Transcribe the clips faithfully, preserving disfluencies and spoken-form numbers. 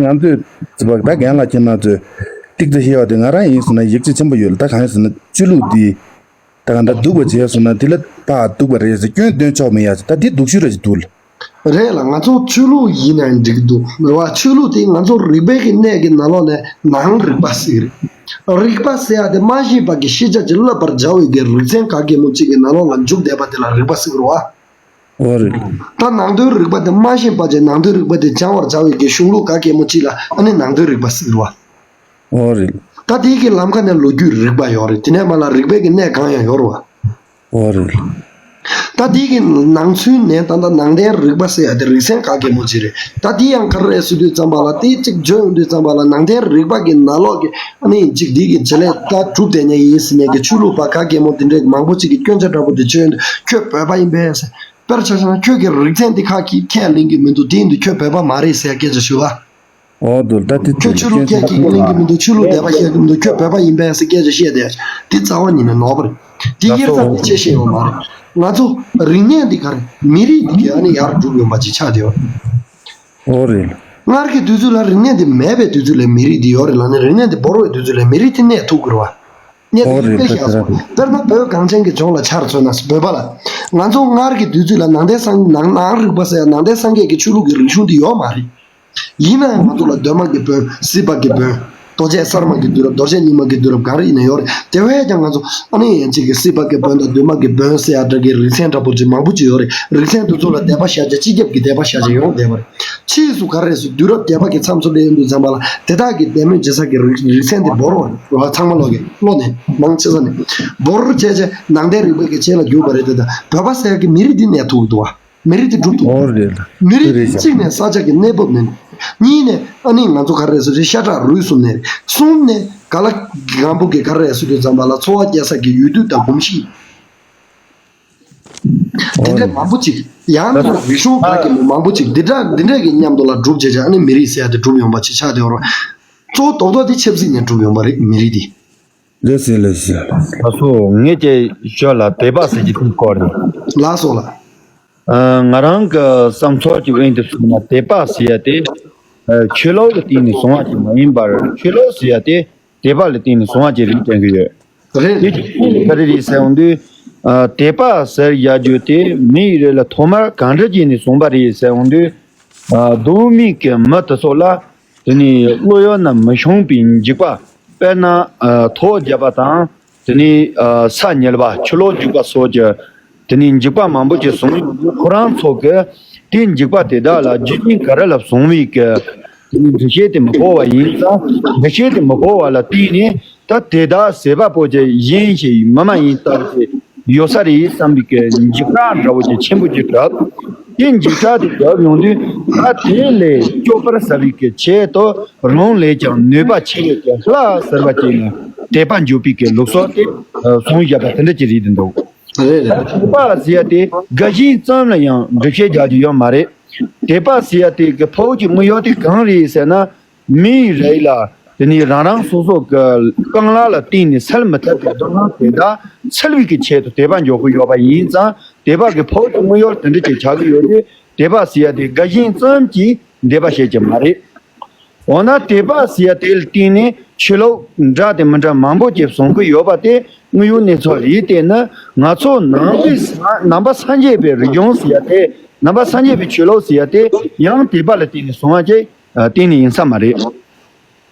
ང་ཚོས་ཚིག་པ་ད་རྒན་ལགས་ཁྱེད་རྣམ་ཚོས་ཏིག་ཙམ་ཤེས་པ་དེ་ང་རང་ཡིན་སོང་ན་ཡིད་ཆེས་ཆེན་པོ་ཡོད་ལ། ད་གང་ཡིན་ཟེར་ན་ཆོས་ལུགས་འདི་ད་གང་ལྟར་སྡུག་པ་བྱས་སོང་ན་དེ་ལ་ཕར་སྡུག་པ་རེད་ཟེར་སྐྱོན་འདོན་ཆོག་མི་ཡ་ཟེར། ད་འདི་སྡུག་ཤོས་རེད་ཅེས་འདུག་ལ། རེད་ལ། ང་ཚོ་ཆོས་ལུགས་ཡིན་ན་འགྲིག་འདུག་རེད་བ། ཆོས་ལུགས་དེ་ང་ཚོ་རིག་པའི་གི་གནས་ཀྱི་ནང་ལོགས་ནས་ནང་རིག་པ་ཟེར་གི་རེད། རིག་པ་ཟེར་ཡ་དེ་མ་ཤེས་པ་གི་ཤེས་བྱ་ཅིག་བསླབ་པར་བྱ་བའི་གི་རིག་ཚན་ག་གེ་མོ་གཅིག་གི་ནང་ལོགས་ལ་འཇུག་བསྡད་པ་དེ་ལ་རིག་པ་ཟེར་གི་རེད་བ། ཨོ་རེད། ད་ནང་དོན་རིག་པ་དེ་མ་ཤེས་པ་ཅིག་ནང་དོན་རིག་པ་དེ་སྦྱང་བར་བྱ་བའི་གི་གཞུང་ལུགས་ག་གེ་མོ་གཅིག་ལ་ཨ་ནི་ནང་དོན་རིག་པ་ཟེར་གི་རེད་བ། ཨོ་རེད། ད་དེའི་གི་ལམ་ཁ་ནས་ལོ་རྒྱུས་རིག་པ་ཡོད་རེད། དེ་ནས་མར་ལ་རིག་པའི་གི་གནས་གང་ཡང་ཡོད་རེད་བ། ཨོ་རེད། ད་དེའི་གི་ནང་ཚུལ་ནས་ད་ལྟ་ནང་བསྟན་རིག་པ་ཟེར་ཡ་དེ་རིག་ཚན་ག་གེ་མོ་ཅིག་རེད། ད་དེ་ཡང་ག་རེ་རེད་ཟེར་དུས་ཙམ་པ་ལ་དེ་གཅིག་བརྗོད་ཡོང་དུས་ཙམ་པ་ལ་ནང་བསྟན་རིག་པ་གི་ནང་ལོགས་ཀྱི་ཨ་ནི་གཅིག་འདི་གི་བྱེད་ལས་ད་གྲུབ་བསྡད་མཁན་ཡིན་ཟེར་ནས་གི་ཆོས་ལུགས་པ་ག་གེ་མོ་དེ་འདྲས་མང་པོ་ཅིག་གི་སྐྱོན་ཆ་འདྲ་པོ་དེ་བརྗོད་ཡོང་དུས་ཁྱོད་བོད་པ་ཡིན་པས་ཟེར། དཔེར་ཆ་བཞག་ན་ཁྱོད་ཀྱི་རིག་ཚན་འདི་ཁ་གི་ཁས་ལེན་གི་མི་འདུག་དེ་ཡིན་དུས་ཁྱོད་བོད་པ་མ་རེད་ཟེར་ཡ་སྐད་ཆ་ཞུ་བ། འོ་འདུག་ད་དེ་ཁྱོད་ཆོས་ལུགས་ཁས་ཀྱིས་གླེང་གི་མི་འདུག་ཆོས་ལུགས་དད་པ་བཤད་ཀྱི་མི་འདུག་ཁྱོད་བོད་པ་ཡིན་པས་ཟེར་སྐད་ཆ་བཤད་བསྡད། དེ་རྩ་བ་ཉིད་ནས་ནོར་བ་རེད། དེ་དབྱེ་མཚམས་དེ་ཆད་ཤེས་ཡོད་མ་རེད། ང་ཚོ་རིག་གནས་འདི་ག་རེ་མི་རིགས་འདི་ག་ཨ་ནི་ཡར་འགྲུབ་ཡོང་པ་ཅིག་ཆགས་བསྡད་ཡོད། འོ་རེད། སྔར་གྱི་དུས་ཚོད་ལ་རིག་གནས་འདི་མེད་པའི་དུས་ཚོད་ལ་མི་རིགས་འདི་ཡོད་རེད་ལབ་ནས་རིག་གནས་འདི་བོར་བའི་དུས་ཚོད་ལ་མི་རིགས་འདི་གནས་ཐུབ་དགོས་རེད་བ། གནས་ཐུབ་ཨོ་རེད། ད་དེ་རང་། དཔེར་ན་བོད་གངས་ཅན་གྱི་ལྗོངས་ལ་ཆ་ར་མཚོན་ན་བོད་པ་ལ། ང་ཚོ་སྔར་གྱི་དུས་ཚོད་ལ་ནང་བསྟན་སངས་ནང་ནང་རིག་པ་ཟེར་ཡ་ནང་བསྟན་སངས་རྒྱས་ཀྱི་ཆོས་ལུགས་ཀྱི་རིག་གཞུང་འདི་ཡོད་མ་རེད། ཡིན་ན་ཡང་ང་ཚོ་ལ་གདོད་མ་གི་བོན། སྲིད་པ་གི་བོན། རྡོ་རྗེ་གསར་མ་གི་དུས་རབས། རྡོ་རྗེ་རྙིང་མ་གི་དུས་རབས་ག་རེ་ཡིན་ན་ཡོད་རེད། དེ་བས་ཀྱང་ང་ཚོ་ཨ་ནི་ཡན་ཆད་ཀྱི་སྲིད་པ་གི་བོན་དང་གདོད་མ་གི་བོན་ཟེར་ཡ་འདྲ་གི་རིག་ཚན་འདྲ་པོ་ཅིག་མང་པོ་ཅིག་ཡོད་རེད། རིག་ཚན་དེ་ཚོ་ལ་དད་པ་བཞག་བྱས་སྤྱི་ཁྱབ་ཀྱི་དད་པ་བཞག་བྱས་ཡོང་བསྡད་པ་རེད། ཕྱིས་སུ་ག་རེ་རེད་ཟེར་དུས་རབས་བརྒྱད་པ་གི་མཚམས་སུ་སླེབས་ཡོང་དུས་ཙམ་པ་ལ་དེ་དག་གི་དད་མོས་བྱེད་ས་ཀྱི་རིག་རིག་ཚན་དེ་བོར་བ་རེད། ཚང་མ་ལོག་གི་བློ་ནས་མང་ཆེ་ས་ནས་བོར་བྱས་བྱས་ནང་བསྟན་རིག་པའི་གི་ཆེད་ལ་གྱུར་པ་རེད། དེ་དང་བོད་པ་ཟེར་ཡ་གི་མི་རིགས་འདི་གནས་ཐུབ་ཀྱི་འདུག་བ། མི་རིགས་དེ་འགྲུབ་ཐུབ། ཨོ་རེད་ལ། མི་རིགས་དེ་རེད་ཤག་གཅིག་ནས་ས་ཆ་གི་གནས་བབ་ནས། གཉིས་ནས་ཨ་ནི་ང་ཚོ་ག་རེ་རེད་ཟེར་དུས་ཤ་ཁྲག་རུས་གསུམ་ནས་རེད། གསུམ་ནས་ག་ལ་སྒང་པོ་གི་ག་རེ་རེད་ཟེར་དུས་ཙམ་པ་ལ་འཚོ་བ་སྐྱེལ་ས་གི་ཡུལ་དུས་དང་གོམས་གཤིས། དེ་འདྲ་མང་པོ་ཅིག་ཡང་ན་རིག་གཞུང་ག་གི་མང་པོ་ཅིག་འདི་འདྲ་འདི་འདྲ་གི་མཉམ་དུ་ལ་གྲུབ་བྱས་བྱས་ཨ་ནི་མི་རིགས་ཟེར་ཡ་དེ་གྲུབ་ཡོང་པ་ཅིག་ཆགས་བསྡད་ཡོད་རེད། གཙོ་བོ་རྡོག་རྡོག་དེ་ཆབ་སྲིད་ནས་གྲུབ་ཡོང་པ་རེད་མི་རིགས་དེ། ལགས་སོ་ལགས་སོ། ལགས་སོ། ངས་ཀྱི་ཞོར་ལ་དད་པ་ཟེར་གྱི་དེའི་སྐོར་རེད། ལགས་སོ་ལགས། ཨ། ང་རང་གི་བསམ་ཚུལ་གྱི་དབང་དུ་སོང་ན་དད་པ་ཟེར་ཡ་དེ། ཨ། ཆོས་ལུགས་ལ་བརྟེན་ནས་བྱུང་བ་ཅིག་མ་ཡིན་པར་ཆོས་ལུགས་ཟེར་ཡ་དེ་དད་པ་ལ་བརྟེན་ནས་བྱུང་བ་ཅིག་རེད་དྲན་གྱི་ཡོད། རེད། དེ་ཅི་ག་རེ་རེད་ཟེར་འོང་དུས། ཨ། དད་པ་ཟེར་ཡ་རྒྱུ་དེ་མི་ཡི་རིགས་ལ་ཐོག་མར་གང་འདྲ་བྱས་ནས་བྱུང་བ་རེད་ཟེར་འོང་དུས། ཨ། གདོད་མའི་གི་མི་དེ་ཚོ་ལ། དེ་ནས་བློ་ཡུལ་ན་མི་ཤོང་པའི་འཇིགས་པ། དཔེར་ན། ཨ། ཐོ་བརྒྱབ་པ་དང་། དེ་ནས། ཨ། ས་ཉིལ་བ། ཆུ་ལོག་རྒྱུག་པ་སོགས་ཀྱི། དེ་ནས་འཇིགས་པ་མང་པོ་ཅིག་བྱུང་ཡོང་དུས་ཁོ་རང་ཚོ་གིས་དེའི་འཇིགས་པ་དེ་དག་ལ་རྒྱུ་རྐྱེན་ག་རེ་ལ་བྱུང་བའི་གི། དེ་ནས་འདུ་ཤེས་དེ་མི་འཕོ་བ་ཡིན་ཙང་། འདུ་ཤེས་དེ་མི་འཕོ་བ་ལ་བརྟེན་ནས། ད་དེ་དག་བྱེད་པ་པོ་ཅིག་གཞན་ཞིག་མི་མ་ཡིན་ལྟ་བུ་ཅིག་ཡོད་ས་རེད་བསམ་པའི་གི་འཇིགས་སྐྲག་འདྲ་བོ་ཅིག་ཆེན་པོ་ཅིག་བརྒྱབ། དེ་འཇིགས་སྐྲག་དེ་བརྒྱབ་ཡོང་དུས་ད་དེ་ལས་སྐྱོབ་པར་བྱ་བའི་གི་ཆེད་དུ་རང་ལས་ཀྱང་ནུས་པ་ཆེ་བའི་གི་ལྷ་ཟེར་བ་ཅིག་ལ་དད་པ་འཇོག་པའི་གི་ལུགས་སྲོལ་དེ་བཟུང་བཞག་པ་དེ་འདྲ་ཅིག་རེད་འདུག་རེད་རེད། དད་པ་ཟེར་ཡ་དེ་དགའ་ཞེན་ཙམ་ལ་ཡང་འགྲེལ་བཤད་རྒྱག་རྒྱུ་ཡོད་མ་རེད། དད་པ་ཟེར་ཡ་དེ་གི་ཕལ་ཆེར་དངོས་ཡོད་དེ་གང་རེད་ཟེར་ན། མིའི་རིགས་ལ་དེ་ནི་རང་རང་སོ་སོ་གི་རྐང་ལག་ལ་བརྟེན་ནས་སེལ་མི་ཐུབ་པའི་སྡུག་བསྔལ་དེ་དག་སེལ་བའི་གི་ཆེད་དུ་དད་པ་འཇོག་གི་ཡོད་པ་ཡིན་ཙང་དད་པ་གི་ཕོགས་ཀྱི་དངོས་ཡོད་དེ་འདྲ་ཅིག་ཆགས་ཀྱི་ཡོད་དུས་དད་པ་ཟེར་ཡ་དེ་དགའ་ཞེན་ཙམ་གྱིས་འདས་པ་བཤད་ཀྱི་མ་རེད། འོ་ན་དད་པ་ཟེར་ཡ་དེ་ལ་བརྟེན་ནས་ཆོས་ལུགས་འདྲ་དང་མི་འདྲ་མང་པོ་ཅིག་བཟུང་གི་ཡོད་པ་དེ་དངོས་ཡོད་གནས་ཚུལ་རེད། དེ་ནི་ང་ཚོ་ནང་པའི་ནང་པ་སངས་རྒྱས་པའི་རིག་གཞུང་ཟེར་ཡ་དེ་ནང་པ་སངས་རྒྱས་པའི་ཆོས་ལུགས་ཟེར་ཡ་དེ་ཡང་དད་པ་ལ་བརྟེན་ནས་བཟུང་བ་ཅིག་གཏན་ནས་ཡིན་ས་མ་རེད།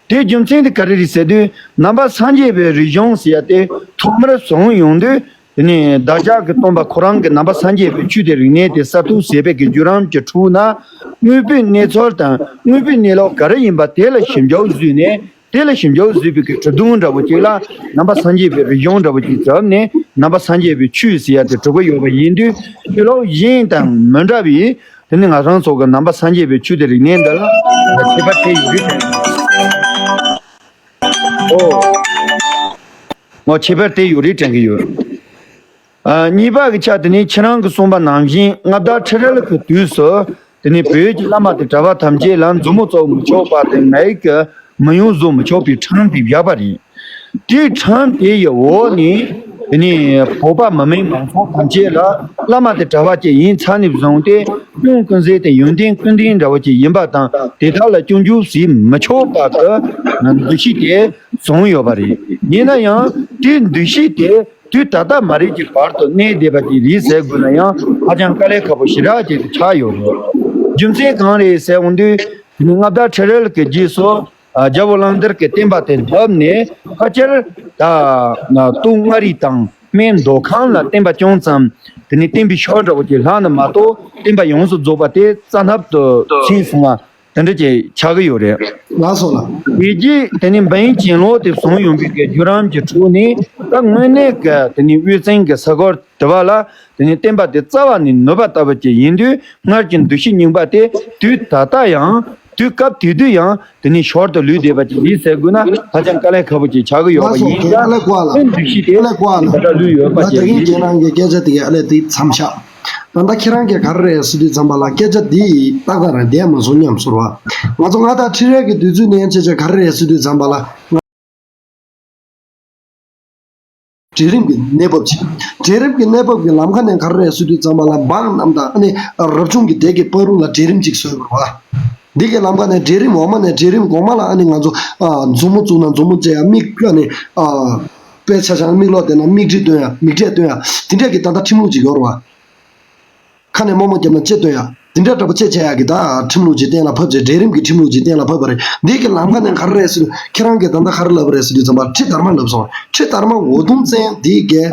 དེའི་རྒྱུ་མཚན་དེ་ག་རེ་རེད་ཟེར་དུས་ནང་པ་སངས་རྒྱས་པའི་རིག་གཞུང་ཟེར་ཡ་དེ་ཐོག་མར་བྱུང་ཡོང་དུས་དེ་ནས་བདག་ཅག་གི་སྟོན་པ་ཁོ་རང་གི་ནང་པ་སངས་རྒྱས་པའི་ཆོས་དང་རིག་གནས་དེ་གསར་གཏོད་བྱེད་པའི་གི་བརྒྱུད་རིམ་གྱི་ཁྲོད་ན་དངོས་པོའི་གནས་ཚུལ་དང་དངོས་པོའི་གནས་ལུགས་ག་རེ་ཡིན་པ་དེ་ལ་ཞིབ་འཇུག་བཟོས་ནས་དེ་ལ་ཞིབ་འཇུག་བཟོས་པའི་གི་གྲུབ་དོན་འདྲ་བོ་ཅིག་ལ་ནང་པ་སངས་རྒྱས་པའི་རིག་གཞུང་འདྲ་བོ་ཅིག་གྲུབ་ནས་ནང་པ་སངས་རྒྱས་པའི་ཆོས་ཟེར་ཡ་དེ་གྲུབ་ཀྱི་ཡོད་པ་ཡིན་དུས་ཆོས་ལུགས་གཞན་དང་མི་འདྲ་བའི། དེ་ནི་ང་རང་ཚོ་གི་ནང་པ་སངས་རྒྱས་པའི་ཆོས་དང་རིག་གནས་འདི་ལ་ཁྱད་པར་དེ་ཡོད་རེད་དྲན། ཨོ། ངོ་ཁྱད་པར་དེ་ཡོད་རེད་དྲན་གྱི་ཡོད། ཨ། གཉིས་པ་གི་ཆ་དེ་ནི་ཁྱེད་རང་གིས་གསུངས་པ་ནང་བཞིན་མངའ་བདག་ཁྲི་རལ་གྱི་དུས་སུ་དེ་ནི་བོད་ཀྱི་བླ་མ་དང་གྲྭ་པ་ཐམས་ཅད་ལ་མཛུབ་མོ་བཙུགས་མི་ཆོག་པ་དང་ངའི་གི་མི་ཡོང་བཟོ་མི་ཆོག་པའི་ཁྲིམས་དེ་བཞག་པ་རེད། དེའི་ཁྲིམས་དེ་ཡི་འོག་ནས། དེ་ནས་བོད་པ་མི་མང་མང་ཚོགས་ཐམས་ཅད་ལ་བླ་མ་དེ་གྲྭ་པ་ཅིག་ཡིན་ཚར་ནས་བཟུང་སྟེ་ཀུན་ཀུན་ཟད་དེ་ཡོན་ཏན་ཀུན་ལྡན་འདྲ་བོ་ཅིག་ཡིན་པ་དང་དེ་དག་ལ་སྐྱོན་བརྗོད་བྱེད་མི་ཆོག་པ་གི་འདུ་ཤེས་དེ་བཟུང་ཡོད་པ་རེད། ཡིན་ན་ཡང་དེའི་འདུ་ཤེས་དེ་དུས་ད་ལྟ་མ་རེད་ཀྱི་བར་དུ་གནས་བསྡད་པ་ཅིག་རེད་ཟེར་དགོས་ན་ཡང་ཧ་ཅང་དཀའ་ལས་ཁག་པོ་ཞེ་དྲག་ཅིག་ཆགས་ཡོད་རེད། རྒྱུ་མཚན་གང་རེད་ཟེར་འོང་དུས་མངའ་བདག་ཁྲི་རལ་གྱི་རྗེས་སུ། རྒྱལ་པོ་གླང་དར་གྱི་བསྟན་པ་དེ་བརྒྱུད་ནས་ཕལ་ཆེར་ད་སྟོད་མངའ་རིས་དང་སྨད་མདོ་ཁམས་ལ་བསྟན་པ་ཅུང་ཙམ་དེ་ནས་བསྟན་པའི་ཤུགས་འདྲ་བོ་ཅིག་ལྷག་ནི་མ་གཏོགས་བསྟན་པ་ཡོངས་སུ་རྫོགས་པ་དེ་རྩ་བརླག་ཏུ་ཕྱིན་སོང་བ་དེ་འདྲ་ཅིག་ཆགས་ཀྱི་ཡོད་རེད། ལགས་སོ་ལགས། དེ་རྗེས་དེ་ནས་འབའ་ཡིག་གྱེན་ལོག་དེ་བྱུང་ཡོང་བའི་གི་བརྒྱུད་རིམ་གྱི་ཁྲོད་ནས་ད་དངོས་གནས་ཀྱི་དེ་ནས་དབུས་གཙང་གི་ས་ཁུལ་དེ་བ་ལ་དེ་ནས་བསྟན་པ་དེ་རྩ་བ་ནས་ནུབ་པ་ལྟ་བུ་ཅིག་ཡིན་དུས་སྔར་གྱི་འདུ་ཤེས་རྙིང་པ་དེ་དུས་ད་ལྟ་ཡང་དུས་སྐབས་དེ་དུས་ཡང་དེ་ནས་ཞོར་དུ་ལུས་བསྡད་པ་ཅིག་རེད་ཟེར་དགོས་ན་ཧ་ཅང་དཀའ་ལས་ཁག་པོ་ཅིག་ཆགས་ཀྱི་ཡོད་པ་ཡིན་ཀྱང་དེ་འདུ་ཤེས་དེ་དེ་འདྲ་ལུས་ཡོད་པ་ཅིག་རེད། ད་ལྟ་ཁྱེད་རང་གིས་ག་རེ་རེད་ཟེར་དུས་ཙམ་པ་ལ་སྐད་ཆ་འདི་ཏག་ཏག་རང་བསྡད་མ་སོང་སྙམ་ཚོར་བ། ང་ཚོ་མངའ་བདག་ཁྲི་རལ་གྱི་དུས་ཚོད་ནས་བྱས་བྱས་ག་རེ་རེད་ཟེར་དུས་ཙམ་པ་ལ། གྲལ་རིམ་གྱི་གནས་བབ་ཅིག་གྲལ་རིམ་གྱི་གནས་བབ་ཀྱི་ལམ་ཁ་ནས་ག་རེ་རེད་ཟེར་དུས་ཙམ་པ་ལ་འབངས་རྣམས་དང་ཨ་ནི་རབ་བྱུང་གི་སྡེ་གི་བར་ལ་གྲལ་རིམ་ཅིག་བཟོས་པ་རེད་བ། འདི་གི་ལམ་ཁ་ནས་གྲལ་རིམ་འོག་མ་ནས་གྲལ་རིམ་གོང་མ་ལ་ཨ་ནི་ང་ཚོ་མཛུབ་མོ་བཙུགས་ན་མཛུབ་མོ་བཙལ་ཡ། མིག་ཨ་ནི་དཔེ་ཆ་བཞག་ན་མིག་ལོག་བལྟས་ན་མིག་འབྲས་སྟོན་ཡ། མིག་འབྲས་སྟོན་ཡ་དེ་འདྲས་ཀྱི་ད་ལྟ་ཁྲིམས་ལུགས་ཅིག་ཡོད་རེད་བ། ཁ་ནས་རྨོ་མོ་བརྒྱབ་ན་ལྕེ་སྟོན་ཡ། འདི་འདྲ་འདྲ་པོ་ལྕེ་བཅད་ཡ་གི་ད་ཁྲིམས་ལུགས་ཅིག་གཏན་ལ་ཕབ་ཅིག་གྲལ་རིམ་གྱི་ཁྲིམས་ལུགས་ཅིག་གཏན་ལ་ཕབ་པ་རེད། འདི་གི་ལམ་ཁ་ནས་ག་རེ་རེད་ཟེར་དུས་ཁྱེད་རང་གིས་ད་ལྟ་ག་རེ་ལབ་པ་རེད་ཟེར་དུས་ཙམ་པ་ཁྲི་དར་མ་ལབ་སོང་། ཁྲི་དར་མ་འོད་སྟོང་བཙན་འདི་གས་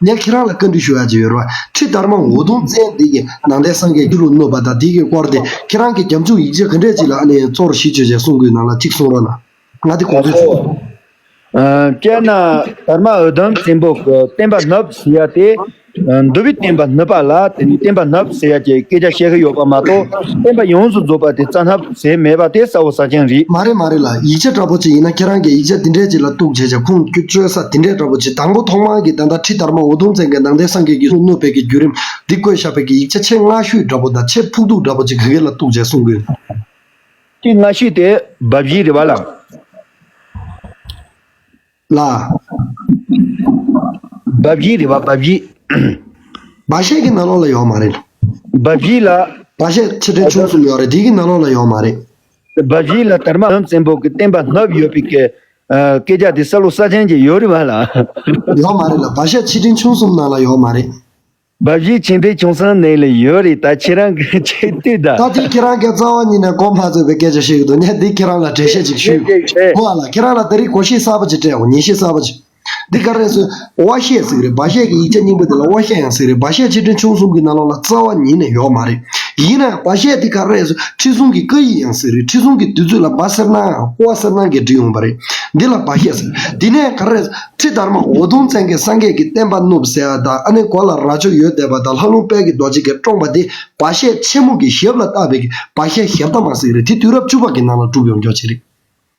ངས་ཁྱེད་རང་ལ་བཀའ་འདྲི་ཞུ་ཡ་ཅིག་ཡོད་རེད་བ། ཁྲི་དར་མ་འོད་སྟོང་བཙན་འདི་གས་ནང་བསྟན་སངས་རྒྱས་ཆོས་ལུགས་གནོད་པ་དང་འདི་གི་སྐོར་དེ་ཁྱེད་རང་གིས་རྒྱབ་ལྗོངས་ཡིག་ཆ་ག་འདྲས་ཅིག་ལ་ཨ་ནི་གཙོ་བོར་གཞི་བཅོལ་བྱས་གསུང་དགོས་ནང་ལ་གཅིག་གསུང་རོགས་གནང་། ང་དེ་དགོངས་ཚུལ་ཞུ། ཨ། དཔེར་ན་དར་མ་འོད་སྟོང་བཙན་པོ་གི་བསྟན་པ་ནུབ་ཟེར་ཡ་དེ། ཨ། འདུལ་བའི་བསྟན་པ་ནུབ་པ་ལ་དེ་ནི་བསྟན་པ་ནུབ་ཟེར་ཡ་གྱི་སྐད་ཆ་བཤད་ཀྱི་ཡོད་པ་མ་གཏོགས་བསྟན་པ་ཡོངས་སུ་རྫོགས་པ་དེ་རྩ་ནུབ་ཟེར་མེད་པ་དེ་གསལ་པོ་གསལ་རྐྱང་རེད། མ་རེད་མ་རེད་ལགས། ཡིག་ཆ་འདྲ་པོ་ཅིག་ཡིན་ན་ཁྱེད་རང་གིས་ཡིག་ཆ་འདི་འདྲས་ཅིག་ལ་གཏུགས་བྱས་བྱས་ཁུངས་བཅོལ་ས་འདི་འདྲས་འདྲ་པོ་ཅིག་དང་པོ་ཐོག་མར་གྱི་ད་ལྟ་ཁྲི་དར་མ་འོད་སྟོང་བཙན་གྱིས་ནང་བསྟན་སངས་རྒྱས་ཀྱི་ཆོས་ལུགས་གནོད་པའི་གི་བརྒྱུད་རིམ་འདི་བཀོད་བཞག་པའི་གི་ཡིག་ཆ་ཆེས་སྔ་ཤོས་འདྲ་པོ་དང་ཆེས་ཕུགས་གཏུགས་འདྲ་པོ་ཅིག་ག་གེ་ལ་གཏུགས་བྱས་གསུང་གི་ཡོད། དེ་སྔ་ཤོས་དེ་དབའ་བཞེད་རེད་བ་ལགས། ལགས། དབའ་བཞེད་རེད་བ། དབའ་བཞེད། དབའ་བཞེད་ཀྱི་ནང་ལོགས་ལ་ཡོད་མ་རེད། དབའ་བཞེད་ལ། དབའ་བཞེད་ཆེ་འབྲིང་ཆུང་གསུམ་ཡོད་རེད། དེ་གི་ནང་ལོགས་ལ་ཡོད་མ་རེད། དབའ་བཞེད་ལ་དར་མ་བཙན་པོ་གི་བསྟན་པ་ནུབ་ཡོད་པའི་སྐད་ཆ་དེ་གསལ་པོ་གསལ་རྐྱང་ཅིག་ཡོད་རེད་བ་ལགས། ཡོད་མ་རེད་ལགས། དབའ་བཞེད་ཆེ་འབྲིང་ཆུང་གསུམ་ནང་ལ་ཡོད་མ་རེད། དབའ་བཞེད་ཆེ་འབྲིང་ཆུང་གསུམ་ནང་ལ་ཡོད་རེད། ད་ཁྱེད་རང་གིས་ཆེ་བལྟས་ད། ད་དེ་ཁྱེད་རང་གིས་རྩ་བ་ཉིད་ནས་གོ་མ་ཆོད་པའི་སྐད་ཆ་བཤད་ཀྱི་འདུག་ངས་འདི་ཁྱེད་རང་ལ་འགྲེལ་བཤད་ཅིག་ཞུས། ཆེ་ཆེ་ཆེ། གོ་ཨ་ལགས། ཁྱེད་རང་ལ་ད་རེས་གོ་ཤེས་གསར་པ་ཅིག་སྤྲད་འོ། ངེས་ཤེས་གསར་པ་ཅིག་འདི་ག་རེ་ཟེར། དབའ་བཞེད་ཟེར་གི་རེད། དབའ་བཞེད་ཀྱི་ཡིག་ཆ་རྙིང་པ་དེ་ལ་དབའ་བཞེད་ཡང་ཟེར་གི་རེད། དབའ་བཞེད་ཆེ་འབྲིང་ཆུང་གསུམ་གྱི་ནང་ལོགས་ལ་རྩ་བ་ཉིད་ནས་ཡོད་མ་རེད། ཡིན་ན་ཡང་དབའ་བཞེད་དེ་ག་རེ་ཟེར། ཁྲི་སྲོང་གི་བཀའ་ཡིག་ཡང་ཟེར་གི་རེད། ཁྲི་སྲོང་གི་དུས་ཚོད་ལ་དབའ་གསལ་སྣང་ཡང་དབའ་གསལ་སྣང་གིས་བྲིས་ཡོང་བ་རེད། འདི་ལ་དབའ་བཞེད་ཟེར། དེ་ནས་ག་རེ་ཟེར། ཁྲི་དར་མ་འོད་སྟོང་བཙན་གྱིས་སངས་རྒྱས་ཀྱི་བསྟན་པ་བསྣུབས་ཟེར་ཡ་དང་ཨ་ནི་གོ་ལ་རྭ་ཅོ་ཡོལ་བསྡད་པ་དང་ལྷ་ལུང་དཔལ་གྱི་རྡོ་རྗེ་གིས་བཀྲོངས་པ་དེ་དབའ་བཞེད་ཆེན་མོ་གི་ཞབས་ལ་བཏགས་པའི་དབའ་བཞེད་ཞབས་བཏགས་མ་ཟེར་གི་རེད། དེ་དུས་རབས་བཅུ་པ་གི་ནང་ལ་གྲུབ་ཡོང་རྒྱུ་ཅིག་རེད།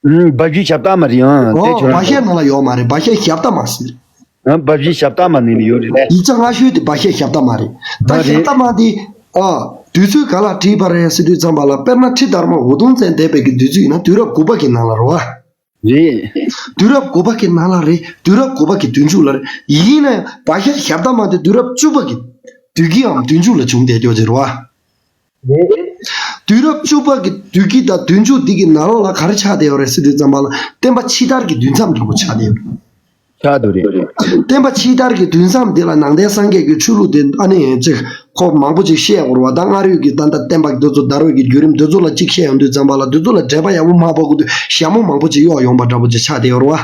ཨུམ། དབའ་བཞེད་ཞབས་བཏགས་མ་རེད་ཨང་། དེ་ཨོ། ཁྱོད་རང་དབའ་བཞེད་ནང་ལ་ཡོད་མ་རེད། དབའ་བཞེད་ཞབས་བཏགས་མ་ཟེར། ཨང་། དབའ་བཞེད་ཞབས་བཏགས་མ་ནི་ཡོད་རེད་ལེ། ཡིག་ཆ་སྔ་ཤོས་དེ་དབའ་བཞེད་ཞབས་བཏགས་མ་རེད། ད་མ་རེད། ཞབས་བཏགས་མ་དེ། ཨ། དུས་ཚོད་ག་ལ་བྲིས་པ་རེད་ཟེར་དུས་ཙམ་པ་ལ་དཔེར་ན་ཁྲི་དར་མ་འོད་སྟོང་བཙན་འདས་པའི་གི་དུས་ཚོད་ཡིན་ན་དུས་རབས་དགུ་པ་གི་ནང་ལ་རེད་བ། རེད། དུས་རབས་དགུ་པ་གི་ནང་ལ་རེད། དུས་རབས་དགུ་པ་གི་དུས་མཇུག་ལ་རེད། ཡིན་ན་ཡང་དབའ་བཞེད་ཞབས་བཏགས་མ་དེ་དུས་རབས་བཅུ་པ་གི་དུས་དཀྱིལ་འམ་དུས་མཇུག་ལ་བྱུང་བསྡད་རྒྱུ་ཅིག་རེད་བ། དུས་རབས་བཅུ་པ་གི་དུས་དཀྱིལ་དང་དུས་མཇུག་འདི་གི་ནང་ལོགས་ལ་ག་རེ་ཆགས་བསྡད་ཡོད་རེད་ཟེར་དུས་ཙམ་པ་ལ་བསྟན་པ་ཕྱི་དར་གྱི་དུས་མཚམས་འདྲ་པོ་ཆགས་བསྡད་ཡོད་རེད། ཆགས་འདུག་རེད། བསྟན་པ་ཕྱི་དར་གྱི་དུས་མཚམས་འདི་ལ་ནང་བསྟན་སངས་རྒྱས་ཀྱི་ཆོས་ལུགས་དེ་ཨ་ནི་ཅིག་ཁོ་མང་པོ་ཅིག་བཤད་དགོས་རེད་བ། ད་སྔར་ཡོད་ཀྱི་ད་ལྟ་བསྟན་པ་འདི་ཚོ་དར་བའི་གི་བརྒྱུད་རིམ་འདི་ཚོ་ལ་ཅིག་བཤད་ཡོང་དུས་ཙམ་པ་ལ་འདི་ཚོ་ལ་འགྲེལ་པ་ཡག་པོ་མ་ཕབ་དགོས་དུས་ཞྭ་མོ་མང་པོ་ཅིག་གཡོགས་ཡོང་པ་འདྲ་པོ་ཅིག་ཆགས་བསྡད་ཡོད་རེད་བ།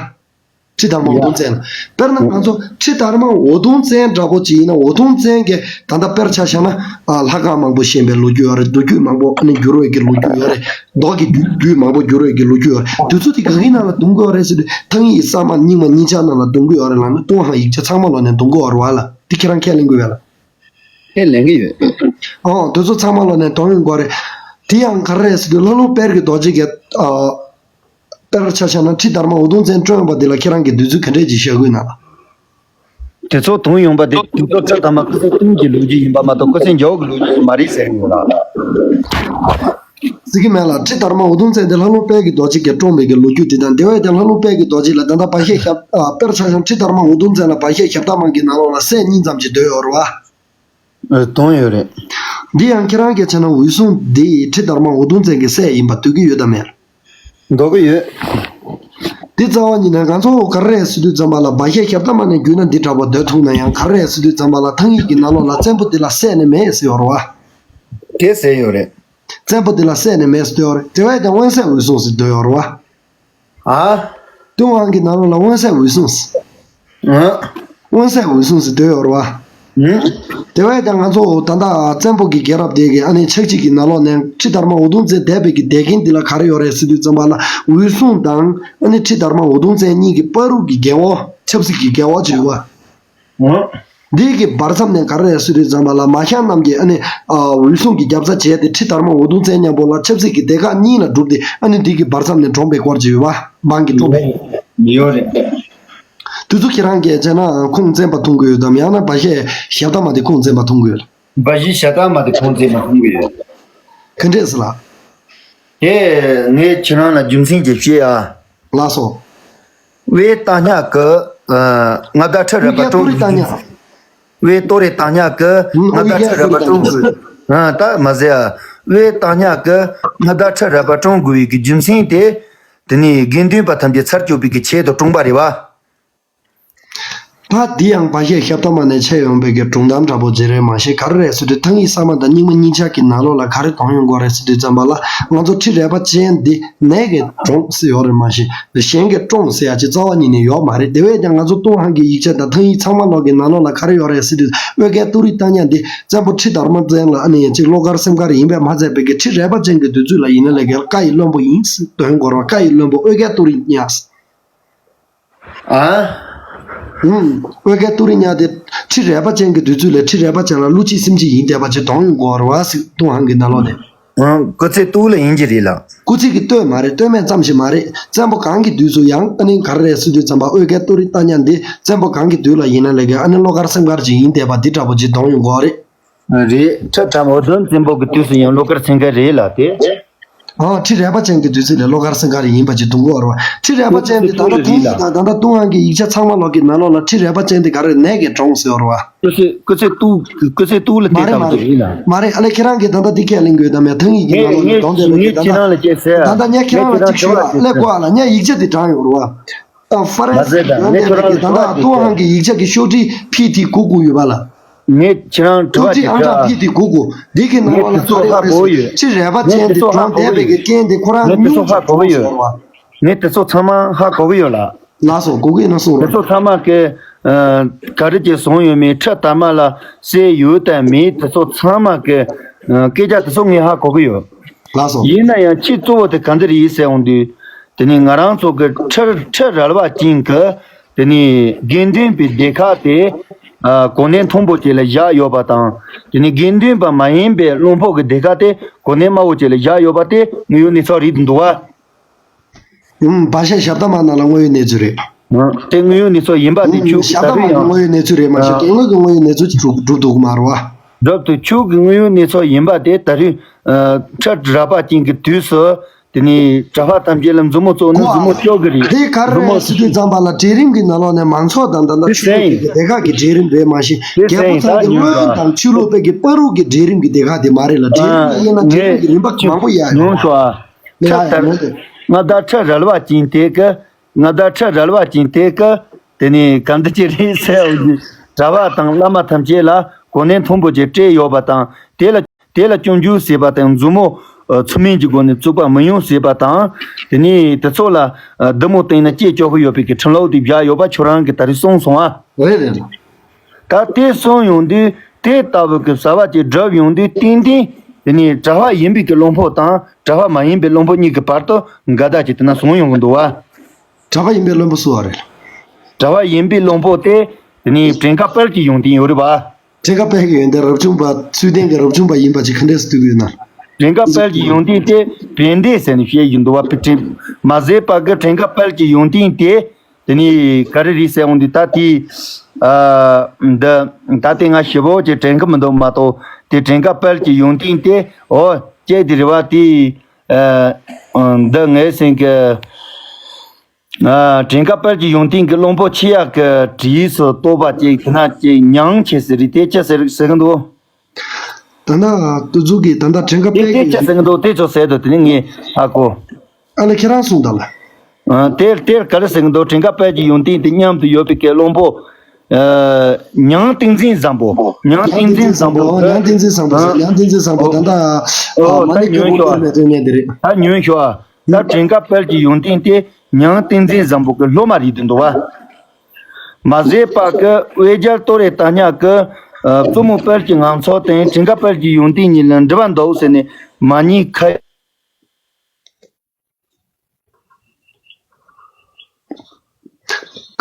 ཁྲི་དར་མ་འོད་སྟོང་བཙན་ལ། དཔེར་ན་ང་ཚོ་ཁྲི་དར་མ་འོད་སྟོང་བཙན་འདྲ་པོ་ཅིག་ཡིན་ན་འོད་སྟོང་བཙན་གྱི་ད་ལྟ་དཔེར་ཆ་བཞག་ན་ཨ་ལྷ་ཁང་མང་པོ་བཞེངས་པའི་ལོ་རྒྱུས་ཡོད་རེད། མདོ་རྒྱུད་མང་པོ་ཨ་ནི་བསྒྱུར་བའི་གི་ལོ་རྒྱུས་ཡོད་རེད། མདོ་གི་རྒྱུད་རྒྱུད་མང་པོ་བསྒྱུར་བའི་གི་ལོ་རྒྱུས་ཡོད་རེད། དེ་ཚོ་དེ་ག་གི་ནང་ལ་འདུ་གི་ཡོད་རེད་ཟེར་དུས་ཐང་ཡིག་གསར་མ་རྙིང་མ་གཉིས་ཆ་ནང་ལ་འདུ་གི་ཡོད་རེད་ལབ་ན་ལྟོ་ཧང་ཡིག་ཆ་ཚང་མ་ལོག་ནས་འདུ་གི་ཡོད་རེད་བ་ལ། དེ་ཁྱེད་རང་ཁས་ལེན་དགོས་བས་ལ། ཁས་ལེན་གི་ཡོད། ཨོ་དེ་ཚོ་ཚང་མ་ལོག་ནས་འདུ་ཡོང་གི་རེད། དེ་ཡང་ག་རེ་རེད་ཟེར་དུས་ལྷ་ལུང་དཔལ་གྱི་རྡོ་རྗེ་གི་ཨ། དཔེར་ཆ་བཞག་ན་ཁྲི་དར་མ་འོད་སྟོང་བཙན་བཀྲོངས་པ་འདི་ལ་ཁྱེད་རང་གིས་དུས་ཚོད་ག་འདྲས་ཅིག་བཞག་དགོས་ན། དེ་ཚོ་འདུ་ཡོང་པ་དེ་དེ་ཚོ་ཁྲི་དར་མ་སྐུ་ཚེ་གཏུམ་གྱི་ལོ་རྒྱུས་ཡིན་པ་མ་གཏོགས་སྐུ་ཚེ་མཇལ་བའི་ལོ་རྒྱུས་མ་རེད་ཟེར་གྱི་ཡོད་ལ། ཟེར་གྱི་མེད་ལ། ཁྲི་དར་མ་འུ་དུམ་བཙན་དེ་ལྷ་ལུང་དཔལ་གྱི་རྡོ་རྗེ་གིས་བཀྲོངས་པའི་གི་ལོ་རྒྱུས་དེ་དང་། དེ་བས་ཀྱང་ལྷ་ལུང་དཔལ་གྱི་རྡོ་རྗེ་ལ་ད་ལྟ་བ་ཤེ་ཞབས་ཨ་དཔེར་ཆ་བཞག་ཁྲི་དར་མ་འུ་དུམ་བཙན་ལ་བ་ཤེ་ཞབས་ཐ་མ་གི་ནང་ལོགས་ལ་སྲས་གཉིས་ཙམ་ཅིག་སྡོད་ཡོད་རེད་བ། ཨ། དོན་ཡོད་རེད། འདི་ཡང་ཁྱེད་རང་གིས་བྱས་ན་འོད་སྲུང་འདི་ཁྲི་དར་མ་འུ་དུམ་བཙན་གྱི་སྲས་ཡིན་པ་འདོད་ཀྱི་ཡོད་དམ་མེད། འདོད་ཀྱི་ཡོད། འདི་རྩ་བ་ཉིད་ནས་ང་ཚོ་ག་རེ་རེད་ཟེར་དུས་ཙམ་པ་ལ། བ་ཤེ་ཞབས་ཐ་མ་ནས་བརྒྱུད་ན་འདི་འདྲ་པོ་འདོད་ཐུབ་ན་ཡང་། ག་རེ་རེད་ཟེར་དུས་ཙམ་པ་ལ་ཐང་ཡིག་གི་ནང་ལོགས་ལ་བཙན་པོ་འདི་ལ་སྲས་ནི་མེད་ཟེར་ཡོད་རེད་བ། དེ་ཟེར་ཡོད་རེད། བཙན་པོ་འདི་ལ་སྲས་ནི་མེད་ཟེར་སྡོད་ཡོད་རེད། དེ་བས་ཀྱང་དབོན་སྲས་འོད་སྲུང་ཟེར་སྡོད་ཡོད་རེད་བ། ཨ། ཏུན་ཧོང་གི་ནང་ལོགས་ལ་དབོན་སྲས་འོད་སྲུང་ཟེར། ཨ། དབོན་སྲས་འོད་སྲུང་ཟེར་སྡོད་ཡོད་རེད་བ། ཨ། དེ་བས་ཀྱང་ང་ཚོ་ད་ལྟ་བཙན་པོ་གི་རྒྱལ་རབས་དེ་གི་ཨ་ནི་ཕྱག་བཞེས་ཀྱི་ནང་ལོགས་ནས་ཁྲི་དར་མ་འུ་དུམ་བཙན་འདས་པའི་གི་འདས་རྐྱེན་འདི་ལ་ག་རེ་ཡོད་རེད་ཟེར་དུས་ཙམ་པ་ལ། འོད་སྲུང་དང་ཨ་ནི་ཁྲི་དར་མ་འུ་དུམ་བཙན་གཉིས་ཀྱི་བར་དུ་གི་འགལ་བ། ཆབ་སྲིད་ཀྱི་འགལ་བ་ཅིག་ཡོད་བ། འོ། འདི་གི་བར་མཚམས་ནས་ག་རེ་རེད་ཟེར་དུས་ཙམ་པ་ལ། མ་ཤ་རྣམས་ཀྱིས་ཨ་ནི་ཨ་འོད་སྲུང་གི་རྒྱབ་རྩ་བྱས་ཏེ་ཁྲི་དར་མ་འུ་དུམ་བཙན་མཉམ་པོ་ལ་ཆབ་སྲིད་ཀྱི་སྡེ་ཁག་གཉིས་ལ་གྲུབ་སྟེ། ཨ་ནི་འདི་གི་བར་མཚམས་ནས་གྲོངས་པའི་སྐོར་ཅིག་ཡོད་བ། འབངས་ཀྱིས་བཀྲོངས་པའི། ཡོད་རེད། དུས་ཚོད་ཁྱེད་རང་གིས་བྱས་ན་ཁོང་བཙན་པ་མཐོང་གི་ཡོད་དམ། ཡང་ན་བ་ཤེ་ཞབས་ཐ་མ་དེ་ཁོང་བཙན་པ་མཐོང་གི་ཡོད། བ་ཤེ་ཞབས་ཐ་མ་དེ་ཁོང་བཙན་པ་མཐོང་གི་ཡོད། ག་འདྲས་ཟེར་ལ། དེ་ངས་ཁྱེད་རང་ལ་རྒྱུ་མཚན་ཅིག་བཤད་ཨ། ལགས་སོ། དབའས་བཏང་སྙག་གི་ཨ་མངའ་བདག་ཁྲི་རལ་པ་བཀྲོངས་དབའས་ཏོ་རི་བཏང་སྙག་དབའས་ཏོ་རི་བཏང་སྙག་གི་ཨ་མངའ་བདག་ཁྲི་རལ་པ་བཀྲོངས་དགོས། ཨ་ད་མ་ཟད་ཨ། དབའས་བཏང་སྙག་གི་ཨ་མངའ་བདག་ཁྲི་རལ་པ་བཀྲོངས་དགོས་པའི་གི་རྒྱུ་མཚན་དེ། དེ་ནི་དགེ་འདུན་པ་ཐམས་ཅད་ཚར་གཅོད་པའི་གི་ཆེད་དུ་བཀྲོངས་པ་རེད་བ། ད་འདི་ཡང་བ་ཤེ་ཞབས་ཐ་མ་ནས་འཆད་ཡོང་བའི་གི་སྒྲུང་གཏམ་འདྲ་པོ་ཅིག་རེད་མ་གཞི། ག་རེ་རེད་ཟེར་དུས་ཐང་ཡིག་གསར་མ་དང་རྙིང་མ་གཉིས་ཆ་གི་ནང་ལོགས་ལ་ག་རེ་དོན་ཡོང་གི་ཡོད་རེད་ཟེར་དུས་ཙམ་པ་ལ། ང་ཚོ་ཁྲི་རལ་པ་ཅན་འདི་ནད་ཀྱིས་གྲོངས་ཟེར་ཡོད་རེད་མ་གཞི། གཞན་གྱིས་བཀྲོངས་ཟེར་ཡ་ཅིག་རྩ་བ་ཉིད་ནས་ཡོད་མ་རེད། དེ་བས་ཀྱང་ང་ཚོ་ཏུན་ཧོང་གི་ཡིག་ཆ་དང་ཐང་ཡིག་ཚང་མ་ལོག་གི་ནང་ལོགས་ལ་ག་རེ་ཡོད་རེད་ཟེར་དུས། དབུས་རྒྱལ་ཏུ་རི་རྟ་ཉག་འདི་བཙན་པོ་ཁྲི་དར་མ་བཙན་ལ་ཨ་ནི་ཡང་ཅིག་བློ་དཀར་སེམས་དཀར་ཡིན་པས་མ་ཚད་པའི་གི་ཁྲི་རལ་པ་ཅན་གྱི་དུས་ཚོད་ལ་ཡིན་ན་ལས་ཀྱི་བཀའ་ཡི་བློན་པོ་ཡིན་ཟེར་དོན་གོ་ར། བཀའ་ཡི་བློན་པོ་དབུས་རྒྱལ་ཏུ་རི་རྟ་ཉག་ཨ། ཨུམ། དབུས་རྒྱལ་ཏུ་རི་རྟ་ཉག་དེ་ཁྲི་རལ་པ་ཅན་གྱི་དུས་ཚོད་ལ་ཁྲི་རལ་པ་ཅན་ལ་ཀླུ་གཅིག་སེམས་གཅིག་ཡིན་བསྡད་པ་ཅིག་དོན་ཡོང་གི་ཡོད་རེད་བ་ཟེར། ཏུན་ཧོང་གི་ནང་ལོགས་ནས། ཨང་། སྐུ་ཚེ་སྟོད་ལ་ཡིན་གྱི་རེད་ལ། སྐུ་ཚེ་གི་སྟོད་མ་རེད། སྟོད་སྨད་ཙམ་ཞིག་མ་རེད། བཙན་པོ་གང་གི་དུས་སུ་ཡང་ཨ་ནི་ག་རེ་རེད་ཟེར་དུས་ཙམ་པ། དབུས་རྒྱལ་ཏུ་རི་རྟ་ཉག་འདི་བཙན་པོ་གང་གི་དུས་ལ་ཡིན་ན་ལས་ཀྱི་ཨ་ནི་བློ་དཀར་སེམས་དཀར་ཅིག་ཡིན་བསྡད་པ་འདི་འདྲ་པོ་ཅིག་དོན་ཡོང་གི་ཡོད་རེད། རེད། ཁྲི་དར་མ་འུ་དུམ་བཙན་པོ་གི་དུས་སུ་ཡང་བློ་དཀར་སེམས་དཀར་རེད་ལ་དེ། ཨང་། ཁྲི་རལ་པ་ཅན་གྱི་དུས་ཚོད་ལ་བློ་དཀར་སེམས་དཀར་ཡིན་པ་ཅིག་འདུག་གོ་ར་བ། ཁྲི་རལ་པ་ཅན་དེ་ད་ལྟ་ཐང་ཡིག་དང་ད་ལྟ་ཏུན་ཧོང་གི་ཡིག་ཆ་ཚང་མ་ལོག་གི་ནང་ལོགས་ལ་ཁྲི་རལ་པ་ཅན་དེ་ག་རེ་ནད་ཀྱིས་གྲོངས་ཟེར་བ་རེད་བ། སྐུ་ཚེ་སྐུ་ཚེ་སྟོད་སྐུ་ཚེ་སྟོད་ལ་མ་བལྟས་རེད་མ་ལྟ་བུ་རེད། ཅིག་ཡིན་ན། མ་རེད། ཨ་ལས་ཁྱེད་རང་གིས་ད་ལྟ་འདི་སྐད་གླེང་དགོས་དམ་ཡ། ཐང་ཡིག་གི་ནང་ངས་ལོགས་ནས་ངས་གདོང་དེ་ལ་ངས་གི་ད་ཁྱེད་རང་ལ་ལྟ་སྐད་ཟེར་ཡ། ད་ལྟ་ངས་ཁྱེད་རང་ལ་ངས་ཅིག་ཁྱེད་ཞུ་རང་ལ་ཡ། ལྟ་སྐད་ལས་ཟེར་ཡ། གོ་ཨ་ལ་ངས་ཡིག་ཆ་དེ་དྲངས་ཡོད་རེད་བ། ཨ་ཧྥ་རན་སི་ཡོན་ཏན་ལགས་ཀྱིས་ད་ལྟ་ཏུན་ཧོང་གི་ཡིག་ཆ་གི་ཤོག་དྲིལ་ཕི་ཐི་གུ་གུ་ཡོད་པ་ལ། ངས་ཁྱེད་རང་དྲི་བ་ཅིག་དྲི་ཨ། ཕི་ཐི་གུ་གུ་འདི་གི་ནང་ལོགས་ལ་ག་རེ་ཡོད་རེད་ཟེར། ཁྲི་རལ་པ་ཅན་དེ་གྲོངས་བསྡད་པའི་གི་རྐྱེན་དེ་ཁོ་རང་ངས་དེ་ཉུང་ཙམ་གྲོངས་ཟེར་བ། ངས་དེ་ཚོ་ཚང་མ་ཧ་གོ་གི་ཡོད་ལ། ལགས་སོ། གོ་གི་ཡོད་ན་གསུང་དེ་རོགས། ཚོ་ཚང་མ་གི་ཨ་ག་རེ་ཅིག་གསུངས་ཡོད་མེད། ཁྲི་དར་མ་ལ་སྲས་ཡོད་དམ་མེད། དེ་ཚོ་ཚང་མ་གི་ཨ་སྐད་ཆ་དེ་ཚོ་ངས་ཧ་གོ་གི་ཡོད། ལགས་སོ། ཡིན་ན་ཡང་ཆེས་གཙོ་བོ་དེ་ག་འདི་རེད་ཟེར་འོང་དུས། དེ་ནི་ང་རང་ཚོ་གི་ཁྲི་ཁྲི་རལ་པ་ཅན་གི་དེ་ནི་དགེ་འདུན་པའི་སྡེ་ཁག་དེ་ཨ་གོ་གནས་མཐོན་པོ་ཅིག་ལ་བཞག་ཡོད་པ་དང་། དེ་ནི་དགེ་འདུན་པ་མ་ཡིན་པའི་བློན་ཕོགས་ཀྱི་སྡེ་ཁག་དེ་གོ་གནས་དམའ་བོ་ཅིག་ལ་བཞག་ཡོད་པ་དེ་དངོས་ཡོད་གནས་ཚུལ་རེད་འདུག་བ། ཨུམ། བ་ཤ་ཞབས་ཐ་མ་ནང་ལ་དངོས་ཡོད་གནས་ཚུལ་རེད། ཨ། དེ་དངོས་ཡོད་གནས་ཚུལ་ཡིན་པ་དེ། ཨུམ། ཁྱོད་ཀྱིས་ཞབས་ཐ་མ་ནི་དངོས་ཡོད་གནས་ཚུལ་རེད་མ་གཞི། ཨ། དོན་དངོས་ཀྱི་དངོས་ཡོད་གནས་ཚུལ་གྲུབ་གྲུབ་འདུག་མ་རེད་བ། སྒྲུབ་ཏུ་ཁྱོད་ཀྱི་དངོས་ཡོད་གནས་ཚུལ་ཡིན་པ་དེ་ད་རེས་ཨ་ཁྲི་རལ་པ་ཅན་གྱི་དུས་སུ། དེ་ནས་གྲྭ་པ་ཐམས་ཅད་ལ་མཛུབ་མོ་བཙུགས་ན་གོ་མཛུབ་མོ་གཅོག་གི་རེད། དེ་ག་རེ་རེད་ཟེར་དུས་ཙམ་པ་ལ། གྲལ་རིམ་གྱི་ནང་ལོགས་ནས་མང་ཚོགས་དང་ད་ལྟ་ཆོས་ལུགས་སྡེ་ཁག་གི་གྲལ་རིམ་རེད་མ་གཞི། རྒྱལ་པོ་ཚང་གི་སྔོན་དང་ཆོས་ལུགས་སྤེལ་གྱི་བར་དུ་གི་གྲལ་རིམ་གྱི་སྡེ་ཁག་དེ་མ་རེད་ལ། གྲལ་རིམ་ལ་དབྱེ་ན་གྲལ་རིམ་གྱི་རིམ་པ་མང་པོ་ཡོད་རེད། ཡོང་ཤོག་ཨ། ཁྲི་དར། མངའ་བདག་ཁྲི་རལ་པ་ཅན་དེ་གི། མངའ་བདག་ཁྲི་རལ་པ་ཅན་དེ་གི། དེ་ནས་ག་འདི་ཅི་རེད་ཟེར་བ་ཡིན། གྲྭ་པ་དང་བླ་མ་ཐམས་ཅད་ལ་གོ་གནས་མཐོན་པོ་ཅིག་སྤྲད་ཡོད་པ་དང་། དེ་ལ་དེ་ལ་སྐྱོན་བརྗོད་ཟེར་བ་དང་། མཛུབ་མོ་ཨ་ཚུལ་མིན་གྱི་སྒོ་ནས་བཙུགས་པ་མི་ཡོང་ཟེར་བ་དང་། དེ་ནས་དེ་ཚོ་ལ་ཨ་བདུད་མོ་བཏང་ན་ལྕེ་གཅོད་པོ་ཡོད་པའི་གི་ཁྲིམས་ལུགས་དེ་བཞག་ཡོད་པ་ཁྱོད་རང་གིས་ད་རེས་གསུངས་སོང་ཨ། རེད་རེད། ད་དེ་གསུངས་ཡོང་དུས་དེ་ལྟ་བུ་གི་བྱ་བ་ཅིག་བསྒྲུབས་ཡོང་དུས། ཏན་ཏན་དེ་ནི་གྲྭ་པ་ཡིན་པའི་གི་བློན་ཕོགས་དང་གྲྭ་པ་མ་ཡིན་པའི་བློན་ཕོགས་གཉིས་ཀྱི་བར་དུ་འགལ་ཟླ་ཅིག་དེ་ན་བྱུང་ཡོང་གི་འདུག་བ། གྲྭ་པ་ཡིན་པའི་བློན་པོ་སུ་བ་རེད། གྲྭ་པ་ཡིན་པའི་བློན་ཕོགས་དེ་དེ་ནི་བྲན་ཁ་དཔལ་གྱི་ཡོན་ཏན་ཡོད་རེད་བ། བྲན་ཁ་དཔལ་གྱི་ཡོན་ཏན་རབ་བྱུང་པ། ཚུལ་ལྡན་གྱི་རབ་བྱུང་པ་ཡིན་པ་ཅིག་ག་འདྲས་སུ་བསྟན་གྱི་ཡོད་ན། བྲན་ཁ་དཔལ་གྱི་ཡོན་ཏན་དེ་བྲན་ལྡན་ཟེར་ནས་བཤད་ཀྱི་འདུག་བ། བྲན་མ་ཟད་པ་གི་བྲན་ཁ་དཔལ་གྱི་ཡོན་ཏན་དེ། དེ་ནི་ག་རེ་རེད་ཟེར་འོང་དུས། ད་དེ་ཨ་འདི་ད་དེ་ང་ཞིབ་པོ་ཅིག་དྲན་གི་མི་འདུག་མ་གཏོགས། དེ་བྲན་ཁ་དཔལ་གྱི་ཡོན་ཏན་དེ། འོ། ཅེས་དེ་རེད་བ་དེ། ཨ། འདི་ངའི་སེམས་ཀྱི། ཨ། བྲན་ཀ་དཔལ་གྱི་ཡོན་ཏན་གྱི་བློན་པོ་ཆེ་ཡག་གི་གྲས་སུ་གཏོགས་པ་ཅིག་དེ་ན་ཅིག་མྱང་ཆེ་ཟེར་རེད། དེ་ཅི་ཟེར་ཟེར་གི་འདུག་ད་ལྟ་དུ་ཟུག་གི་ད་ལྟ་བྲན་ཀ་དཔལ་དེ་དེ་གྱི་ཅི་ཟེར་གི་འདུག་དེ་ཚོ་ཟེར་དུས་དེ་ནི་ངས་ཧ་གོ། ཨ་ལས་ཁྱེད་རང་གསུངས་དང་ལ། ཨ། དེར་དེར་ག་རེ་ཟེར་གི་འདུག་བྲན་ཀ་དཔལ་གྱི་ཡོན་ཏན་དེ་མཉམ་དུ་ཡོད་པའི་གི་བློན་པོ། ཨ། མྱང་ཏིང་འཛིན་བཟང་པོ། མྱང་ཏིང་འཛིན་བཟང་པོ་གི། མྱང་ཏིང་འཛིན་བཟང་པོ་ཟེར། ཨ། མྱང་ཏིང་འཛིན་བཟང་པོ་ད་ལྟ། ཨོ། མ་ད་ནི་ཉོན་ཤོག་སྐད་འབོད་ལ་ཐོན་ནས་དེ་རེད། ད་ཉོན་ཤོག་ད་བྲན་ཀ་དཔལ་གྱི་ཡོན་ཏན་དེ་མྱང་ཏིང་འཛིན་བཟང་པོ་གི་སློབ་མ་རེད་དུ་འདུག་བ། མ་ཟད་པ་གི་འོད་རྒྱལ་ཏོ་རེ་ཏ་ཉག་གི། ཨ། བཙུན་མོ་དཔལ་གྱི་ངང་ཚུལ་དང་བྲན་ཀ་དཔལ་གྱི་ཡོན་ཏན་གཉིས་ལ་འབྲེལ་བ་འདུག་ཟེར་ནས་མ་ཉེས་ཁ།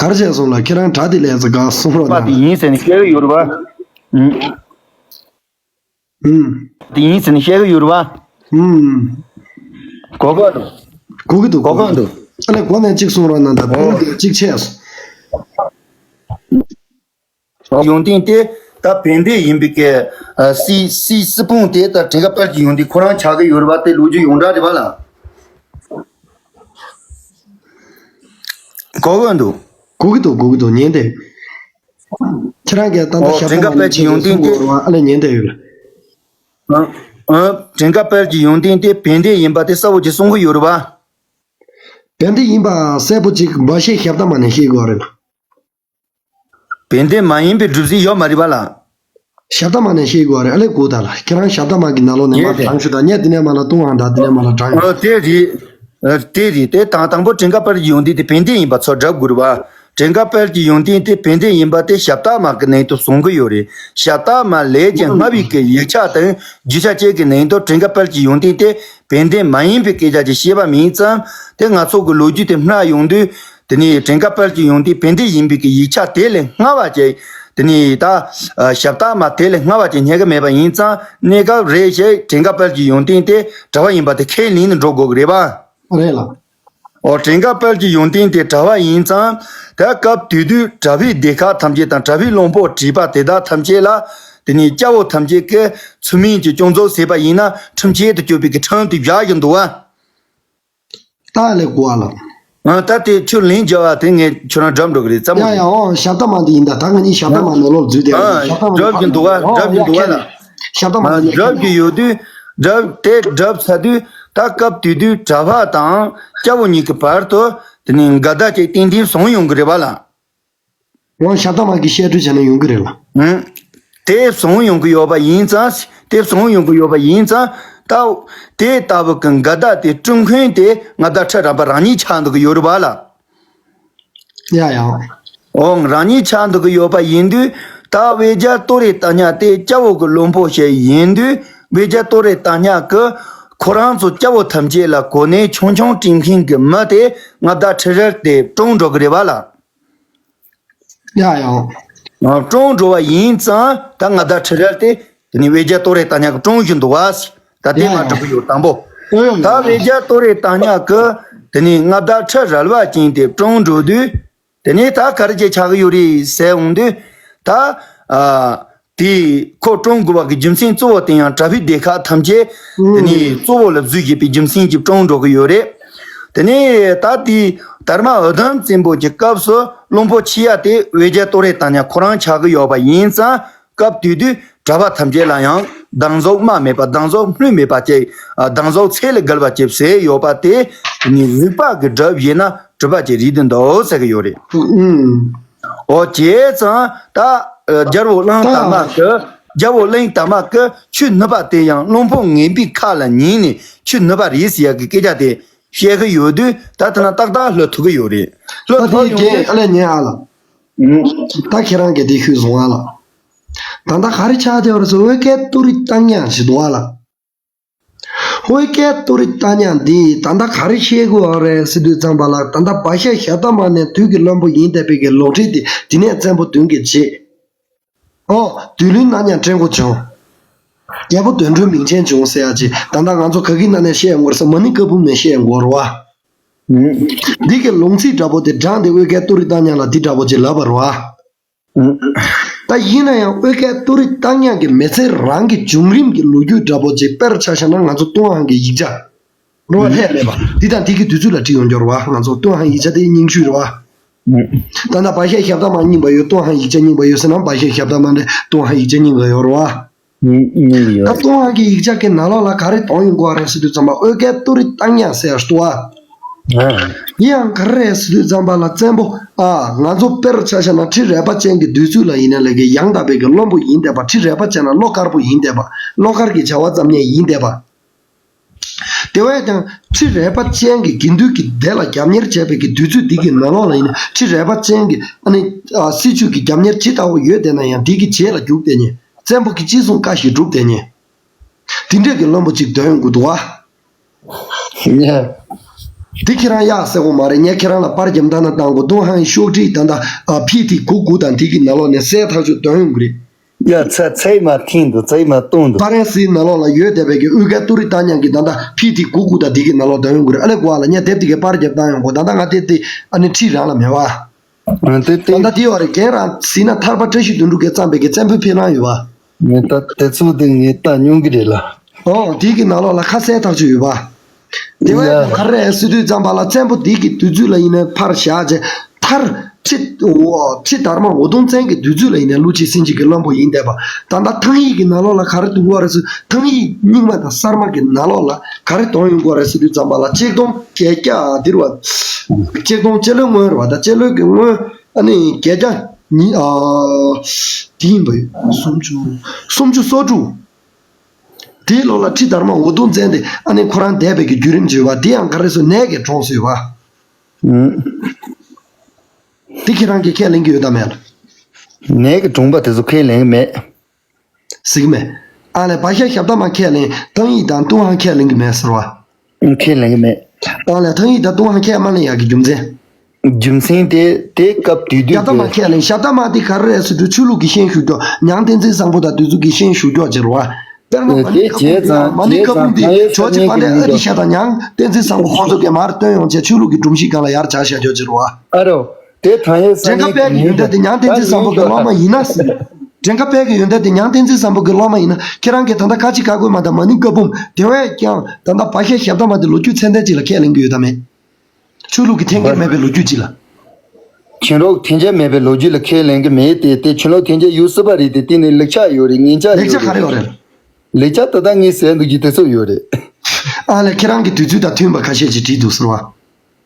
གར་བྱས་སོང་ལ་ཁྱེད་རང་དྲ་དེ་ལས་ཚ་ག་གསུང་རོགས་པ་དེ་གནང་། ཡིན་ཟེར་ནས་བཤད་གི་ཡོད་རེད་བ། ཨུམ། ཨུམ། དེ་ཡིན་ཟེར་ནས་བཤད་གི་ཡོད་རེད་བ། ཨུམ། གོ་གི་འདུག་གོ་གི་འདུག་གོ་གི་འདུག་ཨ་ལས་གོ་ནས་གཅིག་གསུང་རོགས་གནང་ད། ཨོ། བོད་དེ་གཅིག་ཆས་སོང་། ཡོན་ཏན་དེ་ད་བན་དེ་ཡིན་པའི་གི། ཨ། སྲིད་སྲིད་སྲིད་དཔུང་དེ་ད་བྲན་ཀ་དཔལ་གྱི་ཡོན་ཏན་ཁོ་རང་ཆགས་ཀྱི་ཡོད་རེད་པ། དེ་ལོ་རྒྱུས་ཡོངས་གྲགས་རེད་པ་ལ། གོ་གི་འདུག་གོ་གི་འདུག་གོ་གི་འདུག་ཉན་དེ། ཁྱེད་རང་གིས་ད་ལྟ། ཨོ། ཞབས་བྲན་ཀ་བཏགས་མ་དཔལ་གྱི་ཡོན་ཏན་དེ། ཨ་ལས་ཉན་དེ་ཡོད་ལ། ཨ། ཨ། བྲན་ཀ་དཔལ་གྱི་ཡོན་ཏན་དེ་བན་དེ་ཡིན་པ་དེ་གསལ་པོ་ཅིག་གསུང་གི་ཡོད་རེད་པ། བན་དེ་ཡིན་པ་གསལ་པོ་ཅིག་འབའ་ཤེས་ཞབས་བཏགས་མ་ནས་ཤེས་དགོས་རེད་ལ། བན་དེ་མ་ཡིན་པའི་སྒྲུབ་བྱེད་ཡོད་མ་རེད་པ་ལ། ཞབས་བཏགས་མ་ནས་ཤེས་དགོས་རེད། ཨ་ལས་གོ་ད་ལ་ཁྱེད་རང་ཞབས་བཏགས་མ་གི་ནང་ལོགས་ནས་ཡོད་མར་རེད། དྲངས་ཞུ་ད་ཉལ་དེ་ནས་མ་ལ་ལྟུང་བ་ད་དེ་ནས་མ་ལ་དྲངས་ཡོད། ཨ། དེ་རེད། ཨ། དེ་རེད། དེ་དང་དང་པོ་བྲན་ཀ་དཔལ་གྱི་ཡོན་ཏན་དེ་བན་དེ་ཡིན་པ་ཚོ་སྒྲུབ་དགོས་རེད་པ། བྲན་ཀ་དཔལ་གྱི་ཡོན་ཏན་དེ་བན་དེ་ཡིན་པ་དེ་ཞབས་བཏགས་མ་གི་ནང་དུ་གསུང་གི་ཡོད་རེད། ཞབས་བཏགས་མ་ལས་ཀྱང་སྔ་བའི་གི་ཡིག་ཆ་དང་རྒྱུ་ཆ་བཅས་ཀྱི་ནང་དུ་བྲན་ཀ་དཔལ་གྱི་ཡོན་ཏན་དེ་བན་དེ་མ་ཡིན་པའི་སྐད་ཆ་ཅིག་བཤད་པ་མིན་ཙང་། དེ་ང་ཚོ་གི་ལོ་རྒྱུས་དེ་སྨྲ་ཡོང་དུས། དེ་ནས་བྲན་ཀ་དཔལ་གྱི་ཡོན་ཏན་བན་དེ་ཡིན་པའི་གི་ཡིག་ཆ་དེ་ལས་སྔ་བ་ཅིག་དེ་ནས་ད། ཨ། ཞབས་བཏགས་མ་དེ་ལས་སྔ་བ་ཅིག་རྙེད་གི་མེད་པ་ཡིན་ཙང་གནས་སྐབས་རེ་བཞིན་བྲན་ཀ་དཔལ་གྱི་ཡོན་ཏན་དེ་གྲྭ་པ་ཡིན་པ་དེ་ཁས་ལེན་ནས་འགྲོ་དགོས་ཀྱི་རེད་པ། རེད་ལ། ཨོ། བྲན་ཀ་དཔལ་གྱི་ཡོན་ཏན་དེ་གྲྭ་པ་ཡིན་ཙང་། ད་སྐབས་དེ་དུས་གྲྭ་པའི་སྡེ་ཁག་ཐམས་ཅད་དང་གྲྭ་པའི་བློན་པོ་བྲིས་པ་དེ་དག་ཐམས་ཅད་ལ། དེ་ནས་སྐྱ་བོ་ཐམས་ཅད་ཀྱིས་ཚུལ་མིན་གྱི་སྐྱོན་འཛུགས་བྱས་པ་ཡིན་ན་ཁྲིམས་ཆད་དུ་གྱུར་པའི་གི་ཁྲིམས་དེ་བཞག་བཞིན་འདུག་བ། ད་ལས་གོ་བ་ལ། ཨ། ད་དེ་ཁྱོད་ལན་རྒྱབ་པ་དེ་ངས་ཁྱོད་རང་སྒྲུབ་འགྲོ་གི་རེད། ཙམ་པོ་ཡ་རེད། ཡ། ཨོ། ཞབས་བཏགས་མ་འདི་ཡིན་ད། ད་ང་གཉིས་ཞབས་བཏགས་མ་ནང་ལོགས་འཛུལ་བསྡད་ཡོད། ཨ། ཞབས་བཏགས་མ་འདི་སྒྲུབ་ཀྱི་འདུག་བ། ཨོ། སྒྲུབ་ཀྱི་ཡ། འདུག་བ་ལ། ཞབས་བཏགས་མ། ཨ། འདི་སྒྲུབ་ཀྱི་ཡོད་དུས། སྒྲུབ་དེ་སྒྲུབ་ཚར་དུས། ད་སྐབས་དེ་དུས་གྲྭ་པ་དང་སྐྱ་བོ་གཉིས་ཀྱི་བར་དུ་དེ་ནས་འགལ་ཟླ་ཅིག་ཏན་ཏན་བྱུང་ཡོང་གི་རེད་པ་ལ། ཡང་ཞབས་བཏགས་མ་གི་བཤད་སྒྲུབ་བྱས་ན་ཡོང་གི་རེད་ལ། ཨང་། དེ་བྱུང་ཡོང་གི་ཡོད་པ་ཡིན་ཙང་། དེ་བྱུང་ཡོང་གི་ཡོད་པ་ཡིན་ཙང་། ད་དེ་ལྟ་བུ་གི་འགལ་ཟླ་དེ་སྐྲུན་མཁན་དེ་མངའ་བདག་ཁྲི་རལ་པ་རང་ཉིད་ཆགས་འདུག་གི་ཡོད་རེད་པ་ལ། ཡ་ཡ། འོང་། རང་ཉིད་ཆགས་འདུག་གི་ཡོད་པ་ཡིན་དུས། ད་འོད་རྒྱལ་ཏོ་རེ་ཏ་ཉག་དེ་སྐྱ་བོ་གི་བློན་པོ་ཞིག་ཡིན་དུས། འོད་རྒྱལ་ཏོ་རེ་ཏ་ཉག་གིས་ཁོ་རང་ཚོ་སྐྱ་བོ་ཐམས་ཅད་ལ་གོ་གནས་ཆུང་ཆུང་སྤྲད་མཁན་གྱི་མི་དེ་མངའ་བདག་ཁྲི་རལ་དེ་བཀྲོངས་འགྲོ་གི་རེད་པ་ལ། ཡ་ཡ། ཨ། བཀྲོངས་འགྲོ་བ་ཡིན་ཙང་། ད་མངའ་བདག་ཁྲི་རལ་དེ་དེ་ནས་འོད་རྒྱལ་ཏོ་རེ་ཏ་ཉག་གིས་བཀྲོངས་བཞིན་འདུག་བ། ད་དེ་ཡ་མ་ཡ། འགྲིག་གི་ཡོད། དང་པོ། ཨོ་ཡ་ཡ། ད་འོད་རྒྱལ་ཏོ་རེ་ཏ་ཉག་གིས་དེ་ནས་མངའ་བདག་ཁྲི་རལ་པ་ཅན་དེ་བཀྲོངས་འགྲོ་དུས། དེ་ནས་ད་ག་རེ་ཅིག་ཆགས་ཀྱི་ཡོད་རེད་ཟེར་འོང་དུས། ད། ཨ། དེ་ཁོ་བཀྲོངས་དགོས་པ་གི་རྒྱུ་མཚན་གཙོ་བོ་དེ་ཡང་གྲྭ་པའི་སྡེ་ཁག་ཐམས་ཅད་དེ་ནས་གཙོ་བོ་ལ་བཟོས་བཞག་པའི་རྒྱུ་མཚན་གྱིས་བཀྲོངས་འགྲོ་གི་ཡོད་རེད། དེ་ནས་ད་དེ་དར་མ་འུ་དུམ་བཙན་པོ་གྱི་སྐབས་སུ་བློན་པོ་ཆེ་ཡ་དེ་འོད་རྒྱལ་ཏོ་རེ་ཏ་ཉག་ཁོ་རང་ཆགས་ཀྱི་ཡོད་པ་ཡིན་ཙང་། སྐབས་དེ་དུས་གྲྭ་པ་ཐམས་ཅད་ལ་ཡང་སྡང་ཟུག་དམའ་མེད་པ། སྡང་ཟུག་སྨོས་མེད་པ་བཅས། ཨ། སྡང་ཟུག་ཚད་ལས་བརྒལ་བ་བཅས་བྱས་ཡོད་པ་དེ་ནི་རིགས་པ་གི་གྲུབ་ཡིན་ན་གྲུབ་པ་ཅིག་རེད་འདུག་ཟེར་གི་ཡོད་རེད། ཨུམ། འོ། བྱས་ཙང་ད། ཨ། རྒྱལ་པོ་གླང་དར་མ་གི། རྒྱལ་པོ་གླང་དར་མ་གི་ཆོས་ནུབ་པ་དེ་ཡང་བློན་པོ་ངན་པའི་ཁ་ལ་ཉན་ནས་ཆོས་ནུབ་པ་རེད་ཟེར་ཡག་གི་སྐད་ཆ་དེ་བཤད་གི་ཡོད་དུས། ད་དེ་ན་ཏག་ཏག་ལྷོད་ཐུབ་གི་ཡོད་རེད། ལྷོད་ད་ཐུབ་དེ་ཡོང་དུས། ཨ་ལས་ཉན་ཨ་ལ། ཨུམ། ད་ཁྱེད་རང་གིས་དེ་ཤོད་སོང་ཨ་ལ། ད་ལྟ་ག་རེ་ཆགས་བསྡད་པ་རེད་ཟེར། འོད་རྒྱལ་ཏོ་རེ་ཏ་ཉག་ཞིག་འདུག་ཨ་ལ། འོད་རྒྱལ་ཏོ་རེ་ཏ་ཉག་འདི་ད་ལྟ་ག་རེ་བཤད་དགོས་པ་རེད་ཟེར་དུས་ཙམ་པ་ལ། ད་ལྟ་འབའ་ཤ་ཞབས་བཏགས་མ་ནས་དུས་ཀྱི་བློན་པོ་ཡིན་བསྡད་པའི་གི་ལོ་རྒྱུས་དེ་དེ་ནས་བཙན་པོ་བདུན་གྱི་རྗེས། ཨོ། བདུད་བློན་རྣམ་གཉིས་བཀྲེས་སྐོམ་བྱུང་། རྒྱལ་པོ་དོན་གྲུབ་མིང་ཆེན་བྱུང་ཟེར་ཡ་ཅིག་ད་ལྟ་ང་ཚོ་ག་གི་ནང་ནས་བཤད་ཡོང་གི་རེད་ཟེར། མ་ཎི་བཀའ་འབུམ་ནས་བཤད་ཡོང་གི་རེད་བ། ཨུམ། འདི་གི་ལུང་ཚིག་འདྲ་པོ་དེ་དྲངས་ཏེ་འོད་རྒྱལ་ཏོ་རེ་ཏ་ཉག་ལ་འདི་འདྲ་པོ་ཅིག་ལབ་པ་རེད་བ། ཨུམ། ད་ ད་ཡིན་ན་ཡང་དབུས་སྐད་ཏུ་རི་བཏང་སྙིང་གི་མི་ཚེ་རང་གི་བྱུང་རིམ་གྱི་ལོ་རྒྱུས་འདྲ་པོ་ཅིག་དཔེར་ཆ་བཞག་ན་ང་ཚོ་ཏུན་ཧོང་གི་ཡིག་ཆ་རེད་བ། ལྷད་མེད་པ་འདི་དང་འདི་གི་དུས་ཚོད་ལ་བྲིས་ཡོང་རྒྱུ་རེད་བ། ང་ཚོ་ཏུན་ཧོང་ཡིག་ཆ་དེ་རྙིང་ཤོས་རེད་བ། ད་ལྟ་བ་ཤ་ཞབས་ཏ་མ་རྙིང་པ་ཡོད། ཏུན་ཧོང་ཡིག་ཆ་རྙིང་པ་ཡོད་ཟེར་ན་བ་ཤ་ཞབས་ཏ་མ་འདྲ་ཏུན་ཧོང་ཡིག་ཆ་རྙིང་པ་ཡོད་རེད་བ། ད་ཏུན་ཧོང་གི་ཡིག་ཆ་གི་ནང་ལོགས་ལ་ག་རེ་དོན་ཡོང་གི་ཡོད་རེད་ཟེར་དུས་ཙམ་པ་དབུས་སྐད་ཏུ་རི་བཏང་སྙིང་ཟེར་ཡ་ཞིག་འདུག་བ། ཡིན་ཡང་ག་རེ་རེད་ཟེར་དུས་ཙམ་པ་ལ་བཙན་པོ་ཨ་ང་ཚོ་དཔེར་ཆ་བཞག་ན་ཁྲི་རལ་པ་ཅན་གྱི་དུས་ཚོད་ལ་ཡིན་ན་ལས་ཀའི་ཡང་དག་པའི་གི་བློན་པོ་ཡིན་བསྡད་པ། ཁྲི་རལ་པ་ཅན་ལ་བློ་དཀར་པོ་ཡིན་བསྡད་པ། བློ་དཀར་གྱི་བྱ་བ་བརྩམས་མཁན་ཡིན་བསྡད་པ། དེ་བས་ཀྱང་ཁྲི་རལ་པ་ཅན་གྱི་དགེ་འདུན་གྱི་སྡེ་ལ་རྒྱབ་གཉེར་བྱས་པའི་གི་དུས་ཚོད་འདི་གི་ནང་ལོགས་ལ་ཡིན་ན་ཁྲི་རལ་པ་ཅན་གྱི་ཨ་ནི་ཨ་སྲིད་བྱུས་ཀྱི་རྒྱབ་གཉེར་ཇི་ལྟ་བུ་ཡོད་བསྡད་ན་ཡང་འདི་གི་རྗེས་ལ་རྒྱུག་བསྡད་མཁན། བཙན་པོ་གིས་ཅི་གསུང་བཀའ་བཞིན་སྒྲུབ་བསྡད་མཁན། དེ་འདྲས་ཀྱི་བློན་པོ་གཅིག་འདོན་ཡོང་གི་འདུག་བ། ཡ། དེ་ཁྱེད་རང་གཡག་གསལ་པོ་མ་རེད། ངས་ཁྱེད་རང་ལ་པར་རྒྱབ་མདའ་ན་བཏང་དགོས། ཏུན་ཧོང་ཤོག་དྲིལ་ད་ལྟ་ཨ་ཕི་ཐི་གུ་གུ་དང་དེ་གི་ནང་ལོགས་ནས་གསལ་ཐག་ཆོད་འདོན་ཡོང་གི་རེད། ཡ་ཚ་ཚའི་མ་ཐིང་དུ་ཚའི་མ་ཏུང་དུ། ཧྥ་རན་སིའི་ནང་ལོགས་ལ་ཡོད་བསྡད་པའི་གི་དབུས་སྐད་ཏུ་རི་བཏང་སྙིང་གི་ད་ལྟ་ཕི་ཐི་གུ་གུ་དང་དེ་གི་ནང་ལོགས་འདོན་ཡོང་གི་རེད། ཨ་ལས་གོ་བ་ལ་ངས་དེབ་དེ་གའི་པར་རྒྱབ་བཏང་ཡོང་གོ། ད་ལྟ་ང་དེབ་དེ་ཨ་ནི་ཁྲིད་རང་ལ་མེད་བ། ཨ་དེ་དེ། ད་ལྟ་དེ་ཡོད་རེད། རྒན་རང་གཟིགས་ན་ཐར་པ་བཀྲ་ཤིས་དོན་གྲུབ་ཀྱིས་བརྩམས་པའི་གི་བཙན་པོའི་ཕེབས་ལམ་ཡོད་བ། ངས་ད་དེ་ཚོ་དེ་ངས་ལྟ་མྱོང་གི་རེད་ལ། ཨོ་དེ་གི་ནང་ལོགས་ལ་ཁ་གསལ་ཐག་ཆོད་ཡོད་བ། དེ་བས་ཡ། ག་རེ་ཟེར་དུས་ཙམ་པ་ལ་བཙན་པོ་འདི་གི་དུས་ཚོད་ལ་ཡིན་ན་ཕར་བཞག་རྗེས་མཐར་ཁྲི་འོ་ཁྲི་དར་མ་འུ་དུམ་བཙན་གྱི་དུས་ཚོད་ལ་ཡིན་ན་ཀླུ་ཆུ་སེང་གེ་གི་བློན་པོ་ཡིན་བསྡད་པ། ད་ལྟ་ཐང་ཡིག་གི་ནང་ལོགས་ལ་ག་རེ་འདུག་གོ་རེད་ཟེར། ཐང་ཡིག་རྙིང་མ་དང་གསར་མ་གི་ནང་ལོགས་ལ་ག་རེ་དོན་ཡོང་གོ་རེད་ཟེར་དུས་ཙམ་པ་ལ་ཆིག་སྟོང་བརྒྱད་བརྒྱ་འདིར་བ། ཆིག་སྟོང་སྤྱི་ལོའི་སྔོན་རེད་བ། ད་སྤྱི་ལོའི་གི་སྔོན་ཨ་ནི་བརྒྱད་བརྒྱ་ཉི་ཨ་དེ་ཡིན་པ་ཡོད། སུམ་ཅུ་སུམ་ཅུ་སོ་དྲུག་དེའི་ལོ་ལ་ཁྲི་དར་མ་འུ་དུམ་བཙན་དེ་ཨ་ནི་ཁོ་རང་འདས་པའི་གི་བརྒྱུད་རིམ་བརྗོད་པ་འདི་ཡང་ག་རེ་ཟེར། ནད་ཀྱིས་གྲོངས་སོང་བ། ཨུམ། དེ་ཁྱེད་རང་གིས་ཁས་ལེན་གྱི་ཡོད་དམ་མེད་ལ། ནད་ཀྱིས་གྲོངས་པ་དེ་ཚོ་ཁས་ལེན་གྱི་མེད། ཟེར་གྱི་མེད། ཨ་ལས་བ་ཤ་ཞབས་ཏ་མ་ཁས་ལེན། ཐང་ཡིག་དང་ཏུན་ཧོང་ཁས་ལེན་གྱི་མེད་ཟེར་བ། ཁས་ལེན་གྱི་མེད། ཨ་ལས་ཐང་ཡིག་དང་ཏུན་ཧོང་ཁས་མ་ལེན་ཡག་གི་རྒྱུ་མཚན། རྒྱུ་མཚན་དེ་དེ་སྐབས་དུས་དུས་ཞབས་ཏ་མ་ཀྱི་ཁས་ལེན། ཞབས་ཏ་མ་དེ་ག་རེ་རེད་ཟེར་དུས་ཆོས་ལུགས་ཀྱི་ཤན་ཞུགས་ཀྱོག་ཉང་བསྟན་འཛིན་བཟང་པོ་དང་དེ་ཚོ་གི་ཤན་ཞུགས་ཀྱོག་ཅིག་རེད་བ། དཔེར་ན་མ་ཎི་བཀའ་འབུམ་དེ་ཡང་མ་ཎི་བཀའ་འབུམ་དེ་ཇོ་རྗེ་དཔལ་ལྡན་ཨ་ཏི་ཤ་དང་ཉང་བསྟན་འཛིན་བཟང་པོ་ཁོང་ཚོ་གིས་མར་བཏོན་ཡོང་བྱས་ཆོས་ལུགས་ཀྱི་སྒྲོམ་གཞི་སྒང་ལ་ཡར་བྱ་བཞག་ཀྱོག་ཅིག་རེད་བ། ཨ་རོ། དེ་ཐང་ཡེ་སང་ཉིན་གྱི་ནང་དུ་ད་ཉང་བསྟན་འཛིན་བཟང་པོ་གི་སློབ་མ་ཡིན་ན་ཟེར། བྲན་ཁ་དཔལ་གྱི་ཡོན་ཏན་དེ་ཉང་བསྟན་འཛིན་བཟང་པོ་གི་སློབ་མ་ཡིན་ན་ཁྱེད་རང་གིས་ད་ལྟ་བཀའ་ཆེ་བཀའ་བསྒོ་མ་དང་མ་ཎི་བཀའ་འབུམ་དེ་བས་ཀྱང་ད་ལྟ་བ་ཤ་ཞབས་ཏ་མ་དེ་ལོ་རྒྱུས་ཚད་ལྡན་ཅིག་ལ་ཁས་ལེན་གྱི་ཡོད་དམ་མེད། ཆོས་ལུགས་ཀྱི་འཐེན་འཁྱེར་མེད་པའི་ལོ་རྒྱུས་ཅིག་ལ། ཕྱིན་རོགས་འཐེན་འཁྱེར་མེད་པའི་ལོ་རྒྱུས་ལ་ཁས་ལེན་གྱི་མེད་དེ། དེ་ཕྱིན་རོགས་འཐེན་འཁྱེར་ཡོད་སྲིད་པ་རེད་དེ། དེ་ནི་ལེགས་ཆ་ཡོད་རེད། ངན་ཆ་ལེགས་ཆ་ཡོད་ག་རེ་རེད། ཡོད་རེད། ལེགས་ཆ་ད་ལྟ་ངས་ཟེར་འདུག་གི་དེ་ཚོ་ཡོད་རེད། ཨ་ལས་ཁྱེད་རང་གི་དུས་ཚོད་དང་མཐུན་པ་ཁ་ཤས་ཅིག་བྲིས་འདུག་ཟེར་བ།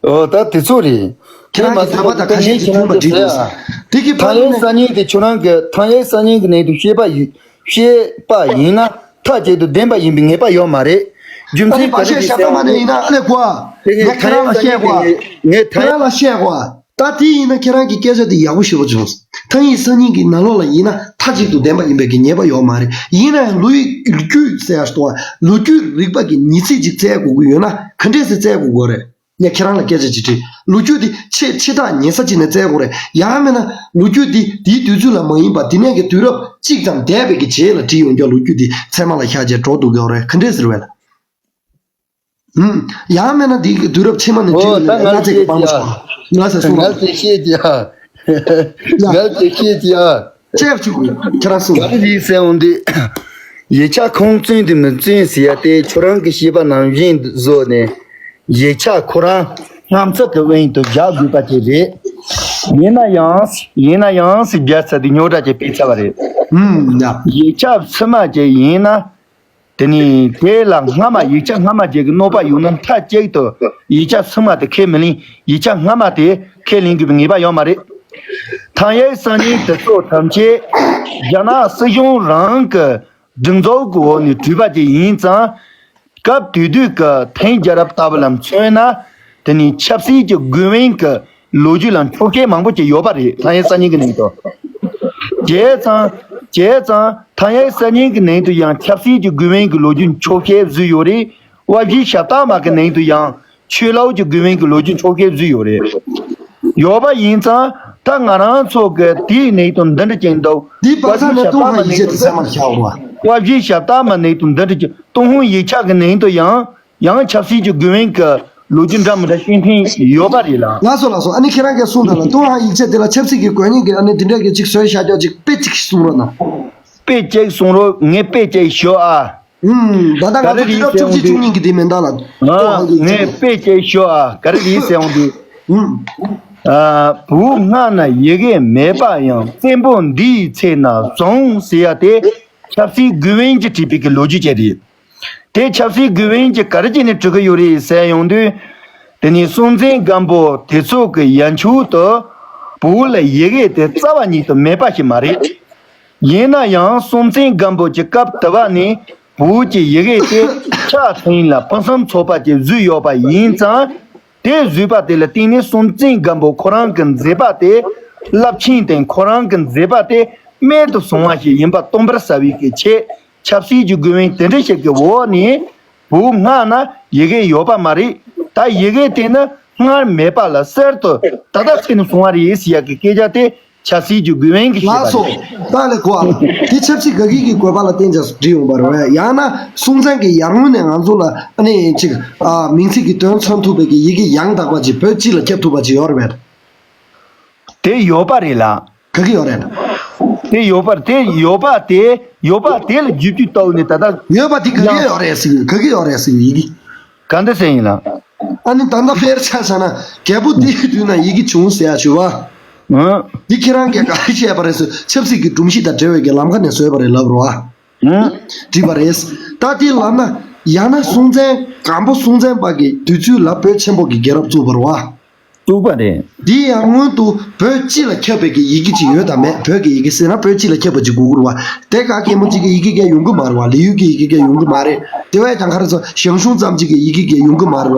ཨོ་ད་དེ་ཚོ་རེད། ཁྱེད་རང་གི་དད་པ་དང་ཁ་ཤས་ཀྱི་མཐུན་པ་བྲིས་འདུག་ཟེར། དེ་གི་ཐང་ཡེ་སང་ཉིན་དེ་ཁྱོད་རང་གི་ཐང་ཡེ་སང་ཉིན་གི་ནང་དུ་བཤད་པ་ཡིན། བཤད་པ་ཡིན་ན་མཐའ་གཅིག་ཏུ་བདེན་པ་ཡིན་པའི་ངེས་པ་ཡོད་མ་རེད། རྒྱུ་མཚན་ག་རེ་རེད་ཟེར་ན། ཨ་ནི་བ་ཤ་ཞབས་ཏ་མ་ནས་ཡིན་ན་ཨ་ལས་གོ་ཨ། དེ་ངས་ཁྱེད་རང་ལ་བཤད་གོ་ཨ། ངས་ཁྱེད་རང་ལ་བཤད་གོ་ཨ། ད་དེ་ཡིན་ན་ཁྱེད་རང་གི་སྐད་ཆ་དེ་ཡག་པོ་ཞེ་པོ་བྱུང་། ཐང་ཡེ་སང་ཉིན་གི་ནང་ལོགས་ལ་ཡིན་ན་མཐའ་གཅིག་ཏུ་བདེན་པ་ཡིན་པའི་གི་ངེས་པ་ཡོད་མ་རེད། ཡིན་ན་ཡང་ལོ་ཡི་ལོ་རྒྱུས་ཟེར་ཡ་ཞིག་འདུག་ཨ། ལོ་རྒྱུས་རིག་པ་གི་ཉི་ཚིག་ཅིག་བཙལ་དགོས་ཀྱི་ཡོད་ན་ག་འདྲས་སེ་བཙལ་དགོས་ཀྱི་རེད། ངས་ཁྱེད་རང་ལ་སྐད་ཆ་ཅིག་དྲིས། ལོ་རྒྱུས་འདི་ཆེས་ཆེ་ཐག་ཉེ་ས་ཅིག་ནས་བཙལ་དགོས་རེད། ཡང་མིན་ན་ལོ་རྒྱུས་འདི་དེའི་དུས་ཚོད་ལ་མ་ཡིན་པ་དེ་ནས་ཀྱི་དུས་རབས་གཅིག་ཙམ་འདས་པའི་གི་རྗེས་ལ་བྲིས་ཡོང་རྒྱུ་ལོ་རྒྱུས་འདི་ཚད་མ་ལ་བཞག་བྱས་འགྲོ་འདུག་གི་རེད། ག་འདྲས་ཟེར་བས་ལ། ཧུམ། ཡང་མིན་ན་འདི་གི་དུས་རབས་ཕྱི་མ་ནས་ཨོ་བྲིས་ཡོང་ད་རྒྱུ་ང་ལ་གནའ་རྫས་ཀྱི་སྐད་པང་མོ་ཞིག་ང་ལ་ཟེར་སོང་། ང་ལ་དེ་བཤད་ཀྱི་ཨ། ང་ལ་དེ་བཤད་ཀྱི་ཨ། ཅེབ་ཅུ་གུ་ཁྱེད་རང་གསུངས། ག་རེ་རེད་ཟེར་འོང་དུས། ཡིག་ཆ་ཁུངས་བཙུན་དང་མི་བཙུན་ཟེར་ཡ་དེ་ཁྱོད་རང་གི་བཤད་པ་ནང་བཞིན་བཟོས་ནས། ཡིག་ཆ་ཁོ་རང་རྣམ་ཚོགས་ཀྱི་དབྱིངས་དུ་བཞག་དགོས་པ་དེ་རེད། ཡིན་ན་ཡང་ཡིན་ན་ཡང་ཟེར་རྒྱལ་ཚ་དེ་རྙོག་དྲ་ཅིག་སྤེལ་ཚར་བ་རེད། ཧུམ་ཡ། ཡིག་ཆ་ཕྱི་མ་ཅིག་ཡིན་ན། དེ་ནས་དེ་ལ་སྔ་མ་ཡིག་ཆ་སྔ་མ་ཅིག་གི་གནོད་པ་ཡོང་ན་མཐའ་གཅིག་ཏུ་ཡིག་ཆ་ཕྱི་མ་དེ་ཁས་མི་ལེན། ཡིག་ཆ་སྔ་མ་དེ་ཁས་ལེན་དགོས་པའི་ངེས་པ་ཡོད་མ་རེད། ཐང་ཡེ་སང་ཉིན་དེ་ཚོ་ཐམས་ཅད་རྒྱ་ནག་སྲིད་གཞུང་རང་གི་སྒྲིག་འཛུགས་ཀྱི་འོག་ནས་བྲིས་པ་ཅིག་ཡིན་ཙང་། སྐབས་དེ་དུས་ཀྱི་ཐང་རྒྱལ་རབས་ལྟ་བུ་ལ་མཚོན་ན། དེ་ནི་ཆབ་སྲིད་ཀྱི་དགོས་དབང་གི་ལོ་རྒྱུས་ལ་འཁྱོག་བཤད་མང་པོ་ཅིག་ཡོད་པ་རེད། ཐང་ཡེ་སང་ཉིན་གྱི་ནང་དུ། བྱས་ཙང་། བྱས་ཙང་ཐང་ཡེ་སང་ཉིན་གྱི་ནང་དུ་ཡང་ཆབ་སྲིད་ཀྱི་དགོས་དབང་གི་ལོ་རྒྱུས་འཁྱོག་བཤད་བཟོས་ཡོད་རེད། དབའ་བཞེད་ཞབས་སྟག་མ་གི་ནང་དུ་ཡང་ཆོས་ལུགས་ཀྱི་དགོས་དབང་གི་ལོ་རྒྱུས་འཁྱོག་བཤད་བཟོས་ཡོད་རེད། ཡོད་པ་ཡིན་ཙང་ད་ང་རང་ཚོ་གི་དེའི་ནང་དུ་འདི་འདྲ་ཅིག་འདུག་འདི་པ་ས་ནས་ཏུན་ཧོང་ཡིག་ཆ་དེ་ཚང་མར་བཞག་འོང་བ། དབའ་བཞེད་ཞབས་སྟག་མ་ནང་དུ་འདི་འདྲ་ཅིག་ཏུན་ཧོང་ཡིག་ཆ་གི་ནང་དུ་ཡང་ཡང་ཆབ་སྲིད་ཀྱི་དགོས་དབང་གི་ ལོ་རྒྱུས་འདྲ་མི་འདྲ་ཤེས་མཁན་ཡོད་པ་རེད་ལ། ལགས་སོ་ལགས་སོ། ཨ་ནི་ཁྱེད་རང་གིས་གསུངས་དང་ལ་ཏུན་ཧོང་ཡིག་ཆ་དེ་ལ་ཆབ་སྲིད་ཀྱི་དགོས་ངེས་ཀྱི་ཨ་ནི་དེ་འདྲ་གི་ཅིག་བཟོས་བཞག་ཀྱོག་ཅིག་དཔེ་ཅིག་གསུང་རོགས་གནང་། དཔེ་ཅིག་གསུང་རོགས། ངས་དཔེ་ཅིག་ཞུ་ཨ། ཨུམ། ད་ལྟ་ང་ཚོ་དུས་རབས་བཅུ་གཅིག་བཅུ་གཉིས་ཀྱི་དེ་མིན་ད་ལ། ཏུན་ཧོང་ཡིག་ཆ་ངས་དེ། དཔེ་ཅིག་ཞུ་ཨ། ག་རེ་རེད་ཟེར་འོང་དུས། ཨུམ། ཨ། བོད་སྔ་ན་ཡི་གེ་མེད་པ་ཡང་བཙན་པོ་འདིའི་ཚེ་ན་བྱུང་ཟེར་ཡ་དེ་ཆབ་སྲིད་དགོས་ངེས་ཀྱིས་བྲིས་པའི་གི་ལོ་རྒྱུས་ཅིག་རེད། དེ་ཆབ་སྲིད་དགོས་ངེས་ཀྱིས་ག་རེ་བྱས་ནས་བྲི་གི་ཡོད་རེད་ཟེར་ཡོང་དུས། དེ་ནི་སྲོང་བཙན་སྒམ་པོ་དེ་ཚོ་གི་ཡན་ཆོད་དུ་བོད་ལ་ཡི་གེ་དེ་རྩ་བ་ཉིད་དུ་མེད་པ་ཞིག་མ་རེད། ཡིན་ན་ཡང་སྲོང་བཙན་སྒམ་པོ་གྱི་སྐབས་དུ་བ་ནས་བོད་ཀྱི་ཡི་གེ་དེ་ཕྱག་མཚན་ལ་ཕུན་སུམ་ཚོགས་པ་ཅིག་བཟོས་ཡོད་པ་ཡིན་ཙང་། དེ་བཟོས་པ་དེ་ལ་བརྟེན་ནས་སྲོང་བཙན་སྒམ་པོ་ཁོ་རང་གི་མཛད་པ་དེ་རླབས་ཆེན་དང་ཁོ་རང་གི་མཛད་པ་དེ་རྨད་དུ་བྱུང་བ་ཞིག་ཡིན་པ་སྟོན་པར་བྱ་བའི་གི་ཆེད། ཆབ་སྲིད་ཀྱི་དགོས་ངེས་དེ་འདྲ་ཞིག་གི་འོག་ནས་བོད་སྔ་ན་ཡི་གེ་ཡོད་པ་མ་རེད། ད་ཡི་གེ་དེ་ནི་སྔར་མེད་པ་ལ་གསར་དུ་ད་ལྟ་ཕྱིན་ནས་བྱུང་བ་རེད་ཟེར་ཡག་གི་སྐད་ཆ་དེ་ཆབ་སྲིད་ཀྱི་དགོས་ངེས་ཀྱི་བཤད་ལགས་པ་སོ། རེད། ད་ལས་གོ་ཨ། དེ་ཆབ་སྲིད་དགའ་སྐྱིད་ཀྱི་དགོས་པ་ལ་བརྟེན་ཀྱང་བྲིས་ཡོང་བ་རེད་པས། ཡང་ན་སྲོང་བཙན་གྱིས་ཡར་སྔོན་ནས་ང་ཚོ་ལ་ཨ་ནི་ཅིག་ཨ། མིང་ཚིག་གི་དོན་མཚོན་ཐུབ་པའི་གི་ཡི་གེ་ཡང་དག་པ་ཅིག་བོད་སྤྱི་ལ་ཁྱབ་ཐུབ་པ་ཅིག་ཡོད་རེད་པས། དེ་ཡོད་པ་རེད་ལ། ག་གི་ཡོད་རེད། དེ་ཡོད་པར་དེ་ཡོད་པ་དེ་ཡོད་པ་དེ་ལ་རྒྱུ་རྒྱུ་ལྟ་བུ་ནི་ད་ལྟ་ཡོད་པ་དེ་ག་གི་ཡང་ཡོད་རེད་ཟེར་གི། ག་གི་ཡོད་རེད་ཟེར་གི་ཡི་གེ། ག་འདི་ཟེར་ཡིན་ལ། ཨ་ནི་ད་ལྟ་དཔེར་ཆ་བཞག་ན་རྒྱལ་པོ་འདིའི་དུས་ན་ཡི་གེ་བྱུང་ཟེར་ཡ་ཞུ་བ། ཨང་། འདི་ཁྱེད་རང་གིས་ག་རེ་བཤད་པ་རེད་ཟེར། ཆབ་སྲིད་ཀྱི་སྒྲོམ་གཞི་དང་འབྲེལ་བའི་གི་ལམ་ཁ་ནས་བཟོས་པ་རེད་ལབ་རོགས་ཨ། ཨང་། བྲིས་པ་རེད། ད་དེ་ལབ་ན་ཡང་ན་སྲོང་བཙན་སྒམ་པོ་སྲོང་བཙན་པ་གི་དུས་ཚོད་ལ་བོད་ཆེན་པོ་གི་རྒྱལ་རབས་བཙུགས་པ་རེད་བ། བཙུགས་པ་རེད། འདི་ཡང་སྔོན་དུ་བོད་སྤྱི་ལ་ཁྱབ་པའི་གི་ཡི་གེ་ཅིག་ཡོད་དམ་མེད། བོད་ཀྱི་ཡི་གེ་ཟེར་ན་བོད་སྤྱི་ལ་ཁྱབ་པ་ཅིག་དགོས་ཀྱི་རེད་བ། དེ་ག་གེ་མོ་ཅིག་གི་ཡི་གེ་གས་ཡོང་གི་མ་རེད་བ། ལི་ཡུལ་གྱི་ཡི་གེ་གས་ཡོང་གི་མ་རེད། དེ་བས་ཀྱང་ག་རེ་ཟེར། ཞང་ཞུང་ཙམ་ཅིག་གི་ཡི་གེ་གས་ཡོང་གི་མ་རེད་བ།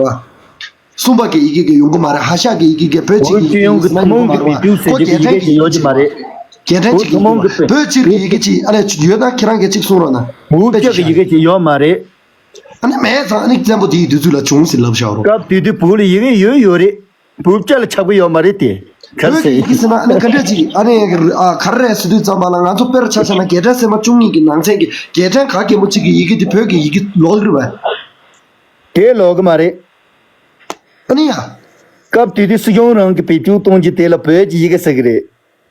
སུམ་པ་གི་ཡི་གེ་གས་ཡོང་གི་མ་རེད། ཧ་ཤ་གི་ཡི་གེ་གས་བོད་སྤྱི་བོད་གི་ཡི་གེ་སྤྱི་ཡོངས་ཀྱི་ཟེར་ན་ཐུན་མོང་གི་ཡོང་གི་མ་རེད་བ། བེད་སྤྱོད་ཟེར་ཁོ་རྒྱལ་གྱི་ཡི་ཕྲན་གྱི་གི་ཡི་གེ་ཅིག་ཡོད་ཀྱི་མ་རེད། རྒྱལ་ཕྲན་བོད་ཅིག་ཐུན་མོང་གི་བོད་བོད་སྤྱི་གི་ཡི་གེ་ཅིག་ཨ་ལས་ཡོད་ན་ཁྱེད་རང་གིས་ཅིག་གསུང་རོགས་གནང་། བོད་སྤྱི་གི་ཡི་གེ་ཅིག་ཡོད་མ་རེད། ཨ་ནི་མེད་ཙང་ཨ་ནི་བཙན་པོ་དེའི་དུས་ཚོད་ལ་བྱུང་ཟེར་ལབ་བཞག་རོགས། སྐབས་དེ་དུས་བོད་ལ་ཡི་གེ་ཡོད་ཡོད་རེད། བོད་སྤྱི་ལ་ཁྱབ་ཀྱི་ཡོད་མ་རེད་དེ། ག་རེ་བོད་ཀྱི་ཟེར་ཡི་གེ་ཟེར་ན་ཨ་ནི་ག་འདྲ་ཅིག་ཨ་ནི་ཨ་ག་རེ་རེད་ཟེར་དུས་ཙམ་པ་ལ་ང་ཚོ་དཔེར་ཆ་བཞག་ན་རྒྱལ་ཕྲན་སྲིད་དམག་བཅུ་གཉིས་ཀྱི་ནང་ཚན་གྱི་རྒྱལ་ཕྲན་ག་གེ་མོ་གཅིག་གི་ཡི་གེ་དེ་བོད་ཀྱི་ཡི་གེ་ལོག་གི་རེད་བས། དེ་ལོག་གི་མ་རེད། ཨ་ནི་ཡ། སྐབས་དེ་དུས་སྲིད་གཞུང་རང་གི་བེད་སྤྱོད་གཏོང་རྒྱུ་དེ་ལ་བོད་ཀྱི་ཡི་གེ་ཟེར་གི་རེད།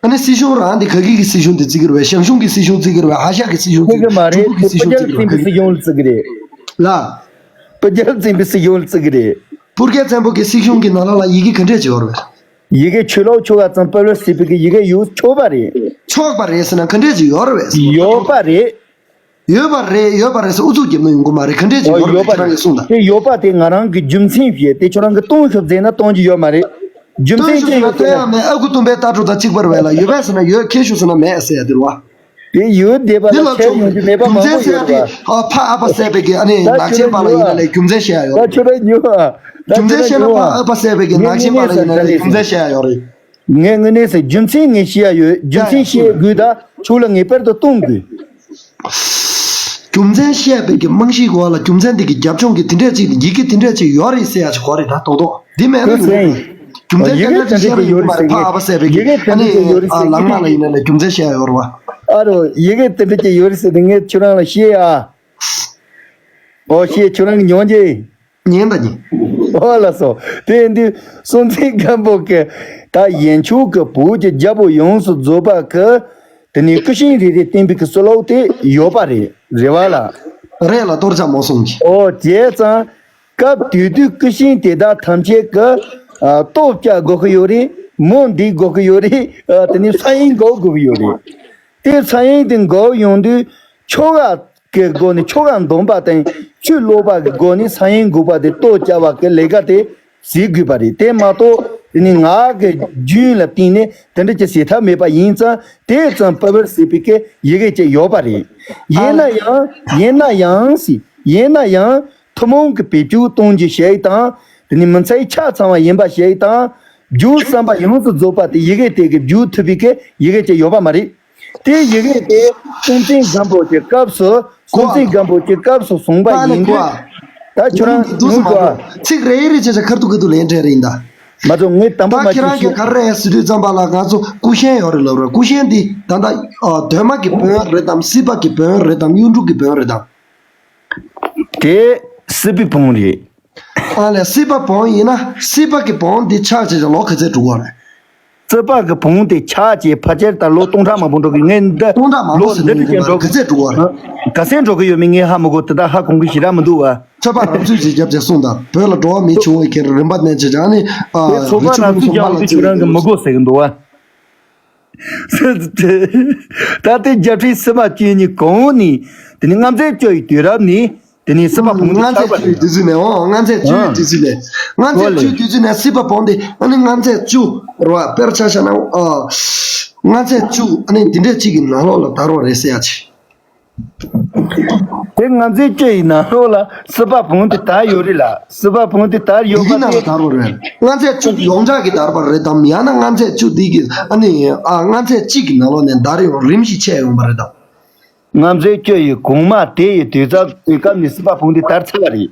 ཨ་ནི་སྲིད་གཞུང་རང་དེ་ག་གི་གི་སྲིད་གཞུང་དེ་བརྩི་གི་རེད་བས། ཞང་ཞུང་གི་སྲིད་གཞུང་བརྩི་གི་རེད་བས། ཧ་ཤ་གི་སྲིད་གཞུང་བརྩི་གི་རེད་བས། ཕྲུ་གུ་གི་སྲིད་གཞུང་བརྩི་གི་མ་རེད། ཕུར་རྒྱལ་བཙན་པོའི་སྲིད་གཞུང་ལ་བརྩི་གི་རེད། ལ། ཕུར་རྒྱལ་བཙན་པོའི་སྲིད་གཞུང་ལ་བརྩི་གི་རེད། ཕུར་རྒྱལ་བཙན་པོ་གི་སྲིད་གཞུང་གི་ནང་ལ་ལ་ཡི་གེ་ག་འདྲས་ཅིག་ཡོད་རེད་བས། ཡི་གེ་ཆོས་ལོག་ཆོ་ག་ཙམ་པ་ལོ་སྲིད་པའི་གི་ཡི་གེ་ཡོད་ཆོག་པ་རེད། ཆོག་པ་རེད་ཟེར་ན་ག་འདྲས་ཅིག་ཡོད་རེད་བས། ཡོད་པ་རེད། ཡོད་པ་རེད། ཡོད་པ་རེད་ཟེར་ཨུ་ཚུགས་རྒྱབ་ན་ཡོང་གི་མ་རེད། ག་འདྲས་ཅིག་ཨོ་ཡོད་རེད་ཡོད་པ་ཁྱེད་རང་རེད། གིས་གསུངས་དང་། དེ་ཡོད་པ་དེ་ང་རང་གི་རྒྱུ་མཚན་བཤད་དེ་ཁྱོད་རང་གིས་སྟོན་ཤོག་ཟེར་ན་སྟོན་གྱི་ཡོད་མ་རེད། རྒྱུ་མཚན་ཅི་ཡོད་ཟེར་ན། ཨ་ཁུ་སྟོན་པའི་ལྟ་གྲུབ་དང་གཅིག་པ་རེད་བས་ལ། ཡོད་པས་ཟེར་ན་ཡོད། མཁྱེན་ཤོག་ཟེར་ན་མེད་ཟེར་ཡ་དེ་རེད་བ། དེ་ཡོད་བསྡད་པ་ལ་ཁྱེར་ཡོང་རྒྱུ་མེད་པ་མང་པོ་ཡོད་རེད་བ། ཨ་ཕ་ཨ་ཕ་བསད་པའི་གི་ཨ་ནི་ད་ནག་ཆེན་པ་ལ་ཡིན་ན་ལས་རྒྱུ་མཚན་བཤད་ཡ་ཡོད་རེད། ད་ཁྱོད་རང་ཉོ་བ། ད་རྒྱུ་མཚན་བཤད་ན་ཕ་ཨ་ཕ་བསད་པའི་གི་ནག་ཆེན་པ་ལ་ཡིན་ན་ལས་རྒྱུ་མཚན་བཤད་ཡ་ཡོད་རེད། ངས་དངོས་གནས་སུ་རྒྱུ་མཚན་ངས་ཤེས་ཡ་ཡོད། རྒྱུ་མཚན་ཤེས་དགོས། ད་ཁྱོད་ལ་ངེས་པར་དུ་གཏོང་དགོས། རྒྱུ་མཚན་བཤད་པའི་གི་རྨང་གཞིའི་སྐོར་ལ་རྒྱུ་མཚན་དེ་གི་རྒྱབ་ལྗོངས་ཀྱི་དེ་འདྲས་ཅིག་ཡི་གེ་དེ་འདྲས་ཅིག་ཡོད་རེད་ཟེར་ཡ་ཅིག་གོ་རེད། ད་རྡོག་རྡོག་འདི་མེད་ན་ཡོད་རེད། རྒྱུ་མཚན་ཡི་གེ་ག་འདྲ་དེ་ཅིག་འདྲས་ཡོད་རེད་ཟེར། ཕ་ཨ་ཕ་བསད་པའི་གི་ཡི་གེ་ཨ་དེ་ནི་འདྲས་ཅིག་ཡོད་རེད་ཟེར། ལག་ན་ལ་ཡིན་ན་ལས་རྒྱུ་མཚན་བཤད་ཡ་ཡོད་རེད་བ། ཨ་རོ་ཡི་གེ་དེ་འདྲས་ཅིག་ཡོད་རེད་ཟེར་ནས་ངས་ཁྱོད་རང་ལ་བཤད་ཡ། ཨོ་བཤད། ཁྱོད་རང་གི་མྱོང་རྒྱུ། ཉན་དང་ཉན། ཨོ་ལགས་སོ། དེ་ཡིན་དུས་སྲོང་བཙན་སྒམ་པོ་གི་ད་ཡན་ཆོད་ཀྱི་བོད་ཀྱི་རྒྱལ་པོ་ཡོངས་སུ་རྫོགས་པ་གི་དེ་ནས་སྐུ་ཞེང་རེ་རེ་བསྟན་པའི་གི་སྲོལ་ལོག་དེ་ཡོད་པ་རེད། རེད་བ་ལ། རེད་ལ། གཏོར་ཆ་མོ་སོང་གི། ཨོ་བྱས་ཙང་སྐབས་དེ་དུས་སྐུ་ཞེང་དེ་དག་ཐམས་ཅད་ཀྱི་ཨ་ལྟོ་བཅའ་དགོས་ཀྱི་ཡོད་རེད། མོ་འདེགས་དགོས་ཀྱི་ཡོད་རེད། ཨ་དེ་ནས་ས་ཡོམ་འགོག་དགོས་ཀྱི་ཡོད་རེད། དེ་ས་ཡོམ་དེ་འགོག་ཡོང་དུས་ཆོ་ག་གི་སྒོ་ནས་ཆོ་ག་འདོན་པ་དང་ཆོས་ཀློག་པ་གི་སྒོ་ནས་ས་ཡོམ་འགོག་པ་དེ་ལྟོ་བཅའ་བ་གི་ལས་ཀ་དེ་བྱེད་དགོས་པ་རེད། དེ་མ་གཏོགས་དེ་ནི་ངག་གི་རྒྱུན་ལ་བརྟེན་ནས་དེ་འདྲ་ཅིག་བྱེད་ཐབས་མེད་པ་ཡིན་ཙང་དེ་ཙམ་པ་བར་ཟེར་བའི་གི་ཡི་གེ་ཅིག་ཡོད་པ་རེད། ཡིན་ན་ཡང་ཡིན་ན་ཡང་ཟེར། ཡིན་ན་ཡང་ཐུན་མོང་གི་བེད་སྤྱོད་གཏོང་རྒྱུ་ཞིག་དང་དེ་ནི་མི་ཚེ་ཆ་ཚང་བ་ཡིན་པ་ཞིག་དང་རྒྱུ་བསམ་པ་ཡོངས་སུ་རྫོགས་པ་དེ་ཡི་གེ་དེ་གི་བརྗོད་ཐུབ་པའི་གི་ཡི་གེ་ཅིག་ཡོད་པ་མ་རེད། དེ་ཡི་གེ་དེ་སྲོང་བཙན་སྒམ་པོ་གི་སྐབས་སུ་སྲོང་བཙན་སྒམ་པོ་གི་སྐབས་སུ་བྱུང་བ་ཡིན་དུས། ད་ཁྱོད་རང་ངུ་དགོས། ཚིག་རེ་རེ་བྱས་བྱས་ཁ་ཐུག་ཁ་ཐུག་ལན་སྤྲད་རེད་ཡིན་ད། མ་གཏོགས་ངས་དམ་པ་མ་ཁྱེད་རང་གིས་ག་རེ་ཟེར་དུས་ཙམ་པ་ལ་ང་ཚོ་སྐུ་ཞེང་ཡོད་རེད་ལབ་རེད། སྐུ་ཞེང་འདི་ད་ལྟ་གདོད་མ་གི་བོན་རེད་དམ། སྲིད་པ་གི་བོན་རེད་དམ། གཡུང་དྲུང་གི་བོན་རེད་དམ། དེ་སྲིད་པའི་བོན་རེད། ཨ་ལས་སྲིད་པ་བོང་ཡིན་ན་སྲིད་པ་གི་བོང་འདི་ཆགས་བྱས་ཀྱང་ལོ་ག་ཚོད་འགྲོ་གི་རེད། སྲིད་པ་གི་བོང་དེ་ཆགས་བྱས་ཕལ་ཆེར་ད་ལོ་སྟོང་ཕྲག་མང་པོ་འགྲོ་གི། ངས་འདི་སྟོང་ཕྲག་མང་པོ་ལོ་ཟེར་འདི་ནས་འདྲ་ཡིན་པ་འགྲོ་གི། ག་ཚོད་འགྲོ་གི་ཡོད་མེད་ངས་ཧ་མི་གོ། དེ་དག་ཧ་གོ་གི་ཞེ་དྲག་མི་འདུག་བ། ཚོད་དཔག་རང་ཚུལ་གྱིས་བརྒྱབ་བྱས་གསུངས་དང་། བོད་ལ་འགྲོ་བ་མི་བྱུང་བའི་ཁྱེད་རིམ་པ་ནས་བྱས་ཀྱང་ནི། ཨ་དེ་ཚོད་དཔག་རང་ཚུལ་བརྒྱབ་ཡོང་དུས་ཁྱོད་རང་གིས་མི་གོ་ཟེར་གི་འདུག་བ། ད་ལྟའི་རྒྱལ་ཕྲན་སིལ་བ་བཅུ་གཉིས་གོང་ནས་དེ་ནས་མངའ་མཛད་བཅུ་ཡི་དུས་རབས་ནས་དེ་ནས་སྲིད་པ་བོང་དུ་མངའ་མཛད་ཆགས་པ་བཅུ་ཡི་རེད། དུས་ཚོད་ནས། འོ་མངའ་མཛད་བཅུ་ཡི་ཨང་། དུས་ཚོད་ནས། མངའ་མཛད་ཨོ་ལེ། བཅུའི་དུས་ཚོད་ནས་སྲིད་པ་བོང་དེ་ཨ་ནི་མངའ་མཛད་བཅུ་རེད་བ། དཔེར་ཆ་བཞག་ན། ཨ་མངའ་མཛད་བཅུ་ཨ་ནི་འདི་འདྲས་གཅིག་གི་ནང་ལོགས་ལ་དར་བ་རེད་ཟེར་ཡ་ཅིག་དེ་མངའ་མཛད་བཅུ་ཡི་ནང་ལོགས་ལ་སྲིད་པ་བོང་དེ་དར་ཡོད་རེད་ལ། སྲིད་པ་བོང་དེ་དར་ཡོད་པ་དེ། ཡིན་ན་ལ་དར་བ་རེད། མངའ་མཛད་བཅུ་ཡོངས་གྲགས་ཀྱི་དར་བ་རེད་དམ། ཡང་ན་མངའ་མཛད་བཅུ་འདི་གི་ཨ་ནི། ཨ་མངའ་མཛད་གཅིག་གི་ནང་ལོགས་ནས་དར་ཡོང་རིམ་བཞིན་ཆད་ཡོང་པ་རེད་དམ། མངའ་མཛད་བཅུ་ཡི་གོང་མ་དེ་ཡི་དུས་ཚབ་དེ་སྐབས་ནས་སྲིད་པ་བོང་དེ་དར་ཚར་བ་རེད།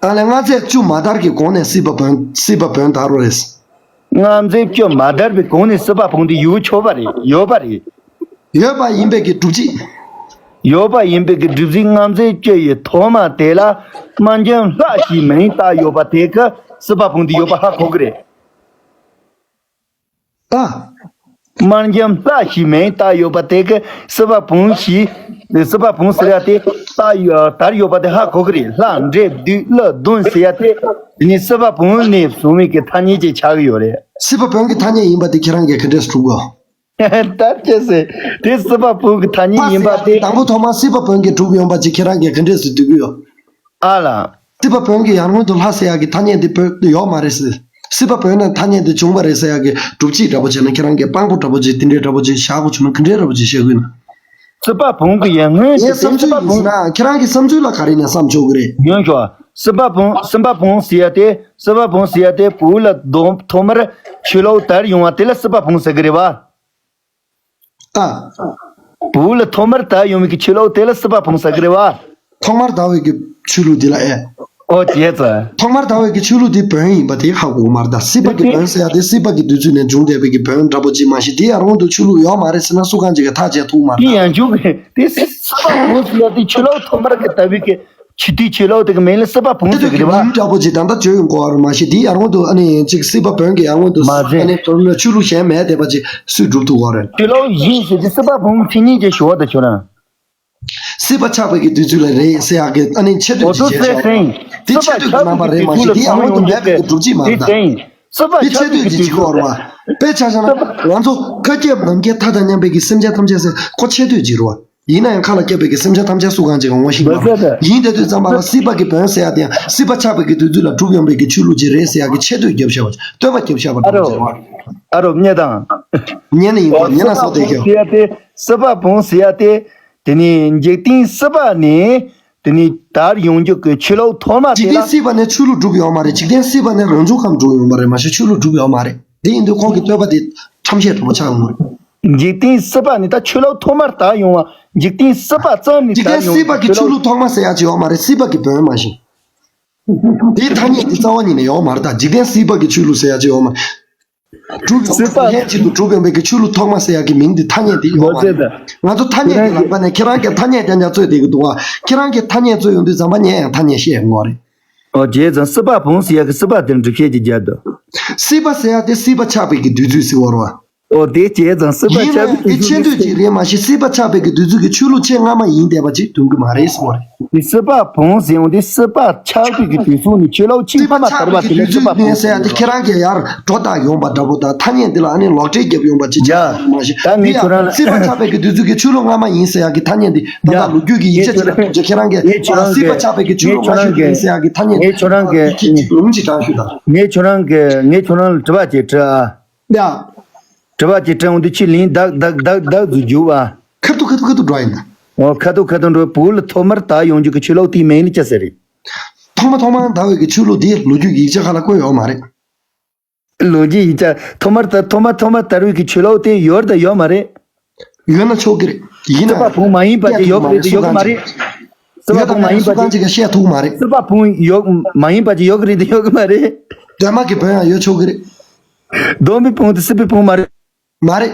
ཨ་ལས་མངའ་མཛད་བཅུ་མ་དར་གྱི་གོང་ནས་སྲིད་པ་བོང་། སྲིད་པ་བོང་དར་བ་རེད། མངའ་མཛད་བཅུ་མ་དར་བའི་གོང་ནས་སྲིད་པ་བོང་དེ་ཡོད་ཆོག་པ་རེད། ཡོད་པ་རེད། ཡོད་པ་ཡིན་པའི་གི་སྒྲུབ་བྱེད། ཡོད་པ་ཡིན་པའི་གི་སྒྲུབ་བྱེད། མངའ་མཛད་བཅུ་ཡི་ཐོག་མ་དེ་ལ་དམར་འཇམ་ལྷ་ཞེས་མིང་བཏགས་ཡོད་པ་དེ་གི་སྲིད་པ་བོང་དེ་ཡོད་པ་ཧ་གོ་གི་རེད། ཨ། དམར་འཇམ་ལྷ་ཞེས་མིང་བཏགས་ཡོད་པ་དེ་གི་སྲིད་པ་བོང་ཞེས། སྲིད་པ་བོང་ཟེར་ཡ་དེ་བཏགས་ཡོད། དར་ཡོད་པ་དེ་ཧ་གོ་གི་རེད། ལྷ་འདྲེ་བདུད་ཀླུ་གདོན་ཟེར་ཡ་དེ་དེ་ནི་སྲིད་པ་བོང་ནས་བྱུང་བའི་གི་ཐ་སྙད་ཅིག་ཆགས་ཀྱི་ཡོད་རེད། སྲིད་པ་བོང་གི་ཐ་སྙད་ཡིན་པ་དེ་ཁྱེད་རང་གིས་ག་འདྲས་སྒྲུབ་དགོས། ད་ཅི་ཟེར། དེ་སྲིད་པ་བོང་གི་ཐ་སྙད་ཡིན་པ་དེ། དང་པོ་ཐོག་མར་སྲིད་པ་བོང་གིས་གྲུབ་ཡོང་པ་ཅིག་ཁྱེད་རང་གིས་ག་འདྲས་སུ་འདོད་ཀྱི་ཡོད། ཨ་ལ། སྲིད་པ་བོང་གི་ཡར་སྔོན་དུ་ལྷ་ཟེར་ཡག་གི་ཐ་སྙད་དེ་བོད་ཡོད་མ་རེད་ཟེར། སྲིད་པ་བོང་ནས་ཐ་སྙད་དེ་བྱུང་བ་རེད་ཟེར་ཡག་གི་སྒྲུབ་བྱེད་འདྲ་པོ་བྱས་ན། ཁྱེད་རང་གིས་དཔང་པོ་འདྲ་པོ་ཅིག་དེ་འདྲའི་འདྲ་པོ་ཅིག་བཞག་དགོས་བྱུང་ན་ག་འདྲའི་འདྲ་པོ་ཅིག་བཤད་དགོས་ན། སྲིད་པ་བོང་གི་ཡར་སྔོན་དུ། ངའི་བསམ་ཚུལ་ཡིན་ཟེར་ན། ཁྱེད་རང་གི་བསམ་ཚུལ་ལ་ག་རེ་ནས་བསམ་ཆོག་གི་རེད། ཡོང་ཤོག་སྲིད་པ་བོང་། སྲིད་པ་བོང་ཟེར་ཡ་དེ། སྲིད་པ་བོང་ཟེར་ཡ་དེ་བོད་ལ་གདོང་ཐོག་མར་ཆུ་ལོག་དར་ཡོང་བ་དེ་ལ་སྲིད་པ་བོང་ཟེར་གི་རེད་བ། ཨ། བོད་ལ་ཐོག་མར་དར་ཡོང་བའི་གི་ཆུ་ལོག་དེ་ལ་སྲིད་པ་བོང་ཟེར་གི་རེད་བ། ཐོག་མར་དར་བའི་གི་ཆུ་ལོག་དེ་ལ་ཨེ། ཨོ་བྱས་ཙང་། ཐོག་མར་དར་བའི་གི་ཆུ་ལོག་དེ་བོན་ཡིན་པ་དེ་ཧ་གོ་གི་མ་རེད་ད། སྲིད་པ་གི་བོན་ཟེར་ཡ་དེ་སྲིད་པ་གི་དུས་ཚོད་ནས་བྱུང་བསྡད་པའི་གི་བོན་འདྲ་པོ་ཅིག་མ་གཞི་དེ་ཡར་སྔོན་དུ་ཆུ་ལོག་ཡོད་མ་རེད་ཟེར་ན་སུ་གང་ཅིག་གིས་ཐག་བཅད་ཐུབ་མ་རེད་ད། དེ་ཡང་འཇུག་གི་དེ་སྲིད་པ་བོང་ཟེར་ཡ་དེ་ཆུ་ལོག་ཐོག་མར་གི་དར་བའི་གི་ཆུ་དེའི་ཆུ་ལོག་དེ་གི་མིང་ལ་སྲིད་པ་བོང་ཟེར་གི་རེད་བ། མིང་འདྲ་པོ་ཅིག་ད་ལྟ་བརྗོད་ཡོང་གོ་བ་རེད། མ་གཞི་དེ་ཡར་སྔོན་དུ་ཨ་ནི་ཅིག་སྲིད་པ་བོན་གི་ཡར་སྔོན་དུ་མ་ཟད། ཨ་ནི་བོན་ལ་ཆུ་ལོག་གཞན་མེད་བསྡད་པ་ཅིག་སུས་སྒྲུབ་ཐུབ་གོ་རེད། ཆུ་ལོག་ཡིན་ཟེར་དེ་སྲིད་པ་བོང་མཚན་ཉིད་ཅན་ཞུ་བ་དང་ཁྱོད་རང་། སྲིད་པ་ཆགས་པའི་གི་དུས་ཚོད་ལ་རེད་ཟེར་ཡག་གི་ཨ་ནི་ཆེ་བསྟོད་ཅིག་བྱས་ཤག་དེ་ཆེ་བསྟོད་ཀྱི་རྣམ་པ་རེད། མ་གཞི་དེ་ཡར་སྔོན་དུ་མེད་པའི་གི་སྒྲུབ་བྱེད་མ་རེད་ད། དེ་ཆེ་བསྟོད་ཅིག་བྱེད་ཀྱི་ཡོད་རེད་བ། དཔེ་ཆ་བཞག་ན་ང་ཚོ་མཁའ་ཁྱབ་ནམ་མཁའི་མཐའ་དང་མཉམ་པའི་གི་སེམས་ཅན་ཐམས་ཅད་ཟེར་ཁོ་ཆེ་བསྟོད་ཅིག་རེད་བ། ཡིན་ན་ཡང་མཁའ་ལ་ཁྱབ་པའི་གི་སེམས་ཅན་ཐམས་ཅད་སུ་གང་ཅིག་གི་ངོ་ཤེས་མ་རེད། ཡིན་དེ་དུས་ཙམ་པ་ལ་སྲིད་པ་གི་བོན་ཟེར་ཡ་དེ་ཡང་སྲིད་པ་ཆགས་པའི་གི་དུས་ཚོད་ལ་གྲུབ་ཡོང་པའི་གི་ཆོས་ལུགས་ཅིག་རེད་ཟེར་ཡ་གི་ཆེ་བསྟོད་རྒྱབ་བཞག་པ། བསྟོད་པ་རྒྱབ་བཞག་པ་འདྲ་པོ་ཅིག་རེད་བ། ཨ་རོ་ཉེ་དང་། ཉེ་ནི་ཡིན་གོ་ཉེ་ན་སོགས་དེ་ཁྱོད། སྲིད་པ་བོང་ཟེར་ཡ་དེ། དེ་ནི་འཇིག་རྟེན་སྲིད་པ་ནས་དེ་ནི་དར་ཡོང་རྒྱུ་གི་ཆུ་ལོག་ཐོག་མ་དེ་ལ། འཇིག་རྟེན་སྲིད་པ་ནས་ཆོས་ལུགས་གྲུབ་ཡོད་མ་རེད། འཇིག་རྟེན་སྲིད་པ་ནས་རང་བྱུང་ཁམས་གྲུབ་ཡོད་མ་རེད། མ་གཞི་ཆོས་ལུགས་གྲུབ་ཡོད་མ་རེད། དེ་ཡིན་དུས་ཁོང་གི་བསྟོད་པ་དེ་ཁྲམ་བཤད་འདྲ་པོ་ཆགས་ཡོང་གི་རེད། འཇིག་རྟེན་སྲིད་པ་ནས་ད་ཆུ་ལོག་ཐོག་མར་དར་ཡོང་བ། འཇིག་རྟེན་སྲིད་པ་ཙམ་ནས་འཇིག་རྟེན་དར་ཡོང་སྲིད་པ་གི་ཆོས་ལུགས་ཐོག་མ་ཟེར་ཡ་ཅིག་ཡོད་མ་རེད། སྲིད་པ་གི་བོན་མ་གཞི། དེའི་ཐ་སྙད་དེ་རྩ་བ་ཉིད་ནས་ཡོད་མ་རེད་ད། འཇིག་རྟེན་སྲིད་པ་གི་ཆོས་ལུགས་ཟེར་ཡ་ཅིག་ཡོད་མ་རེད། གྲུབ་ཡོང་བའི་ལྷན་ཅིག་ཏུ་གྲུབ་ཡོང་བའི་གི་ཆོས་ལུགས་ཐོག་མ་ཟེར་ཡ་གི་མིང་འདི་ཐ་སྙད་དེ་ཡོད་མ་རེད། ང་ཚོ་ཐ་སྙད་ཀྱི་ལམ་ཁ་ནས་ཁྱེད་རང་གིས་ཐ་སྙད་རྐྱང་རྐྱང་རྩོད་བསྡད་ཀྱི་འདུག་བ། ཁྱེད་རང་གིས་ཐ་སྙད་རྩོད་ཡོང་དུས་ཙམ་པ་ངས་ཡང་ཐ་སྙད་བཤད་ཡོང་གི་རེད། ཨོ་བྱས་ཙང་སྲིད་པ་བོང་ཟེར་ཡ་གི་སྲིད་པ་དེར་འགྲེལ་བཤད་ཅིག་རྒྱག་དང་། སྲིད་པ་ཟེར་ཡ་དེ་སྲིད་པ་ཆགས་པའི་གི་དུས་ཚོད་ཟེར་བ་རེད་བ། ཨོ་དེ་བྱས་ཙང་སྲིད་པ་ཡིན་ཆགས་ན་པའི་དུས་ཚོད་དེ་ཆེ་འདོད་ཅིག་རེད། མ་གཞི་སྲིད་པ་ཆགས་པའི་གི་དུས་ཚོད་ཀྱི་ཆོས་ལུགས་ཆེས་སྔ་མ་ཡིན་བསྡད་པ་ཅིག་འདོན་གི་མ་རེད་ཟེར་བ་རེད། དེ་སྲིད་པ་བོང་ཟེར་ཡོང་དེ་སྲིད་པ་ཆགས་པའི་གི་དུས་ཚོད་ནས་ཆོས་ལུགས་ཆེས་སྔ་མ་དར་བ་དེ་ལ་སྲིད་པ་བོང་ཟེར་ཟེར་ཡ་དེ་ཁྱེད་རང་གིས་ཡར་སྒྲོ་བཏགས་ཡོང་པ་འདྲ་པོ་དང་ཐ་སྙད་འདི་ལ་ཨ་ནི་ལོག་འགྲེལ་རྒྱབ་ཡོང་པ་ཅིག་ཡ། ཆགས་ཡོང་བ་མ་གཞི། ད་ངས་ཁྱོད་རང་ལ། སྲིད་པ་ཆགས་པའི་གི་དུས་ཚོད་ཀྱི་ཆོས་ལུགས་སྔ་མ་ཡིན་ཟེར་ཡ་གི་ཐ་སྙད་འདི་ད་ལྟ་ལོ་རྒྱུས་ཀྱི་ཡིག་ཆ་ཅིག་ལ་ཐུག་རྗེས་ཁྱེད་རང་གིས་ངས་ཁྱོད་རང་གི་སྲིད་པ་ཆགས་པའི་གི་ཆོས་ལུགས་སྔ་ཤོས་ཡིན་ཟེར་ཡ་གི་ཐ་སྙད་ངས་ཁྱོད་རང་གི་འདི་ཁྱེད་ཅིག་ལུང་ཅིག་དྲངས་ཞུ་དང་། ངས་ཁྱོད་རང་གི་ངས་ཁྱོད་རང་ལ་དྲི་བ་ཅིག་དྲི་ཨ། ཡ། དྲི་བ་ཅིག་དྲི་འོང་དུས་ཁྱི་ལིང་བདག་བདག་བདག་བདག་ཟུ་རྒྱུ་བ། ཁ་ཐུག་ཁ་ཐུག་ཁ་ཐུག་འགྲོ་ཡིན་ད། འོ་ཁ་ཐུག་ཁ་ཐུག་འགྲོ། བོད་ལ་ཐོག་མར་དར་ཡོང་རྒྱུ་གི་ཆོས་ལུགས་དེའི་མིང་ནི་ཅི་ཟེར་རེད། ཐོག་མ་ཐོག་མར་དར་བའི་གི་ཆོས་ལུགས་དེ་ལོ་རྒྱུས་ཀྱི་ཡིག་ཆ་ཁག་ལ་བཀོད་ཡོད་མ་རེད། ལོ་རྒྱུས་ཡིག་ཆ་ཐོག་མར་དར་ཐོག་མ་ཐོག་མར་དར་བའི་གི་ཆོས་ལུགས་དེ་ཡོད་དང་ཡོད་མ་རེད། ཡོད་ན་ཆོག་གི་རེད། ཡིན་ན་སྲིད་པ་བོང་མ་ཡིན་པ་ཅིག་ཡོད་གི་རེད་དེ་ཡོད་གི་མ་རེད། སྲིད་པ་བོང་མ་ཡིན་པ་ཅིག་སུ་གང་ཅིག་གིས་བཤད་ཐུབ་མ་རེད། སྲིད་པ་བོང་ཡོད་མ་ཡིན་པ་ཅིག་ཡོད་གི་རེད་དེ་ཡོད་གི་མ་རེད། གདོད་མ་གི་བོན་ཡང་ཡོད་ཆོག་གི་རེད། གདོད་མའི་བོང་དེ་སྲིད་པའི་བོང་མ་རེད། མ་རེད།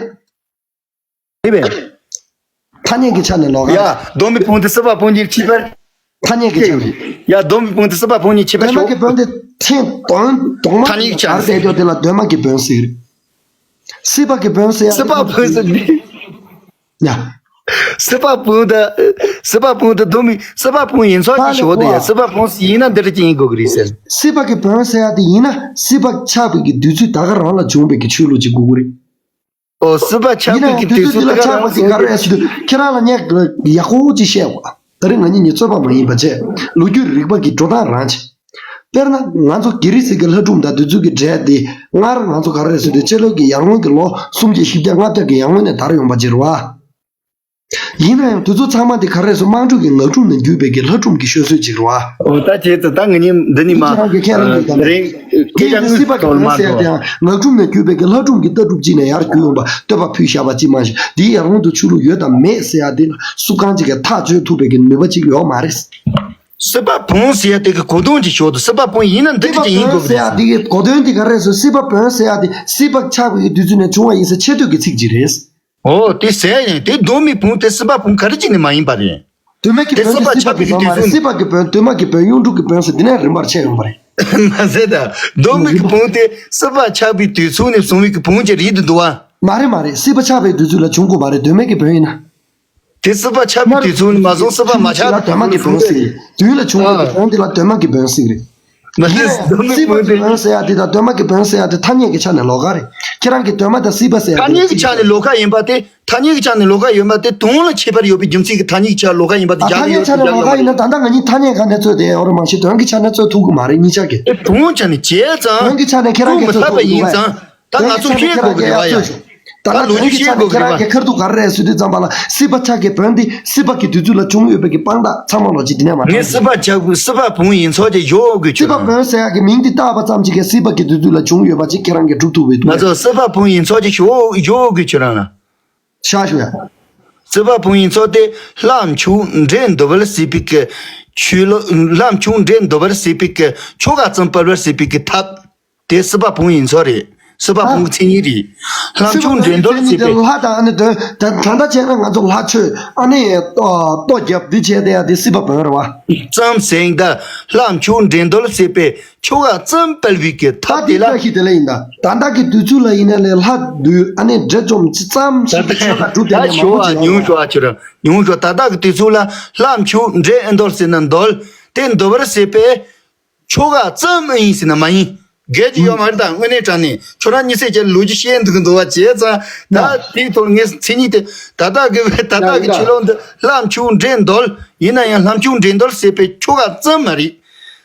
རེད་པས། ཐ་སྙད་ཀྱི་ཆ་ནས་ལོགས་ཀ་ཡ། གདོད་མའི་བོང་དེ་སྲིད་པ་བོང་གི་ཕྱི་པར། ཐ་སྙད་ཀྱི་ཆ་ནས། ཡ་སྡོམ་པའི་བོན་དེ་སྲིད་པ་བོན་གཉིས་ཁྱད་པར་གདོད་མ་ཤོག་གི་བོན་དེ་ཐེངས་གདོང་གདོང་མ་ཐ་སྙད་ཀྱི་ཆ་གར་ནས་བལྟས་ཀྱང་དེ་ལ་གདོད་མ་གི་བོན་ཟེར་གི་རེད། སྲིད་པ་གི་བོན་ཟེར་ཡ་སྲིད་པ་བོན་ཟེར་ནི། ཡ། སྲིད་པ་བོན་དེ། སྲིད་པ་བོན་དེ་སྡོམ་པའི་སྲིད་པ་བོན་ཡིན་ཚོད་ཀྱི་ཤོག་དེ་ཡ། སྲིད་པ་བོན་ཡིན་ན་འདི་འདྲ་ཅིག་ཡིན་དགོས་ཀྱི་རེད་ཟེར། སྲིད་པ་གི་བོན་ཟེར་ཡ་དེ་ཡིན་ན་སྲིད་པ་ཆགས་པའི་གི་དུས་ཚོད་ད་ག་རང་ལ་བྱུང་བའི་གི་ཆོས་ལུགས་ཅིག་དགོས་ཀྱི་རེད། ཨོ་སྲིད་པ་ཆགས་ཡིན་ན་པའི་ཡང་གི་དུས་དུས་ཚོད་ཚོད་དེ་ལ་དེ་ག་ཆགས་རང་པ་ཟེར་གི་ག་རེ་ཟེར་དུས་ཁྱེད་རང་ལ་ངས་ཡག་པོ་ཅིག་བཤད་དགོས། ད་རེས་ང་གཉིས་ནི་རྩོད་པ་མ་ཡིན་པ་བྱས། ལོ་རྒྱུས་རིག་པ་གི་འགྲོ་སྟངས་རང་བྱས། དཔེར་ན་ང་ཚོ་གྷི་རི་སི་གི་ལྷ་སྒྲུང་དང་དེ་ཚོ་གི་གྲས་དེ་སྔར་ང་ཚོ་ག་རེ་ཟེར་དུས་སྤྱི་ལོ་གི་ཡར་སྔོན་གྱི་ལོ་སུམ་བརྒྱ་བཞི་བརྒྱ་ལྔ་བརྒྱ་གི་ཡར་སྔོན་ནས་དར་ཡོང་པ་ཅིག་རེད་བ། ཡིན་ན་ཡང་དེ་ཚོ་ཚང་མ་དེ་ག་རེ་ཟེར་དམངས་ཁྲོད་ཀྱི་ངག་སྒྲུང་ནས་བརྒྱུད་པའི་གི་ལྷ་སྒྲུང་གི་ཤོད་སྲོལ་ཅིག་རེད་བ། ཨོ་ད་བྱས་ཙང་ད་ང་གཉིས་འདི་ནི་མ། ཁྱེད་རང་གི་ཁས་ལེན་འདུག་དམ། རེད། སྐད་ཆ་དངོས་སུ་ཐོག་མ་ཟེར་ཡ་དེའང་ངག་སྒྲུང་ནས་བརྒྱུད་པའི་གི་ལྷ་སྒྲུང་གི་ལྟ་གྲུབ་ཅིག་ནས་ཡར་བརྒྱུད་ཡོང་པ་བསྟོད་པ་ཕུལ་བཞག་པ་ཅིག་མ་གཏོགས་དེའི་ཡར་སྔོན་དུ་ཆོས་ལུགས་ཡོད་དམ་མེད་ཟེར་ཡ་དེ་ལ་སུ་གང་ཅིག་གིས་ཐག་གཅོད་ཐུབ་པའི་གི་ནུས་པ་ཅིག་ཡོད་མ་རེད། སྲིད་པ་བོན་ཟེར་ཡ་དེ་གི་གོ་དོན་ཅིག་ཤོད་དོ། སྲིད་པ་བོན་ཡིན་ན་འདི་འདྲ་ཅིག་ཡིན་དགོས་ཀྱི་རེད་ཟེར། སྲིད་པ་བོན་ཟེར་ཡ་དེ་གི་གོ་དོན་དེ་ག་རེ་ཟེར། སྲིད་པ་བོན་ཟེར་ཡ་དེ་སྲིད་པ་ཆགས་པའི་གི་དུས་ཚོད་ནས་བྱུང་བ་ཡིན་ཟེར་ཆེ་བསྟོད་ཀྱི་ཚིག་ཅིག་རེད། ཨོ་དེ་ཟེར་ཡང་དེ་གདོད་མའི་བོན་དེ་སྲིད་པ་བོན་ག་རེ་ཅིག་ནས་མ་ཡིན་པ་རེད། གདོད་མའི་གི་དེ་བོན་དེ་སྲིད་པ་སྲིད་པ་ཆགས་པའི་གི་གི་བོན་མ་རེད། དུས་ཚོད། སྲིད་པ་གི་བོན། གདོད་མ་གི་བོན། གཡུང་དྲུང་གི་བོན་ཟེར་དེ་ནས་རིམ་པར་ཕྱེ་ཡོང་པ་རེད། མ་ཟད་ད་གདོད་མའི་གི་བོན་དེ་སྲིད་པ་ཆགས་པའི་དུས་ཚོད་ནས་བཟུང་བའི་གི་བོན་གྱི་རིགས་དེ་འདུག་བ། མ་རེད་མ་རེད། སྲིད་པ་ཆགས་པའི་དུས་ཚོད་ལ་བྱུང་དགོས་མ་རེད། གདོད་མའི་གི་བོན་ཡིན་ན། དེ་སྲིད་པ་ཆགས་པའི་དུས་ཚོད་ནས་མ་བཟུང་སྲིད་པ་མ་ཆགས་ལ་གདོད་མ་གི་བོན་ཟེར་གི་རེད། དུས་ལ་བྱུང་བའི་གི་བོན་དེ་ལ་གདོད་མ་གི་བོན་ཟེར་གི་རེད། མ་ཟད་གདོད་མའི་སྲིད་པ་བོན་གི་དེ། བོན་ཟེར་ཡ་དེ་དང་གདོད་མ་གི་བོན་ཟེར་ཡ་དེ་ཐ་སྙད་ཀྱི་ཆ་ནས་ལོགས་ཀ་རེད། ཁྱེད་རང་གི་གདོད་མ་དང་སྲིད་པ་ཟེར་ཡ་ཐ་དེ་སྙད་ཀྱི་ཆ་ནས་ལོགས་ཀ་ཡིན་པ་དེ། ཐ་སྙད་ཀྱི་ཆ་ནས་ལོགས་ཀ་ཡོད་པ་དེ་དོན་ལ་ཁྱད་པར་ཡོད་པའི་རྒྱུ་མཚན་གྱིས་ཐ་སྙད་ཀྱི་ཆ་ལོགས་ཀ་ཡིན་པ་དེ། ཨ། ཐ་རྒྱག་གི་སྙད་ཡོད་ཆ་ནས་ལོགས་ཀ་ཡིན་ན་ད་ལྟ་ང་གཉིས་ཐ་སྙད་སྒང་ནས་རྩོད་དེ་ཡོད་རེད་མ་གཞི་དོན་གྱི་ཆ་ནས་རྩོད་ཐུབ་ཀྱི་མ་རེད་གཉིས་ཆ་གི། དེ་དོན་ཆ་ནས་བྱས་ཙང་། དོན་གྱི་ཆ་ནས་ཁྱེད་རང་གིས་རྩོད་ཐུབ་ཀྱི་འདུག་གས། ད་ང་ཚོ་ཤེས་དགོས་ཀྱི་རེད་བ་ཡ། ད་ལོ་རྒྱུས་ཤེས་དགོས་ཀྱི་རེད་བ་ཡ། ཁྱེད་རང་གི་ཁ་ཐུག་ག་རེ་རེད་ཟེར་དུས་ཙམ་པ་ལ་སྲིད་པ་ཆགས་ཀྱི་བོན་འདི་སྲིད་པ་གི་དུས་ཚོད་ལ་བྱུང་ཡོད་པའི་གི་དཔང་རྟགས་ཚང་མ་ལོ་ཅིག་དེ་ནས་མ་ངས་སྲིད་པ་ཆགས་སྲིད་པ་བོན་ཡིན་ཚོད་ཀྱི་ཞོག་གི་ཁྱོད་རང་། སྲིད་པ་བོན་ཟེར་ཡག་གི་མིང་འདི་བཏགས་པ་ཙམ་ཅིག་གིས་སྲིད་པ་གི་དུས་ཚོད་ལ་བྱུང་ཡོད་པ་ཅིག་ཁྱེད་རང་གིས་སྒྲུབ་ཐུབ་པའི་འདུག་ང་ཚོ་སྲིད་པ་བོན་ཡིན་ཚོད་ཀྱི་ཞོག་ཞོག་གི་ཁྱོད་རང་ལ། ཤ་ཞུ་ཡ། སྲིད་པ་བོན་ཡིན་ཚོད་དེ་ལྷ་མཆོག་འདྲེ་འདུལ་བར་བྱེད་པའི་གི་ཆོས་ལུགས། ལྷ་མཆོག་འདྲེ་འདུལ་བར་བྱེད་པའི་གི་ཆོ་ག་ཙམ་སྤེལ་བར་བྱེད་པའི་གི་ཐབས། དེ་སྲིད་པ་བོན་ཡིན་ཚོད་རེད། སྲིད་པ་ཨ། བོན་གྱི་མཚན་ཉིད་རེད། ལྷ་མཆོག་འདྲེ་འདུལ་ཟེར་བའི། ལྷ་དང་ཨ་ནི་དོན་ད་ད་ལྟ་བྱས་ན་ང་ཚོ་ལྷ་མཆོད་ཨ་ནི་ལྟོ་རྒྱབ་འདི་བྱས་ཏེ་ཡ་དེ་སྲིད་པ་བོན་རེད་བ། ཙམ་ཟེར་ཡིན་ད། ལྷ་མཆོག་འདྲེ་འདུལ་ཟེར་བའི་ཆོ་ག་ཙམ་སྤེལ་བའི་གི་ཐབས། ཨ་དེ་ལ་ཤི་དེ་ལ་ཡིན་ད། ད་ལྟ་གི་དུས་ཚོད་ལ་ཡིན་ན་ལས་ལྷ་འདུལ་ཨ་ནི་འདྲེ་བཅོམ་ཙམ་ཞིག་གི་ཆོ་ག་སྒྲུབ་ད་བསྡད་ནས་མང་ཤོ་པོ་ཨ་ཅིག་ཡོད་ཉུང་ཤོ་ཨ་ཁྱོད་རང་ཉུང་ཤོ། ད་ལྟ་གི་དུས་ཚོད་ལ་ལྷ་མཆོག་འདྲེ་ཨེ་འདུལ་ཟེར་ན་འདུལ། དེ་འདུལ་བར་བྱེད་པའི་ཆོ་ག་ཙམ་ཨེ་ཡིན་ཟེར་ན་མ་ཡིན། གལ་ཆེ་ཡོད་མ་རེད། ད་དངོས་གནས་དྲང་གནས་ཁྱོད་རང་གཉིས་སེ་ཅན་ལོ་རྒྱུས་ཤེས་འདུག་གི་འདུག་བ་བྱས་ཙང་ད་ཡ། དེའི་ཐོག་ངས་མཚན་ཉིད་དེ་ད་ལྟ་གི་ད་ལྟ་གི་ཡ་ཡ། ཆོས་ལུགས་འདི་ལྷ་མཆོག་འདྲེ་འདུལ་ཡིན་ན་ཡང་ལྷ་མཆོག་འདྲེ་འདུལ་ཟེར་བའི་ཆོ་ག་ཙམ་མ་རེད།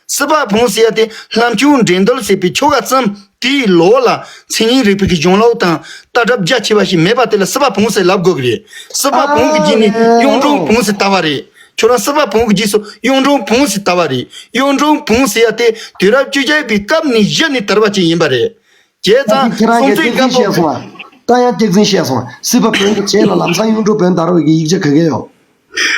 སྲིད་པ་བོན་ཟེར་ཡ་དེ་ལྷ་མཆོག་འདྲེ་འདུལ་ཟེར་བའི་ཆོ་ག་ཙམ་དེའི་ལོགས་ལ་མཚན་ཉིད་རིག་པའི་གི་གཞུང་ལུགས་དང་ལྟ་གྲུབ་རྒྱ་ཆེ་བ་ཞིག་མེད་པ་དེ་ལ་སྲིད་པ་བོན་ཟེར་ལབ་དགོས་ཀྱི་རེད། སྲིད་པ་བོན་གྱི་རྗེས་ནས་གཡུང་དྲུང་བོན་ཟེར་དར་བ་རེད། ཁྱོད་རང་སྲིད་པ་བོན་གྱི་རྗེས་སུ་གཡུང་དྲུང་བོན་ཟེར་དར་བ་རེད། གཡུང་དྲུང་བོན་ཟེར་ཡ་དེ་དུས་རབས་བཅུ་བརྒྱད་པའི་སྐབས་ནས་གཞི་ནས་དར་བ་ཅིག་ཡིན་པ་རེད། བྱས་ཙང་ད་ཁྱེད་རང་གིས་སྲོང་བཙན་སྒམ་པོ་གི། ད་ཡང་སྐྱག་རྫུན་བཤད་སོང་། སྲིད་པ་བོན་གྱི་རྗེས་ལ་ལམ་སང་གཡུང་དྲུང་བོན་དར་བའི་གི་ཡིག་ཆ་ག་གེ་ཡོད།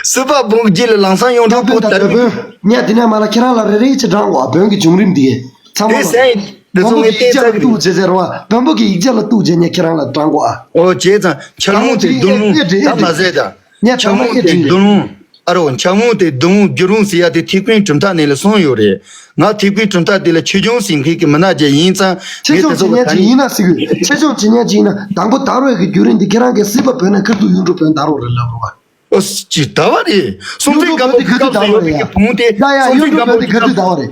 སྲིད་པ་བོན་གྱི་རྗེས་ལ་ལམ་སང་གཡུང་དྲུང་བོན་དར་བའི། ངས་དེ་ནས་མ་ལ་ཁྱེད་རང་ལ་རེ་རེ་ཅིག་བགྲང་གོ་ཨ། བོན་གྱི་བྱུང་རིམ་འདི་གས་ཚང་མ་ལ། དེ་སེང་དེ་བོན་ཚོ་པོ་ངས་གི་ཡིག་བལྟས་ཆ་ལ་ཚར་གི་རེད། གཏུགས་བྱས་ཟེར་བ། བོན་པོ་གི་ཡིག་ཆ་ལ་གཏུགས་བྱས་ངས་ཁྱེད་རང་ལ་བགྲང་གོ་ཨ། ཨོ་བྱས་ཙང་ཕྱག་ལུང་དེ་མདུན་ལུང་ད་མ་ཟད་ད། ངས་ཕྱག་ལུང་དེ་མདུན་ལུང་། ཨ་རོ་ཕྱག་ལུང་དེ་མདུན་ལུང་བརྒྱུད་རུང་ཟེར་ཡ་དེ་ཐེག་པའི་གྲུབ་མཐའ་ནས་ལ་གསུངས་ཡོད་རེད། ང་ཐེག་པའི་གྲུབ་མཐའ་དེ་ལ་ཆོས་འབྱུང་ཟེར་མཁན་གྱི་མི་སྣ་ཅིག་ཡིན་ཙང་། ཆེ་ཆུང་བྱེད་མཁན་ཅིག་ཡིན་ན་ཟེར་གི། ཆེ་ཆུང་བྱེད་མཁན་ཅིག་ཡིན་ན་དང་པོ་དར་བའི་གི་བརྒྱུད་རིམ་འདི་ཁྱེད་རང་གིས་སྲིད་པ་བོན་ནས་ཁ་ཐུག་གཡུང་དྲུང་བོན་དར་བ་རེད་ལབ་རོགས། ཨོ་ཅི་ད་བ་རེད། སྲོང་བཙན་སྒམ་པོ་གི་སྐབས་སུ་ཡོད་པའི་གི་བོན་དེ་ཡ་ཡ་སྲོང་བཙན་སྒམ་པོ་གི་སྐབས་སུ།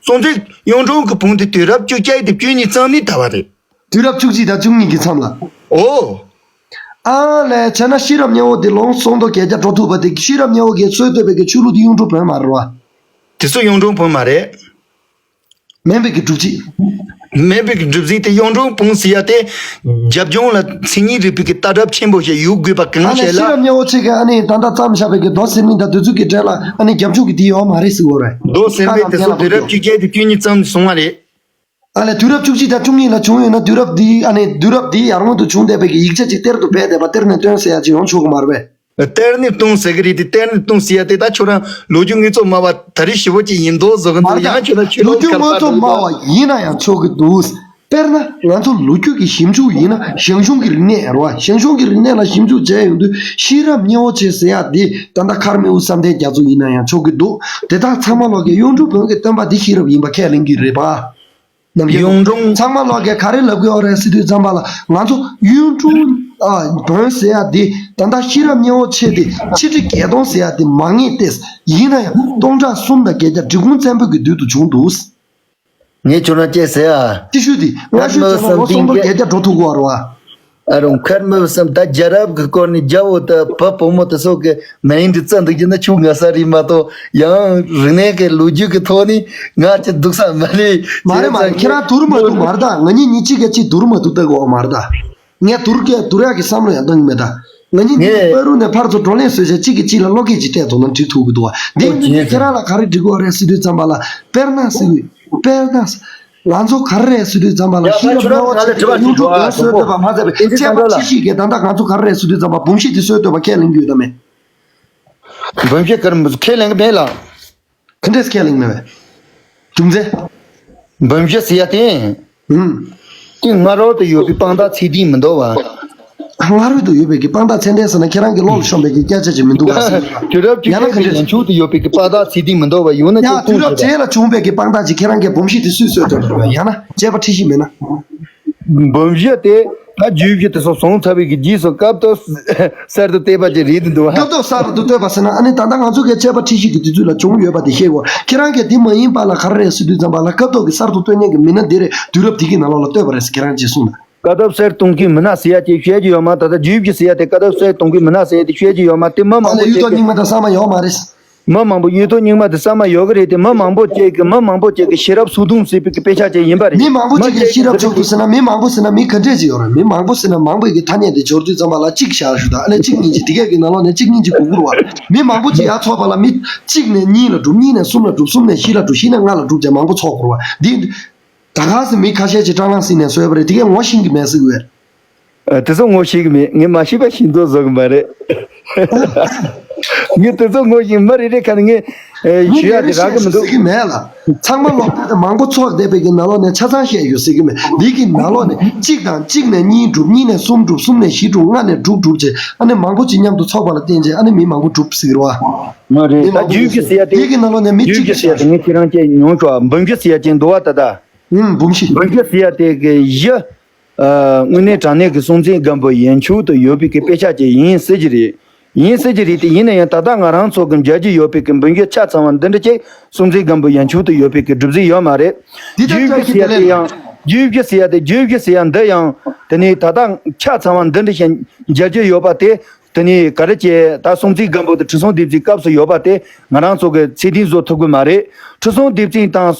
སྲོང་བཙན་གཡུང་དྲུང་གི་བོན་དེ་དུས་རབས་བཅུ་གཅིག་དང་བཅུ་གཉིས་ཙམ་ནས་དར་བ་རེད། དུས་རབས་བཅུ་གཅིག་དང་བཅུ་གཉིས་ཀྱི་མཚམས་ལ། ཨོ། ཨ་ལས་བྱས་ན་ཤེས་རབ་སྙིང་པོ་དེ་ལོ་སོང་དོ་བརྒྱད་བརྒྱ་འགྲོ་ཐུབ་པ་དེ་ཤེས་རབ་སྙིང་པོ་གིས་སྲོལ་བཏོད་པའི་གི་ཆོས་ལུགས་དེ་གཡུང་དྲུང་བོན་མ་རེད་བ། དེ་ཚོ་གཡུང་དྲུང་བོན་མ་རེད། མེད་པའི་གི་སྒྲུབ་བྱེད། མེད་པའི་གི་སྒྲུབ་བྱེད་དེ་གཡུང་དྲུང་བོན་ཟེར་ཡ་དེ། རྒྱབ་ལྗོངས་ལ་མཚན་ཉིད་རིག་པའི་གི་ལྟ་གྲུབ་ཆེན་པོ་ཞིག་ཡོད་དགོས་པ་གང་ཞིག་ལ། ཨ་ནི་ཤེས་རབ་སྙིང་པོ་ཆེ་གི་ཨ་ནི་ད་ལྟ་བརྩམས་བཞག་པའི་གི་མདོ་ཟེར་མིན་དང་དེ་ཚོ་གི་གྲས་ལ་ཨ་ནི་རྒྱབ་ལྗོངས་གི་དེ་ཡོད་མ་རེད་ཟེར་བ་རེད། མདོ་ཟེར་མིན་དེ་ཚོ་དུས་རབས་བཅུ་བརྒྱད་དང་བཅུ་གཉིས་ཙམ་སོང་བ་རེད། ཨ་ལས་དུས་རབས་བཅུ་གཅིག་དང་བཅུ་གཉིས་ལ་བྱུང་ཡོད་ན་དུས་རབས་འདིའི་ཨ་ནི་དུས་རབས་འདིའི་ཡར་སྔོན་དུ་བྱུང་བསྡད་པའི་གི་ཡིག་ཆ་ཅིག་གཏེར་དུ་སྦས་བསྡད་པ་གཏེར་ནས་བཏོན་ཟེར་ཡ་ཅིག་ཡོང་ཆོག་གི་མ་རེད་པས། གཏེར་ནས་བཏོན་ཟེར་གི་རེད་དེ། གཏེར་ནས་བཏོན་ཟེར་ཡ་དེ་ད་ཁྱོད་རང་ལོ་རྒྱུས་དངོས་རྫས་སྨྲ་བ་ད་རེས་ཞིབ་པོ་ཅིག་ཡིན་མདོག་བཟོ་གི་འདུག་ཡང་ཁྱོད་རང་ཆོས་ལུགས་ཁ་པར་ལྟ་འདུག་ལོ་རྒྱུས་དངོས་རྫས་སྨྲ་བ་ཡིན་ན་ཡང་ཆོག་གི་འདུག་དཔེར་ན་ང་ཚོ་ལོ་རྒྱུས་ཀྱི་ཞིབ་འཇུག་ཡིན་ན་ཞང་ཞུང་གི་རིག་གནས་རེད་བ། ཞང་ཞུང་གི་རིག་གནས་ལ་ཞིབ་འཇུག་བྱས་ཡོང་དུས་ཤེས་རབ་སྙིང་པོ་ཆེ་ཟེར་ཡ་དེ་ད་ལྟ་མཁར་རྨེའུ་བསམ་གཏན་རྒྱ་མཚོ་ཡིན་ན་ཡང་ཆོག་གི་འདུག་དེ་དག་ཚང་མ་ལོག་གི་གཡུང་དྲུང་བོན་གྱི་སྟོན་པ་འདི་ཤེས་རབ་ཡིན་པ་ཁས་ལེན་གྱི་རེད་པ། ནམ་རྒྱུན་གཡུང་དྲུང་ཚང་མ་ལོག་གི་ག་རེ་ལབ་དགོས་རེད་ཟེར་དུས་ཙམ་པ་ལ་ང་ཚོ་གཡུང་དྲུང་ཨ་བོན་ཟེར་ཡ་དེ་ད་ལྟ་ཤེས་རབ་སྙིང་པོ་ཆེ་དེ་ཆིག་ཁྲི་བརྒྱད་སྟོང་ཟེར་ཡ་དེ་མ་ངེས་ཏེ། ཡིན་ན་ཡང་སྟོང་ཕྲག་གསུམ་དང་བརྒྱད་བརྒྱ་འབྲི་གུང་བཙན་པོ་གི་དུས་དུ་བྱུང་འདུག་ངས་ཁྱོད་རང་བཅད་ཟེར་ཨ། ཏི་ཤུ་དེ་སྔ་ཤོས་ཅན་ལ་ལོ་སྟོང་དང་བརྒྱད་བརྒྱ་འགྲོ་ཐུབ་ཀྱི་རེད་བ། ཨ་རུང་མཁར་རྨེའུ་བསམ་ད་རྒྱལ་རབས་ཀྱི་སྐོར་ནས་རྒྱལ་པོ་དང་བུ་བུ་མོ་དེ་ཚོ་གི་མིང་འདི་བརྩི་འདུག་རྒྱུ་ན་ཆུ་ང་ས་རིག་མ་གཏོགས་ཡང་རིག་གནས་ཀྱི་ལོ་རྒྱུས་ཀྱི་ཐོག་ནས་ང་ཅི་འདུག་ས་མ་རེད། མ་རེད་མ་རེད། ཁྱེད་རང་དུར་མ་འདུག་མ་རེད་ད། ང་གཉིས་གཉིས་གཅིག་ག་གཅིག་དུར་མ་འདུག་ལྟ་གི་ཡོད་མ་རེད་ད། ངས་དུར་གི་དུར་ཡག་གི་བསམ་བློ་ཡང་གཏོང་གི་མེད་ད། ང་གཉིས་གཉིས་ངས་པ་རུ་ནས་ཕར་ཚུར་བགྲོ་གླེང་བཟོས་བྱས་གཅིག་གིས་གཅིག་ལ་བློ་སྐྱེད་ཅིག་སྤྲད་ཐུབ་ན་འགྲིག་ཐུབ་ཀྱི་འདུག་བ། འདི་ཨོ་ཡིན་དུས་ཁྱེད་རང་ལ་ག་རེ་འགྲིག་གི་ཡོད་རེད་ཟེར་དུས་ཙམ་པ་ལ་དཔེར་ན་ཟེར་གི་དཔེར་ན། ང་ཚོ་ག་རེ་རེད་ཟེར་དུས་ཙམ་པ་ལ་ཡ་ཤེས་ད་རབ་ཁྱོད་རང་མེད་པ་ག་ལ་ཅིག་དྲི་བ་ཡུལ་ཅིག་གྲུབ་འགྲོ་ཨ་ཡོད་སོ་སོ་སྡོད་པ་མ་ཟད་པའི་ཨིན་ཇི་དཔྱད་པ་སང་ཁྲོ་ལ། ཁྲི་ཤིས་ཀྱིས་ད་ལྟ་ང་ཚོ་ག་རེ་རེད་ཟེར་དུས་ཙམ་པ་འབུམ་བཞི་དེ་སྲོལ་གཏོད་པ་ཁས་ལེན་གྱི་ཡོད་དམ་མེད། འབུམ་བཞི་ཁས་ཁས་ལེན་གྱི་མེད་ལ། ག་འདྲས་ཁས་ལེན་གྱི་མེད་པས། རྒྱུ་མཚན། འབུམ་བཞི་ཟེར་ཡ་དེ། ཨུམ། དེ་སྔ་རོལ་དུ་ཡོད་པའི་དཔང་རྟགས་ཚད་ལྡན་མི་འདུག་བ། སྔ་རོལ་དུ་ཡོད་པའི་གི་དཔང་རྟགས་ཚད་ལྡན་ཟེར་ན་ཁྱེད་རང་གི་བློ་ལ་ཤོང་པའི་གི་སྐད་ཆ་ཅིག་མི་འདུག་ག་ཟེར་གི་ཡོད་པ། དུས་རབས་བཅུ་ཡང་ན་གཅིག་གི་ག་འདྲས། ཡན་ཆོད་དུ་ཡོད་པའི་གི་དཔང་རྟགས་ཚད་ལྡན་མི་འདུག་བ། ཡང་ན་ཡང་དུས་རབས་གཅིག་གོང་དུ་རྗེས་ལ་བྱུང་བའི་གི་དཔང་རྟགས་ཅིག་ཁྱེད་རང་གིས་འབུམ་བཞི་དེ་སུས་སྲོལ་གཏོད་པ་རེད་བ། ཡང་ན་དཔྱད་པ་ཁྲི་ཤིས་མེད་ན། འབུམ་བཞི་དེ་ད་བརྒྱུད་བཞི་དེ་ཚོ་སོང་ཚར་བའི་གི་རྗེས་སུ་སྐབས་ཐོག་གསར་དུ་བལྟས་པ་ཅིག་རེད་འདུག་བ། སྐབས་ཐོག་གསར་དུ་བལྟས་པ་ཟེར་ན་ཨ་ནི་ད་ལྟ་ང་ཚོ་གི་དཔྱད་པ་ཁྲི་ཤིས་ཀྱི་དུས་ཚོད་ལ་བྱུང་ཡོད་པ་དེ་ཤེས་དགོས། ཁྱེད་རང་གིས་དེ་མ་ཡིན་པ་ལ་ག་རེ་རེད་ཟེར་དུས་ཙམ་པ་ལ་སྐབས་ཐོག་གི་གསར་དུ་བཏོན་མཁན་གྱི་མི་སྣ་འདི་རེད། དུས་རབས་འདི་གི་ནང་ལོགས་ལ་བཏོད་པ་རེད་ཟེར་ཁྱེད་རང་གིས་གསུངས་ན། བཀའ་བཏབ་གསེར་གཏོང་གི་མི་སྣ་ཟེར་ཡ་ཅིག་བཤད་ཀྱི་ཡོད་མ། ད་ལྟ་བརྒྱུད་བཞི་ཟེར་ཡ་དེ་བཀའ་བཏབ་གསེར་གཏོང་གི་མི་སྣ་ཟེར་ཡ་དེ་བཤད་ཀྱི་ཡོད་མ། དེ་མི་མང་ཨ་ལས་པོ་གཡུ་ཅིག་ཐོག་གི་རྙིང་མ་དང་གསར་མ་ཡོད་མ་རེད། མི་མང་པོ་གཡུ་ཐོག་རྙིང་མ་དེ་གསར་མ་ཡོད་གི་རེད་དེ། མི་མང་པོ་ཅིག་གི་མི་མང་པོ་ཅིག་གི་ཤེས་རབ་སོ་བདུན་ཟེར་བའི་གི་དཔེ་ཆ་ཅིག་ཡིན་པ་རེད། མི་མང་པོ་ཅིག་གི་ཤེས་རབ་ཆོག་ཏུ་ཟེར་ན་མི་མང་པོ་ཟེར་ན་མི་ག་འདྲས་ཅིག་ཡོད་རེད། མི་མང་པོ་ཟེར་ན་མང་པོ་གི་ཐ་སྙད་དེ་སྦྱོར་དུས་ཙམ་པ་ལ་གཅིག་བཞག་ཞུ་དང་ཨ་ལས་གཅིག་གཉིས་ཅིག་དེ་གས་གི་ནང་ལོགས་ནས་གཅིག་གཉིས་ཅིག་དགོས་ཀྱི་རེད་བ། མི་མང་པོ་ཅིག་ཡར་ཚོགས་པ་ལ་མི་གཅིག་ནས་གཉིས་ལ་གྲུབ། གཉིས་ནས་གསུམ་ལ་གྲུབ། གསུམ་ནས་བཞི་ལ་གྲུབ། བཞི་ནས་ལྔ་ལ་གྲུབ་བྱས་མང་པོ་ཚོགས་དགོས་རེད་བ། འདི་ད་ག་སེ་མི་ཁ་ཤས་ཅིག་སྲང་ལམ་ཟིན་ནས་བཟོས་པ་རེད། དེ་གས་ངོ་ཤེས་ཀྱི་མེད་ཟེར་གི་ཡོད། ཨ། དེ་ཚོ་ངོ་ཤེས་ཀྱི་མེད། ངས་མ་ཤེས་པ་ཤེས་མདོག་བཟོ་གི་མ་རེད། ངས་དེ་ཚོ་ངོ་ཤེས། མི་རེ་རེ་ཁ་ནས་ངས་ཨེ་ཞུ་ཡ་དེ་རག་གི་མི་འདུག་ཟེར་གི་མེད་ལ། ཚང་མ་ལོག་སྟེ་མང་པོ་ཚོགས་བསྡད་པའི་གི་ནང་ལོགས་ནས་ཆ་ཚང་བཤད་ཡོད་ཟེར་གི་མེད། འདི་གི་ནང་ལོགས་ནས་གཅིག་དང་གཅིག་ནས་གཉིས་གྲུབ། གཉིས་ནས་གསུམ་གྲུབ། གསུམ་ནས་བཞི་གྲུབ། ལྔ་ནས་དྲུག་གྲུབ་བྱས་ཨ་ནི་མང་པོ་ཅིག་མཉམ་དུ་ཚོགས་པ་ལ་བརྟེན་བྱས་ཨ་ནི་མི་མང་པོ་གྲུབ་ཟེར་གི་རེད་བ། མ་རེད། མི་ད་མང་པོ་བརྒྱུད་ཀྱི་ཟེར་ཡ་དེ། འདི་གི་ནང་ལོགས་ནས་མི་གཅིག་གིས་བཤད་ཟེར་ཡ་དེ་ངས་ཁྱེད་རང་བཅས་མྱོང་ཆོག་ཨ། འབུམ་བཞི་ཟེར་ཡ་ཅིག་འདུག་བ་ད་ད། ཨུམ། འབུམ་བཞི། འབུམ་བཞི་ཟེར་ཡ་དེ་གི་བཞི། ཨ། དངོས་གནས་དྲང་གནས་ཀྱི་སྲོང་བཙན་སྒམ་པོ་ཡན་ཆོད་དུ་ཡོད་པའི་གི་དཔེ་ཆ་ཅིག་ཡིན་སྲིད་ཀྱི་རེད། ཡིན་སྲིད་ཀྱི་རེད་དེ། ཡིན་ན་ཡང་ད་ལྟ་ང་རང་ཚོ་གི་མཇལ་རྒྱུ་ཡོད་པའི་གི་འབུམ་བཞི་ཆ་ཚང་བ་འདི་འདྲ་ཅིག་སྲོང་བཙན་སྒམ་པོ་ཡན་ཆོད་དུ་ཡོད་པའི་གི་གྲུབ་གཟིགས་ཡོད་མ་རེད། འདི་ལྟར་བརྒྱུད་བཞི་ཟེར་ཡ་དེ་ཡང་། བརྒྱུད་བཞི་ཟེར་ཡ་དེ། བརྒྱུད་བཞི་ཟེར་ཡ་འདི་ཡང་དེ་ནས་ད་ལྟ་ཆ་ཚང་བ་འདི་འདྲ་ཞིག་མཇལ་རྒྱུ་ཡོད་པ་དེ། དེ་ནས་ག་རེ་བྱས་ད་སྲོང་བཙན་སྒམ་པོ་དང་ཁྲི་སྲོང་ལྡེ་བཙན་སྐབས་སུ་ཡོད་པ་དེ་ང་རང་ཚོ་གི་ཚད་ལྡན་བཟོ་ཐུབ་གི་མ་རེད། ཁྲི་སྲོང་ལྡེ་བཙན་དང་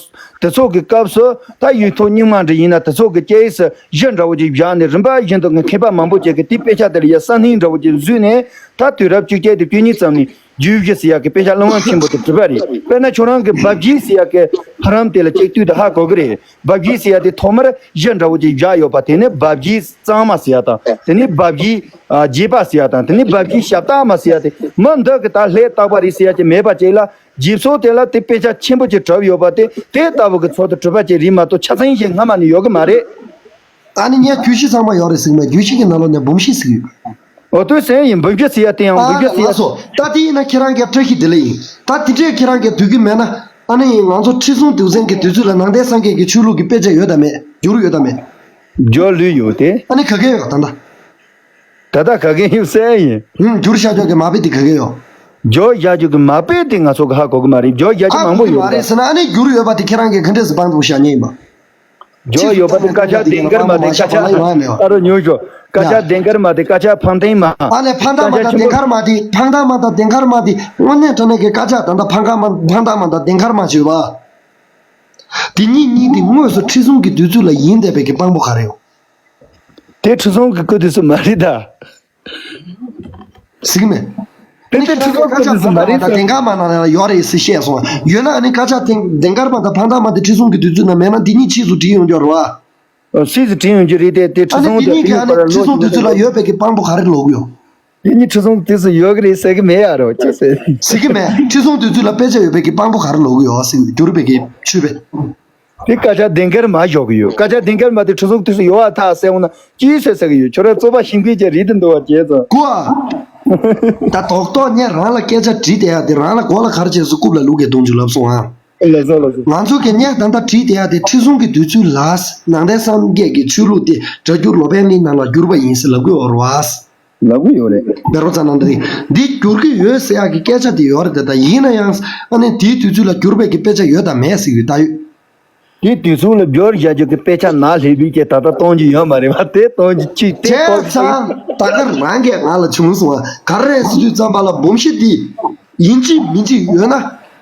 དེ་ཚོ་གི་སྐབས་སུ་ད་གཡུ་ཐོག་རྙིང་མ་འདྲ་ཡིན་ན་དེ་ཚོ་གི་དཔྱད་ཡིག་སུ་གཞི་འདྲ་བོ་ཅིག་བཞག་ནས་རིམ་པ་བཞིན་དུ་ངས་མཁས་པ་མང་པོ་ཅིག་གིས་དེ་དཔེ་ཆ་དེ་ལ་ཡ་གསར་རྙིང་འདྲ་བོ་ཅིག་བཟོས་ནས་ད་དུས་རབས་བཅུ་གཅིག་དང་བཅུ་གཉིས་ཙམ་ནས་བརྒྱུད་བཞི་ཟེར་ཡག་གི་དཔེ་ཆ་གླེགས་བམ་ཆེན་པོ་དེ་གྲུབ་པ་རེད། དཔེར་ན་ཁྱོད་རང་གི་འབའ་བརྒྱད་ཟེར་ཡག་གི་ཧ་རམ་དེ་ལ་ཅིག་ལྟོས་དང་ཧ་གོ་གི་རེད། འབའ་བརྒྱད་ཟེར་ཡག་དེ་ཐོག་མར་གཞི་འདྲ་བོ་ཅིག་བཞག་ཡོད་པ། དེ་ནི་འབའ་བརྒྱད་གཙང་མ་ཟེར་ཡག་དང་། དེ་ནི་འབའ་བརྒྱད་ཨ་རྒྱས་པ་ཟེར་ཡག་དང་། དེ་ནི་འབའ་བརྒྱད་ཞབས་སྟག་མ་ཟེར་ཡག་དེ། མི་འདི་གི་ད་ལྷས་བཏགས་པ་རེད་ཟེར་ཡག་ཅིག་མེད་པ་ཅིག་ལ། རྗེས་སོ་དེ་ལ་དེ་དཔེ་ཆ་ཆེན་པོ་ཅིག་གྲུབ་ཡོད་པ་དེ་དེ་ལྟ་བུ་གི་ཚོགས་དུ་གྲུབ་པ་ཅིག་རེད་མ་གཏོགས་ཆ་ཚང་ཞིག་སྔ་མ་ནས་ཡོད་གི་མ་རེད། ཨ་ནི་ངས་བརྒྱུད་བཞི་ཚང་མ་ཡོད་རེད་ཟེར་གི་མེད། བརྒྱུད་བཞི་གི་ནང་ལོགས་ནས་འབུམ་བཞི་ཟེར་གི་ཡོད། འོ་དོན་ཟེར་ཡིན། འབུམ་བཞི་ཟེར་ཡ་དེ་ཡང་འབུམ་བཞི་ཨ་ཟེར་ཡ། ལགས་སོ། ད་དེ་ཡིན་ན་ཁྱེད་རང་གི་བཀྲ་ཤིས་བདེ་ལེགས་ཡིན། ད་དེ་འདྲས་ཁྱེད་རང་གིས་འདོད་ཀྱི་མེད་ན། ཨ་ནི་ང་ཚོ་ཁྲི་སྲོང་ལྡེ་བཙན་གྱི་དུས་ཚོད་ལ་ནང་བསྟན་སངས་རྒྱས་ཀྱི་ཆོས་ལུགས་ཀྱི་དཔེ་ཆ་ཡོད་དམ་མེད། བསྒྱུར་ཡོད་དམ་མེད། བསྒྱུར་ལོས་ཡོད་དེ། ཨ་ནི་ག་གེ་ཡོད་ད་ལྟ། ད་ལྟ་ག་གེ་ཡོད་ཟེར་ཡིན། ཧུམ། བསྒྱུར་བཞག་ཆོག་གི་མ་དཔེ་དེ་ག་གེ་ཡོད། བསྒྱུར་བཞག་ཆོག་གི་མ་དཔེ་དེ་ང་ཚོ་གི་ཧ་གོ་གི་མ་རེད། བསྒྱུར་བཞག་ཆོག་མང་པོ་ཡོད་མ་རེད་ཟེར་ན། ཨ་ནི་བསྒྱུར་ཡོད་པ་དེ་ཁྱེད་རང་གིས་ག་འདྲས་སེ་དཔང་དུ་བཞག་མཁན་ཡིན་པ། བསྒྱུར་ཡོད་པ་དེ་བཀའ་ཤག་ལྡན་དཀར་མ་དེ། བཀའ་ཤག་ཨ་རོ་ཉོ་ཤོག་བཀའ་ཤག་ལྡན་དཀར་མ་དེ། བཀའ་ཤག་ཕངས་ལྡན་མ། ཨ་ལས་ཕངས་ལྡན་མ་དང་ལྡན་དཀར་མ་དེ། ཕངས་ལྡན་མ་དང་ལྡན་དཀར་མ་དེ་དངོས་གནས་དྲང་གནས་ཀྱི་བཀའ་ཤག་ད་ལྟ་ཕངས་ལྡན་མ། ཕངས་ལྡན་མ་དང་ལྡན་དཀར་མ་བྱོས་པ། དེ་གཉིས་གཉིས་དེ་དངོས་སུ་ཁྲི་སྲོང་གི་དུས་ཚོད་ལ་ཡིན་བསྡད་པའི་གི་དཔང་པོ་ག་རེ་ཡོད། དེ་ཁྲི་སྲོང་གི་སྐུ་དུས་སུ་མ་རེད་ད། ཟེར་གི་མེད། དེ་དེ་ཁྲི་སྲོང་སྐུ་དུས་སུ་མ་རེད་ད། ལྡན་དཀར་མ་ནང་ལ་ཡོད་རེད་ཟེར་བཤད་སོང་། ཡོད་ན་ཨ་ནི་བཀའ་ཤག་ལྡན་ལྡན་དཀར་མ་དང་ཕངས་ལྡན་མ་དེ་ཁྲི་སྲོང་གི་དུས་ཚོད་ནང་མེད་ན་འདི་གཉིས་ཕྱིས་སུ་བྲིས་ཡོང་རྒྱུ་རེད་བ། ཕྱིས་སུ་བྲིས་ཡོང་རྒྱུ་རེད་དེ། དེ་ཁྲི་སྲོང་དང་དེ་གཉིས་ཀྱི་ཨ་ནི་ཁྲི་སྲོང་དུས་ཚོད་ལ་ཡོད་པའི་གི་དཔང་པོ་ག་རེ་ལོག་གི་ཡོད། དེ་གཉིས་ཁྲི་སྲོང་དུས་སུ་ཡོད་གི་རེད་ཟེར་གི་མེད་ཡ་རོ། ཅི་ཟེར། ཟེར་གི་མེད། ཁྲི་སྲོང་དུས་ཚོད་ལ་དཔེ་ཆ་ཡོད་པའི་གི་དཔང་པོ་ག་རེ་ལོག་གི་ཡོད་ཟེར། བསྒྱུར་བའི་གི་ཆོས་པས། དེ་སྐད་ཆ་ལྡིང་སྐར་མ་ཞོག་གི་ཡོད། སྐད་ཆ་ལྡིང་སྐར་མ་དེ་ཁྲི་སྲོང་ལྡེ་སྲོང་ཡོད་བ་ཐག་ཟེར་འོང་ན་ཅིའི་ཟེར་ཟེར་གི་ཡོད། ཁྱོད་རང་རྩོད་པ་ཤིང་ཕིག་ཅེ་རིག་དེ་འདུག་བ་བྱས་ཙང་། ཀུ་ཨ། ད་རྡོག་རྡོག་ངས་རང་ལ་སྐད་ཆ་དྲིས་བསྡད་ཡ་དེ་རང་ལ་མགོ་ལ་ག་རེ་བྱས་སོང་། རྐུབ་ལ་ལུག་གིས་བརྡུངས་བྱུང་ལབ་སོང་ཨ། ལགས་སོ་ལགས་སོ། ང་ཚོ་གི་ངས་ད་ལྟ་དྲིས་བསྡད་ཡ་དེ་ཁྲི་སྲོང་གི་དུས་ཚོད་ལ་ནང་བསྟན་སངས་རྒྱས་ཀྱི་ཆོས་ལུགས་དེ་སྒྲ་བསྒྱུར་ལོ་པཎ་གླིང་ནང་ལ་བསྒྱུར་བ་ཡིན་ཟེར་ལབ་གི་ཡོད་རེད་བ། ལབ་གི་ཡོད་རེད། བེ་རོ་ཙ་ནང་དེ་འདི་བསྒྱུར་གི་ཡོད་ཟེར་ཡག་གི་སྐད་ཆ་དེ་ཡོད་རེད་དེ། ད་ཡིན་ན་ཡང་ཨ་ནི་དེའི་དུས་ཚོད་ལ་བསྒྱུར་བའི་གི་དཔེ་ཆ་ཡོད་དམ་མེད་ཟེར་གི་ད་ཡོད། དེའི་དུས་ཚོད་ལ་བསྒྱུར་བཞག་རྒྱུ་གི་དཔེ་ཆ་ནག་ལྷེ་བི་ཀྱི་ད་ལྟ་གཏོང་རྒྱུ་ཡོད་མ་རེད་བ། དེ་གཏོང་རྒྱུ་ཅིག་དེ་བྱས་གཏོང་ཚང་ད་ག་རང་གིས་ང་ལ་བྱུང་སོང་བ། ག་རེ་རེད་ཟེར་དུས་ཙམ་པ་ལ་འབུམ་བཞི་འདི་ཡིན་གཅིག་མིན་གཅིག་ཡོད་ན་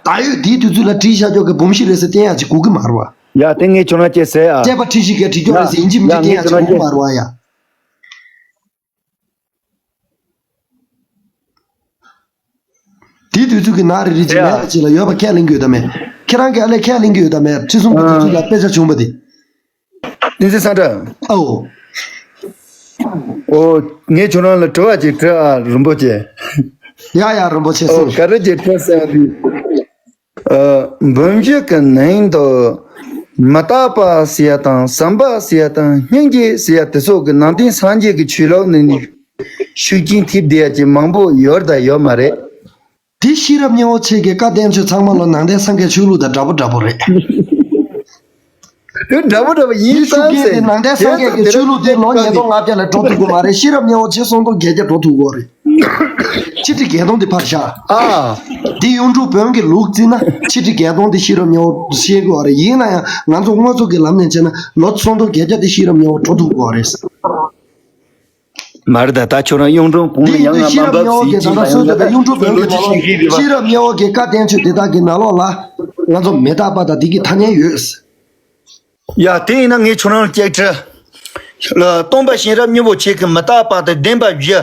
ད་ཡོད། དེའི་དུས་ཚོད་ལ་བྲིས་བཞག་རྒྱུ་གི་འབུམ་བཞི་རེད་ཟེར་བསྟན་ཡག་ཅིག་དགོས་གི་མ་རེད་བ། ཡ་དེ་ངས་ཁྱོད་རང་བཅས་ཟེར་ཨ། བཅས་པ་ཁྲི་བཞི་གིས་བྲིས་རྒྱུ་རེད་ཟེར་ཡིན་གཅིག་མིན་གཅིག་བསྟན་ཡག་ཅིག་དགོས་གི་མ་རེད་བ་ཡ། དེའི་དུས་ཚོད་ཀྱི་ནག་རིལ་རིལ་ཅིག་མེད་ལ་ཅིག་ལ་ཡོད་པ་ཁས་ལེན་གྱི་ཡོད་དམ་མེད། ཁྱེད་རང་གིས་ཨ་ལས་ཁས་ལེན་གྱི་ཡོད་དམ་མེད། ཁྲི་སྲོང་གི་དུས་ཚོད་ལ་དཔེ་ཆ་བྱུང་བ་དེ། བསྟན་འཛིན་སངས་དྲག་ཨའོ། ཨོ། ངས་ཁྱོད་རང་ལ་དྲི་བ་ཅིག་དྲི་ཨ་རིན་པོ་ཆེ། ཡ་ཡ་རིན་པོ་ཆེ་ཨོ་གསུངས། ག་རེ་ཅིག་དྲི་ཟེར་ཡ་དེ། ཨ། འབུམ་བཞི་གི་ནང་དུ་མི་རྟག་པ་ཟེར་ཡ་དང་བསམ་པ་ཟེར་ཡ་དང་སྙིང་རྗེ་ཟེར་ཡ་དེ་ཚོ་གི་ནང་བསྟན་སངས་རྒྱས་ཀྱི་ཆོས་ལུགས་ནི་ཤུགས་རྐྱེན་ཐེབས་བསྡད་ཡ་ཅིག་མང་པོ་ཡོད་དང་ཡོད་མ་རེད། དེ་ཤེས་རབ་སྙིང་པོ་ཆེ་གི་བཀའ་བསྟན་བཅོས་ཚང་མ་ལ་ནང་བསྟན་སངས་རྒྱས་ཆོས་ལུགས་དང་འདྲ་པོ་འདྲ་པོ་རེད། དེ་འདྲ་པོ་འདྲ་པོ་ཡིན་དེ་ཤུགས་རྐྱེན་དེ་ནང་བསྟན་སངས་རྒྱས་ཀྱི་ཆོས་ལུགས་དེ་ལོ་ཉིས་སྟོང་ལྔ་བརྒྱ་ལ་འགྲོ་ཐུབ་ཀྱི་མ་རེད། ཤེས་རབ་སྙིང་པོ་ཆེ་སུམ་སྟོང་བརྒྱད་བརྒྱ་འགྲོ་ཐུབ་ཀྱི་རེད། ཆིག་ཁྲི་བརྒྱད་སྟོང་དེ་ཕར་བཞག་ཨ། འདི་གཡུང་དྲུང་བོན་གྱི་ལུགས་བརྩིས་ན་ཆིག་ཁྲི་བརྒྱད་སྟོང་དེ་ཤེས་རབ་སྙིང་པོ་ཤེས་དགོས་པ་རེད། ཡིན་ན་ཡང་ང་ཚོ་དངོས་གཙོ་གི་ལམ་ནས་བྱས་ན་ལོ་སུམ་སྟོང་བརྒྱད་བརྒྱ་དེ་ཤེས་རབ་སྙིང་པོ་འགྲོ་ཐུབ་དགོས་པ་རེད། མ་རེད་ད། ད་ཁྱོད་རང་གཡུང་དྲུང་བོན་འདི་ཡང་ཡིན་དུས་ང་ཤེས་རབ་མ་སྙིང་པོ་གི་ད་ལྟ་སུས་ད་ལྟ་གཡུང་དྲུང་བོན་གྱི་ནང་ལོགས་ཤེས་རབ་སྙིང་པོ་གི་བཀའ་བསྟན་བཅོས་དེ་དག་གི་ནང་ལོགས་ལ་ང་ཚོ་མི་རྟག་པ་དང་འདི་གི་ཐ་སྙད་ཡོད། ཡ་དེ་ཡིན་ན་ངས་ཁྱོད་རང་ལ་སྐད་ཆ། སྟོན་པ་གཤེན་རབ་སྙིང་པོ་ཆེ་གི་མི་རྟག་པ་དང་བདེན་པ་བཞི་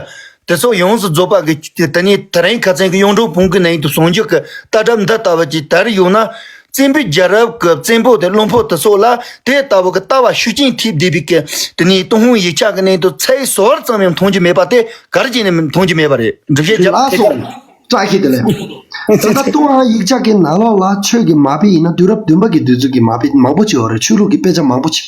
དེ་ཚོ་ཡོངས་སུ་རྫོགས་པ་གི་དེ་ནས་དེ་རིང་ཁ་སང་གི་གཡུང་དྲུང་བོན་གྱི་ནང་དུ་གསུང་རྒྱུ་གི་ལྟ་གྲུབ་འདི་ལྟ་བུ་ཅིག་དར་ཡོང་ན། བཙན་པོའི་རྒྱལ་རབས་ཀྱི་བཙན་པོ་དང་བློན་པོ་དེ་ཚོ་ལ་དེ་ལྟ་བུ་གི་ལྟ་བ་ཤུགས་རྐྱེན་ཐེབས་བསྡད་པའི་གི་དེ་ནས་ཏུན་ཧོང་ཡིག་ཆ་གི་ནང་དུ་ཚིག་ཟུར་ཙམ་ཡང་མཐོང་རྒྱུ་མེད་པ་དེ་ག་རེ་བྱས་ནས་མཐོང་རྒྱུ་མེད་པ་རེད། སྒྲུབ་བྱེད་རྒྱབ་ལགས་སོ། བཀྲ་ཤིས་བདེ་ལེགས། ད་ལྟ་ཏུན་ཧོང་ཡིག་ཆ་གི་ནང་ལོགས་ལ་ཆོས་ཀྱི་མ་དཔེ་ཡིན་ན་དུས་རབས་བདུན་པ་གི་དུས་ཚོད་ཀྱི་མ་དཔེ་མང་པོ་ཅིག་ཡོད་རེད། ཆོས་ལུགས་ཀྱི་དཔེ་ཆ་མང་པོ་ཅིག་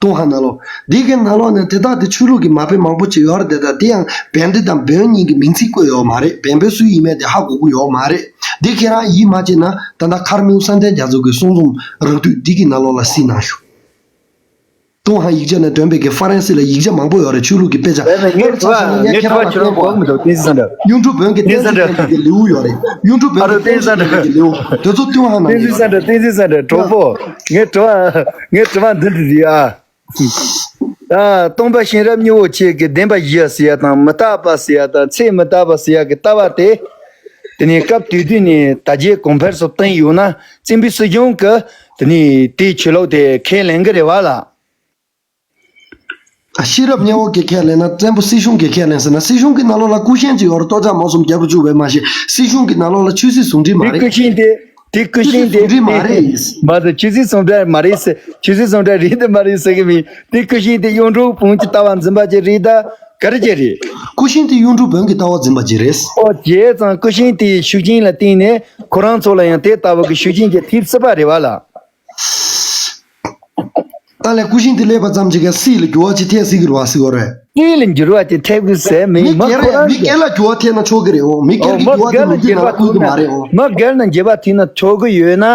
ཏུན་ཧོང་ནང་ལོགས་འདི་གའི་ནང་ལོགས་ནས་དེ་དག་དེ་ཆོས་ལུགས་ཀྱི་མ་དཔེ་མང་པོ་ཅིག་ཡོད་རེད་དེ། ད་དེ་ཡང་བན་དེ་དང་བོན་གཉིས་ཀྱི་མིང་ཚིག་བཀོད་ཡོད་མ་རེད། བན་བོན་སུ་ཡིན་མིན་དེ་ཧ་གོ་གི་ཡོད་མ་རེད། འདི་ཁྱེད་རང་ཡིད་མ་ཆེས་ན་ད་ལྟ་མཁར་རྨེའུ་བསམ་གཏན་རྒྱ་མཚོ་གི་གསུང་རྩོམ་རང་དུས་འདི་གི་ནང་ལོགས་ལ་གཟིགས་གནང་ཞུ། ཏུན་ཧོང་ཡིག་ཆ་ནས་ཐོན་པའི་གི་ཧྥ་རན་སི་ལ་ཡིག་ཆ་མང་པོ་ཡོད་རེད། ཆོས་ལུགས་ཀྱི་དཔེ་ཆ། ངས་དྲི་བ་ངས་དྲི་བ་ཁྱོད་རང་གོ་གི་མི་འདུག་བསྟན་འཛིན་བཟང་གྲགས། གཡུང་དྲུང་བོན་གྱི་བསྟན་འཛིན་བཟང་གྲགས། བསྟན་འཛིན་བཟང་གྲགས་ཀྱི་ལེའུ་ཡོད་རེད། གཡུང་དྲུང་བོན་གྱི་བསྟན་འཛིན་བཟང་གྲགས་ཀྱི་ལེའུ་དེ་ཚོ་ཏུན་ཧོང་ནང་ལ་ཡོད་རེད། བསྟན་འཛིན་བཟང་གྲགས། གྲོགས་པོ། ངས་དྲི་བ་ངས་དྲི་བ་འདི་འདྲ་རེད་ཨ། ཨ། སྟོན་པ་གཤེན་རབ་སྙིང་པོ་ཆེ་གི་བདེན་པ་བཞི་ཟེར་ཡ་དང་མི་རྟག་པ་ཟེར་ཡ་དང་ཚེ་མི་རྟག་པ་ཟེར་ཡ་གི་ལྟ་བ་དེ། དེ་ནས་སྐབས་དེ་དུས་ནས་ད་རྗེས་གོང་འཕེལ་སུ་བཏང་ཡོད་ན་བཙན་པོའི་སྲིད་གཞུང་གི་དེ་ནས་དེའི་ཆོས་ལུགས་དེ་ཁས་ལེན་གི་རེད་བ་ལ། ཤེས་རབ་སྙིང་པོ་གིས་ཁས་ལེན་ན་བཙན་པོ་སྲིད་གཞུང་གིས་ཁས་ལེན་ཟེར་ན། སྲིད་གཞུང་གི་ནང་ལོགས་ལ་སྐུ་གཤེན་ཅིག་ཡོད་རེད། སྟོད་ཆ་མོ་གསུམ་རྒྱལ་པོ་བཅུ་བས་མ་ཤེས། སྲིད་གཞུང་གི་ནང་ལོགས་ལ་ཆོས་སྲིད་ཟུང་འབྲེལ་མ་རེད། དེ་སྐུ་གཤེན་དེ་དེ་སྐུ་གཤེན་དེ་ཟུང་འབྲེལ་མ་རེད། མ་གཏོགས་ཆོས་སྲིད་ཟུང་འབྲེལ་མ་རེད་ཟེར། ཆོས་སྲིད་ཟུང་འབྲེལ་རེད་དེ་མ་རེད་ཟེར་གི་མིན། དེ་སྐུ་གཤེན་དེ་གཡུང་དྲུང་བོན་གྱི་ལྟ་བ་འཛིན་པ་ཅིག་རེད་ད། ག་རེ་ཅིག་རེད། སྐུ་གཤེན་དེ་གཡུང་དྲུང་བོན་གྱི་ལྟ་བ་འཛིན་པ་ཅིག་རེད། ཨོ་བྱས་ཙང་སྐུ་གཤེན་དེའི་ཤུགས་རྐྱེན་ལ་བརྟེན་ནས་ཁོ་རང་ཚོ་ལ་ཡང་དེ་ལྟ་བུ་གི་ཤུགས་རྐྱེན་ཅིག་ཐེབས་སྲིད་པ་རེད་བ་ལ། ད་ལས་སྐུ་གཤེན་དེ་སླེབས་པ་ཙམ་གྱིས་ཀྱང་སྲིད་ལ་འགྱུར་བ་ཅིག་ཐེབས་སྲིད་ཀྱི་རེད་བ་ཟེར་བ་རེད། སྲིད་ལ་འགྱུར་བ་ཅིག་ཐེབས་ཀྱི་ཟེར་མིན། མི་མི་སྒེར་ཁོ་རང་མི་སྒེར་ལ་འགྱུར་བ་ཐེབས་ན་ཆོག་གི་རེད། འོ་མི་སྒེར་གྱི་འགྱུར་བ་དེ་ལོ་རྒྱུས་ནང་ལ་བཀོད་ཀྱི་མ་རེད། འོ། མི་སྒེར་ལ་འགྱུར་བ་ཐེབས་ན་ཆོག་གི་ཡོད་ན།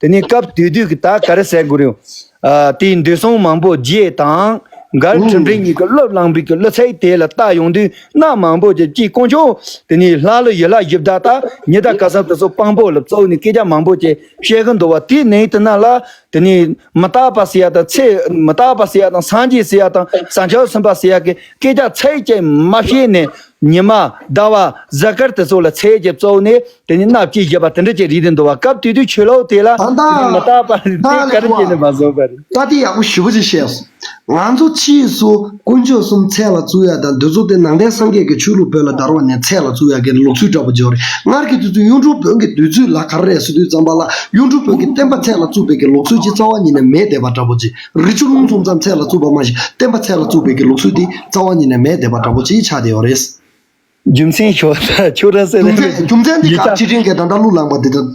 དེ་ནས་སྐབས་དེ་དུས་ཀྱི་ད་ག་རེ་ཟེར་དགོས་རེད། ཨ། དེའི་འདུས་སྲུང་མང་པོ་བརྗེས་དང་། མགར་ཁྲི་འབྲིང་གཉིས་ཀྱིས་སློབ་བསླངས་པའི་གི་བློ་ཚད་དེ་ལ་ལྟ་ཡོང་དུས་གནའ་མང་པོ་ཅིག་ཅིག་དཀོན་མཆོག་དེ་ནས་ལྷ་ཀླུ་ཡུལ་ལྷ་གཞི་བདག་དང་ཉི་ཟླ་སྐལ་བཟང་དེ་ཚོ་དཔང་པོ་ལ་བཙུགས་ནས་སྐད་ཆ་མང་པོ་ཅིག་བཤད་གི་འདུག་བ། དེའི་ནང་དེ་ན་ལ་དེ་ནས་མི་རྟག་པ་ཟེར་ཡ་དང་ཚེ་མི་རྟག་པ་ཟེར་ཡ་དང་སངས་རྒྱས་ཟེར་ཡ་དང་ས་མཆོག་གསུམ་པ་ཟེར་ཡ་གི་སྐད་ཆ་ཚིག་ཅིག་མ་བཤད་ནས་ཉི་མ་ཟླ་བ་གཟའ་སྐར་དེ་ཚོ་ལ་ཚིག་ཅིག་བཙུགས་ནས། དེ་ནི་སྣབས་ཀྱིས་བཞེས་པ་དེ་འདྲ་ཅིག་རེད་དེ་འདུག་བ། སྐབས་དེ་དུས་ཆོས་ལུགས་དེ་ལ་ད་ལྟ་དེ་ནི་མི་རྟག་པ་དེ་ད་ལྟ་ག་རེ་བྱས་ནས་མ་བཟོས་པ་རེད། ད་ལྟ་ཡག་པོ་ཞེ་པོ་ཅིག་བཤད་སོང་། ང་ཚོ་ཕྱིས་སུ་དཀོན་མཆོག་གསུམ་ཚད་ལ་བཙུགས་ཡ་དང་འདི་ཚོ་དེ་ནང་བསྟན་སངས་རྒྱས་ཀྱི་ཆོས་ལུགས་བོད་ལ་དར་བ་ནས་ཚད་ལ་བཙུགས་ཡ་གི་ལུགས་སྲོལ་འདྲ་པོ་ཅིག་ཡོད་རེད། སྔར་གྱི་དུས་ཚོད་གཡུང་དྲུང་བོན་གྱི་དུས་ཚོད་ལ་ག་རེ་རེད་ཟེར་དུས་ཙམ་པ་ལ་གཡུང་དྲུང་བོན་གྱི་བསྟན་པ་ཚད་ལ་བཙུགས་པའི་གི་ལུགས་སྲོལ་ཅིག་རྩ་བ་ཉིད་ནས་མེད་བསྡད་པ་འདྲ་པོ་ཅིག་རི་ཆུ་རླུང་འཚུབ་ཙམ་ཚད་ལ་བཙུགས་པ་མ་གཏོགས་བསྟན་པ་ཚད་ལ་བཙུགས་པའི་གི་ལུགས་སྲོལ་དེ་རྩ་བ་ཉིད་ནས་མེད་བསྡད་པ་འདྲ་པོ་ཅིག་ཆགས་བསྡད་ཡོད་རེད། རྒྱུ་མཚན་ཤོད་ད་ཁྱོད་རང་སེ་རྒྱུ་མཚན་རྒྱུ་མཚན་འདི་ཡིན་ག་ད་ཕྱི་དྲན་གྱི་ད་ལྟ་གླུ་བླངས་པ་འདི་ད།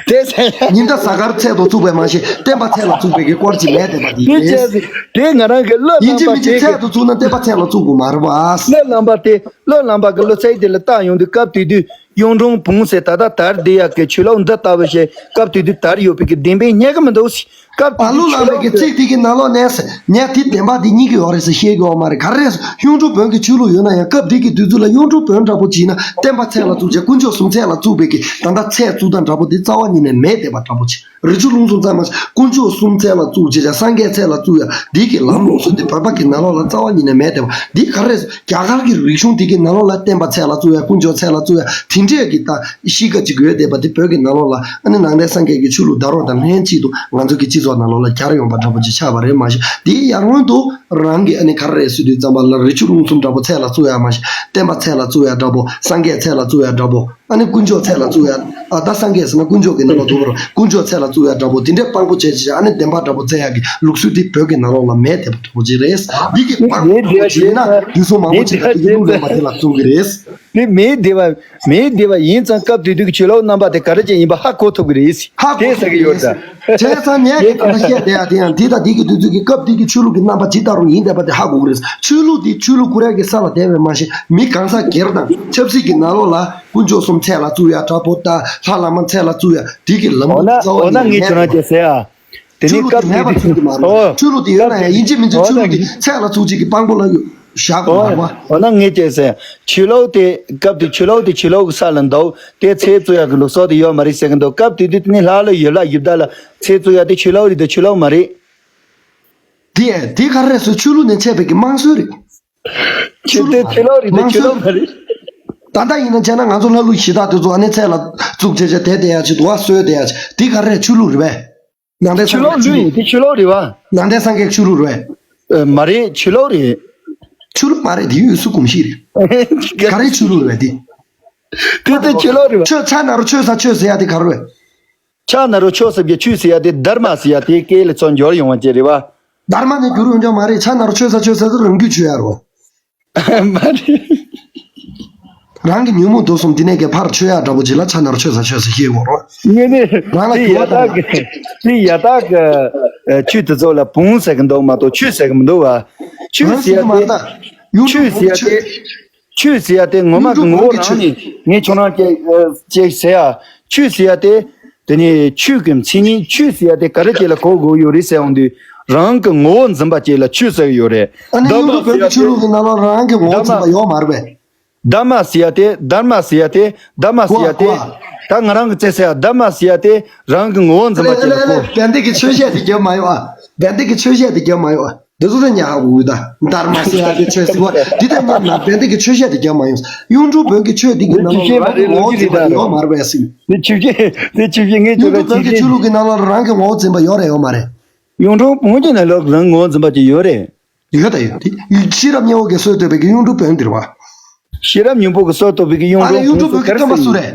དེ་ཟེར་ཡ། ཉི་ཟླ་གཟའ་སྐར་ཚད་དུ་བཙུགས་པས་མ་ཤེས་བསྟན་པ་ཚད་ལ་བཙུགས་པའི་གི་སྐོར་ཅིག་མེད་བསྡད་པ་འདི་དེ་རེད། བྱས་ཟིན་དེ་ང་རང་གི་བློ་ཡིན་རྣམ་གཅིག་མིན་གཅིག་པ་དེ་ཚད་དུ་བཙུགས་ན་བསྟན་པ་ཚད་ལ་བཙུགས་དགོས་མ་རེད་བ། བློ་རྣམ་པ་དེ་བློ་རྣམ་པ་གི་བློ་རྩལ་དེ་ལ་བལྟ་ཡོང་དུས་སྐབས་དེ་དུས་གཡུང་དྲུང་བོན་ཟེར་ད་ལྟ་དར་བསྡད་ཡག་གི་ཆོས་ལུགས་འདི་ལྟ་བུ་ཞིག་སྐབས་དེ་དུས་དར་ཡོད་པའི་གི་བདེན་པའི་རྙེད་གི་མི་འདུག་ཟེར། སྐབས་དེ་ཨ་ལུ་དུས་ལ་ཆོས་ལུགས་མེད་ཀྱི་ཚིག་དེ་གི་ནང་ལོགས་ནས་ཟེར་ཉན་དེ་བདེན་པ་དེ་རྙེད་ཀྱི་ཡོད་རེད་ཟེར་བཤད་ཀྱི་ཡོད་མ་རེད། ག་རེ་རེད་ཟེར་གཡུང་དྲུང་བོན་གྱི་ཆོས་ལུགས་ཡོད་ན་ཡང་སྐབས་དེ་གི་དུས་ཚོད་ལ་གཡུང་དྲུང་བོན་འདྲ་པོ་བྱས་ན་བསྟན་པ་ཚད་ལ་བཙུགས་བྱས་དཀོན་མཆོག་གསུམ་ཚད་ལ་བཙུགས་པའི་གི་ད་ལྟ་ཚད་བཙུགས་སྟངས་འདྲ་པོ་དེ་རྩ་བ་ཉིད་ནས་མེད་བསྡད་པ་འདྲ་པོ་བྱས། རི་ཆུ་རླུང་གསུམ་ཚད་མ་དཀོན་མཆོག་གསུམ་ཚད་ལ་བཙུགས་བྱས་བྱས་སངས་རྒྱས་ཚད་ལ་བཙུགས་ཡ་འདི་གི་ལམ་ལུགས་སྲོལ་དེ་བོད་པ་གི་ནང་ལོགས་ལ་རྩ་བ་ཉིད་ནས་མེད་བསྡད་པ་འདི་ག་རེ་རེད་ཟེར། རྒྱ་གར་གྱི་རིག་གཞུང་དེ་གི་ནང་ལོགས་ལ་བསྟན་པ་ཚད་ལ་བཙུགས་ཡ་དཀོན་མཆོག་ཚད་ལ་བཙུགས་ཡ་དེ་འདྲས་ཀྱི་ད་གཤིས་ཀ་ཅིག་ཡོད་བསྡད་པ་དེ་བོད་ཀྱི་ནང་ལོགས་ལ་ཨ་ནི་ནང་བསྟན་སངས་རྒྱས་ཀྱི་ཆོས་ལུགས་ད་རུང་དང་ལྷན་ཅིག་ཏུ་ང་ཚོ་གི་སྤྱི་ཚོགས་ནང་ལོགས་ལ་གྱར་ཡོང་པ་འདྲ་པོ་ཅིག་ཆགས་པ་རེད་མ་གཞི། དེའི་ཡར་སྔོན་དུ་རང་གི་ཨ་ནི་ག་རེ་རེད་ཟེར་དུས་ཙམ་པ་ལ་རི་ཆུ་རླུང་གསུམ་འདྲ་པོ་ཚད་ལ་བཙུགས་ཡ་མ་གཞི། བསྟན་པ་ཚད་ལ་བཙུགས་ཡ་འདྲ་པོ། སངས་རྒྱས་ཚད་ལ་བཙུགས་ཡ་འདྲ་པོ། ཨ་ནི་དཀོན་མཆོག་ཚད་ལ་བཙུགས་ཡ། ཨ་ད་སངས་རྒྱས་ཟེར་ན་དཀོན་མཆོག་གི་ནང་ལ་འདུ་བར་དཀོན་མཆོག་ཚད་ལ་བཙུགས་ཡ་འདྲ་པོ་དེ་འདྲས་དཔང་པོ་བྱས་བྱས་ཨ་ནི་བདེན་པ་འདྲ་པོ་བཙལ་ཡ་གི་ལུགས་སྲོལ་དེ་བོད་ཀྱི་ནང་ལོགས་ལ་མེད་བསྡད་པ་འདྲ་པོ་ཅིག་རེད། འདི་གི་དཔང་པོ་བྱས་ན་དུས་སུ་མང་པོ་ཅིག་ལ་དེ་གི་ལུང་སྟོན་པ་དེ་ལ་བཙུགས་ཀྱི་རེད། དེ་མེད་བསྡད་པ་མེད་བསྡད་པ་ཡིན་ཙང་སྐབས་དེ་དུས་ཀྱི་ཆོས་ལུགས་རྣམ་པ་དེ་ག་རེ་ཅན་ཡིན་པ་ཧ་གོ་ཐུབ་ཀྱི་རེད། ཧ་གོ་དེ་ཟེར་གི་ཡོད་ད། བྱས་ཙང་ངས་ཀྱི་ད་ལྟ་བཤད་བསྡད་ཡ་དེ་ཡང་འདི་དང་འདི་གི་དུས་ཚོད་ཀྱི་སྐབས་འདི་གི་ཆོས་ལུགས་ཀྱི་རྣམ་པ་ཇི་ལྟ་རུ་ཡིན་བསྡད་པ་དེ་ཧ་གོ་གི་རེད། ཆོས་ལུགས་འདི་ཆོས་ལུགས་ཀུ་རེ་གི་ས་ལ་བསྡད་པའི་མ་གཞི་མི་གང་ཟག་སྒེར་དང་ཆབ་སྲིད་ཀྱི་ནང་ལོགས་ལ་དཀོན་མཆོག་གསུམ་ཚད་ལ་བཙུགས་ཡ་འདྲ་པོ་དང་ལྷ་བླ་མ་ཚད་ལ་བཙུགས་ཡ་འདི་གི་ལམ་ལུགས་རྩ་བ་ཉིད་ནས་མེད་པ། ཆོས་ལུགས་དེ་མེད་པ་ཚུལ་གྱི་མ་རེད། ཆོས་ལུགས་དེ་ཡོད་ན་ཡང་ཡིན་གཅིག་མིན་གཅིག་ཆོས་ལུགས་དེ་ཚད་ལ་བཙུགས་གཅིག་གི་དཔང་པོ་ལ་ཡོད་བཞག་དགོས་པ། འོ་ན་ངས་ཅེས་ཟེར། ཆོས་ལུགས་དེ་སྐབས་དེ་ཆོས་ལུགས་དེ་ཆོས་ལུགས་ཀྱི་ས་ལ་འདུག་དེ་ཚད་བཙུགས་ཡག་གི་ལུགས་སྲོལ་དེ་ཡོད་མ་རེད་ཟེར་གི་འདུག་སྐབས་དེ་དུས་དེ་ནི་ལྷ་ལ་ཡུལ་ལ་ཡུལ་བདག་ལ་ཚད་བཙུགས་ཡག་དེ་ཆོས་ལུགས་རེད་དེ་ཆོས་ལུགས་མ་རེད། དེ་དེ་ག་རེ་རེད་ཟེར་ཆོས་ལུགས་ནས་ཆད་པའི་གི་དམངས་སྲོལ་རེད། ཆོས་དེ་ཆོས་ལུགས་རེད་དེ་ཆོས་ལུགས་མ་རེད། ད་ལྟ་ཡིན་ན་བྱས་ན་ང་ཚོ་ལྷ་ཀླུ་གཞི་བདག་དེ་ཚོ་ཨ་ནི་ཚད་ལ་བཙུགས་བྱས་བྱས་དེ་བསྡད་ཡག་ཅིག་འདུག་བ། སྲོལ་བསྡད་ཡག་ཅིག་དེ་ག་རེ་རེད། ཆོས་ལུགས་རེད་པས། ནང་བསྟན་ཆོས་སངས་ལུགས་རྒྱས་ཆོས་ལུགས་ལུགས་དེ་ཆོས་ལུགས་རེད་བ། ནང་བསྟན་སངས་རྒྱས་ཆོས་ལུགས་རེད་པས། ཨ་མ་རེད་ཆོས་ལུགས་རེད། ཆོས་ལུགས་མ་རེད་དེ་ཡུལ་སྲོལ་གོམས་གཤིས་རེད། ག་རེ་ཆོས་ལུགས་རེད་དེ། དེ་དེ་ཆོས་ལུགས་རེད་བ། ཆོས་ཕྱག་ན་རུ་ཆོས་ཟེར་ཆོས་ཟེར་ཡ་དེ་ག་རེ་རེད། ཕྱག་ན་རུ་ཆོས་ཟེར་གྱི་ཆོས་ཟེར་ཡ་དེ་དྷརྨ་ཟེར་ཡ་དེ་སྐད་ལ་ཚུར་འབྱོར་ཡོང་བ་ཅིག་རེད་བ། དྷརྨ་ནས་བསྒྱུར་ཡོང་རྒྱུ་མ་རེད། ཕྱག་ན་རུ་ཆོས་ཟེར་ཆོས་ཟེར་དེ་རང་རྒྱུད་ཆོས་ཡ་རོ། མ་རེད། རང་གི་ཉོན་མོངས་དུག་གསུམ་འདི་ནས་ཀྱི་ཕར་ཆོད་ཡག་འདྲ་པོ་ཅིག་ལ་ཕྱག་ན་རུ་ཆོས་ཟེར་ཆོས་ཟེར་ཤེས་དགོས་རོགས། ངས་ནི་རང་ལ་དེ་འགྱུར་བ་ཡ་དག་གཏང་གི་དེ་ཡ་དག་གི་ཆོས་དེ་ཚོ་ལ་བོན་ཟེར་གི་འདུག་མ་གཏོགས་ཆོས་ཟེར་གི་མི་འདུག་བ། ཆོས་རང་ཟེར་ཟེར་གི་མ་ཡ་རེད་ད། ཡུང་ཆོས་ཟེར་ཡ་ཆོས་དེ་ཆོས་ཟེར་ཡ་དེ་ངོ་མ་གི་ངོ་བོ་རང་ནི་ངས་ཁྱོད་རང་ཅེས་ཅེས་ཟེར་ཡ། ཆོས་ཟེར་ཡ་དེ། དེ་ནས་ཆོས་ཀྱི་མཚན་ཉིད་ཆོས་ཟེར་ཡ་དེ་ག་རེ་ཅིག་ལ་གོ་དགོས་ཡོད་རེད་ཟེར་འོང་དུས་རང་གི་ངོ་བོ་འཛིན་པ་ཅིག་ལ་ཆོས་ཟེར་གི་ཡོད་རེད། ཨ་ནི་གཡུང་དྲུང་བོན་གྱི་ཆོས་ལུགས་ཀྱི་ནང་ལ་རང་གི་ངོ་བོ་འཛིན་པ་ཡོད་མ་རེད་པས། དྷརྨ་ཟེར་ཡ་དེ་དྷརྨ་ཟེར་ཡ་དེ་དྷརྨ་ཟེར་ཡ་དེ་གོ་གོ་ད་ང་རང་གི་རྩེ་ཟེར་ཡ་དྷརྨ་ཟེར་ཡ་དེ་རང་གི་ངོ་བོ་འཛིན་པ་ཅིག་ལ་གོ། བན་དེ་གི་ཆོས་བཤད་དེ་རྒྱབ་མ་ཡོང་ཨ། བན་དེ་གི་ཆོས་བཤད་དེ་རྒྱབ་མ་ཡོང་ཨ། འདི་ཚོ་ད་ཉག་འུ་ད་དྷརྨ་ཟེར་ཡ་དེ་ཆོས་ཟེར་བ་འདི་ད་ཉག་ན་བན་དེ་གི་ཆོས་བཤད་དེ་རྒྱབ་མ་ཡོང་། གཡུང་དྲུང་བོན་གྱི་ཆོས་འདི་གི་ནང་ལ་རང་གི་ངོ་བོ་འཛིན་པ་ཡོད་མ་རེད་པས་ཟེར། འདི་ཆོས་བཤད་འདི་ཆོས་བཤད་ངས་གཡུང་དྲུང་བོན་གྱི་ཆོས་ལུགས་ཀྱི་ནང་ལ་རང་གི་ངོ་བོ་འཛིན་པ་ཡོད་རེད་ཡོད་མ་རེད། གཡུང་དྲུང་བོན་གྱི་ནང་ལ་རང་ངོ་བོ་འཛིན་པ་ཅིག་ཡོད་རེད། ཡོད་ད་ཡོད་དེ། ཤེས་རབ་སྙིང་པོ་གི་སྲོལ་གཏོད་པའི་གི་གཡུང་དྲུང་བོན་འདིར་བ། ཤེས་རབ་སྙིང་པོ་གི་སྲོལ་གཏོད་པའི་གི་གཡུང་ཨ་ལས་དྲུང་གཡུང་དྲུང་བོན་བོན་གྱི་སྟོན་པ་སུ་རེད།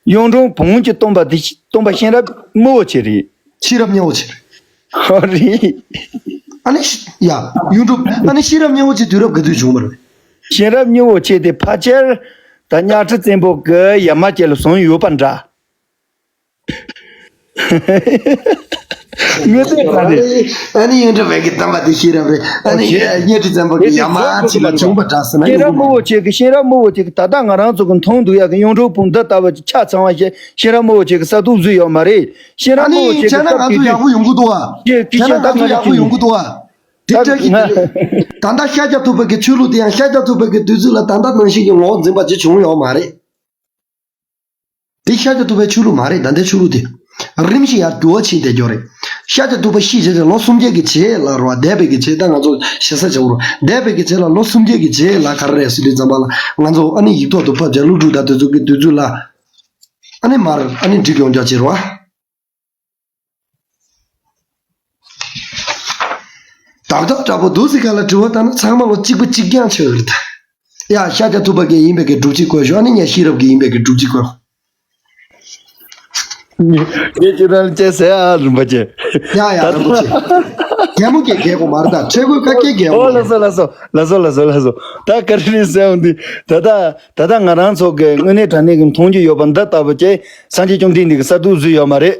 གཡུང་དྲུང་བོན་གྱི་སྟོན་པ་དེ་སྟོན་པ་གཤེན་རབ་སྨྲ་བོ་ཆེ་རེད། ཤེས་རབ་སྙིང་པོ་ཆེ་རེད། ཨོ་རེད། ཨ་ནི་ཤ་ཡ་གཡུང་དྲུང་ཨ་ནི་ཤེས་རབ་སྙིང་པོ་ཆེ་དུས་རབས་ག་དུས་བྱུང་བ་རེད། གཤེན་རབ་སྨྲ་བོ་ཆེ་དེ་ཕལ་ཆེར་ད་གཉའ་ཁྲི་བཙན་པོ་གི་ཡ་མ་བཅས་ལ་བཟུང་ཡོད་པ་འདྲ། ངས་བལྟས་ཙང་རེད། ཨ་ནི་གཡུང་དྲུང་བོན་གྱི་སྟོན་པ་དེ་ཤེས་རབ་རེད། ཨ་ནི་ཨོ་ཁེ། གཉའ་ཁྲི་བཙན་པོ་གི་ཡ་མ་ཅིག་ལ་བྱུང་བ་འདྲ་ཟེར་ན་ཡོང་གི་མ་རེད། ཤེས་རབ་སྨྲ་བོ་ཆེ་གི་ཤེས་རབ་སྨྲ་བོ་ཆེ་གི་ད་ལྟ་ང་རང་ཚོ་གི་མཐོང་འདུག་ཡག་གི་གཡུང་དྲུང་བོན་འདི་ལྟ་བུ་ཅིག་ཆ་ཚང་བ་ཞིག་ཤེས་རབ་སྨྲ་བོ་ཆེ་གི་ས་ཐུག་བཟོས་ཡོད་མ་རེད། ཤེས་རབ་ཨ་སྨྲ་ནི་བོ་ཆེ་གི་བྱས་ན་ང་ཚོ་ཡག་པོ་ཡོང་གི་འདུག་ཨ། ཤེས་ཀྱི་བྱས་ན་ཤེས་ད་ང་ཚོ་ང་ཡག་པོ་ཡོང་གི་འདུག་ཨ། དེ་ད་འདྲ་ཞིག་ང་དེ་རེད། ད་ལྟ་ཤཱཀྱ་ཐུབ་པ་གི་ཆོས་ལུགས་དེ་ཡང་ཤཱཀྱ་ཐུབ་པ་གི་དུས་ཚོད་ལ་ད་ལྟ་ནང་བཞིན་གྱི་ངོ་བོ་འཛིན་པ་ཅིག་བྱུང་ཡོད་མ་རེད། འདི་ཤཱཀྱ་ཐུབ་པའི་ཆོས་ལུགས་མ་རེད། ད་ལྟའི་ཆོས་ལུགས་དེ་རིམ་བཞིན་ཡར་འགྱུར་བ་ཕྱིན་བསྡད་ཀྱི་ཡོད་རེད། ཤཱཀྱ་ཐུབ་པ་ཤི་བྱས་ཏེ་ལོ་སུམ་བརྒྱ་གི་རྗེས་ལ་རེད་བ། འདས་པའི་གི་རྗེས་ད་ང་ཚོ་ཞེ་ས་བྱ་བ་རེད། འདས་པའི་གི་རྗེས་ལ་ལོ་སུམ་བརྒྱ་གི་རྗེས་ལ་ག་རེ་རེད་ཟེར་དུས་ཙམ་པ་ལ་ང་ཚོ་ཨ་ནི་ཡིག་ཐོག་ཏུ་ཕབ་བྱས་ཀླུ་སྒྲུབ་དང་དེ་ཚོ་གི་དུས་ཚོད་ལ་ཨ་ནི་མར་ཨ་ནི་འགྲིག་ཡོང་རྒྱུ་ཅིག་རེད་བ། བདག་བདག་འདྲ་པོ་འདུག་ཟེར་ག་ལ་དྲི་བ་བཏང་ན་ཚང་མ་ལ་གཅིག་པ་གཅིག་རྐྱང་ཆགས་ཡོད་རེད་ད། ཡ་ཤཱཀྱ་ཐུབ་པ་གི་ཡིན་པའི་གི་སྒྲུབ་བྱེད་བཀོད་ཞོག་ཨ་ནི་ངས་ཤེས་རབ་ཀྱི་ཡིན་པའི་གི་སྒྲུབ་བྱེད་བཀོད། ངས་ཁྱེད་རང་ལ་བྱས་ཟེར་ཨ་རིན་པོ་ཆེ། ཡ་ཡ་རིན་པོ་ཆེ། རྒྱལ་མོ་སྐད་རྒྱལ་དགོས་མ་རེད། ད་ཆོས་གོས་ཀ་སྐད་རྒྱལ་དགོས་ཨོ་མ་ལགས་རེད། སོ་ལགས་སོ་ལགས་སོ་ལགས་སོ་ལགས་སོ་ལགས་སོ། ད་ག་རེ་རེད་ཟེར་འོང་དུས་ད་ལྟ་ད་ལྟ་ང་རང་ཚོ་གི་དངོས་གནས་དྲང་གནས་ཀྱི་མཐོང་རྒྱུ་ཡོད་པ་འདི་ལྟ་བུ་ཅིག་སངས་རྒྱས་བཅོམ་ལྡན་འདས་ཀྱི་གསར་དུ་བཟོས་ཡོད་མ་རེད།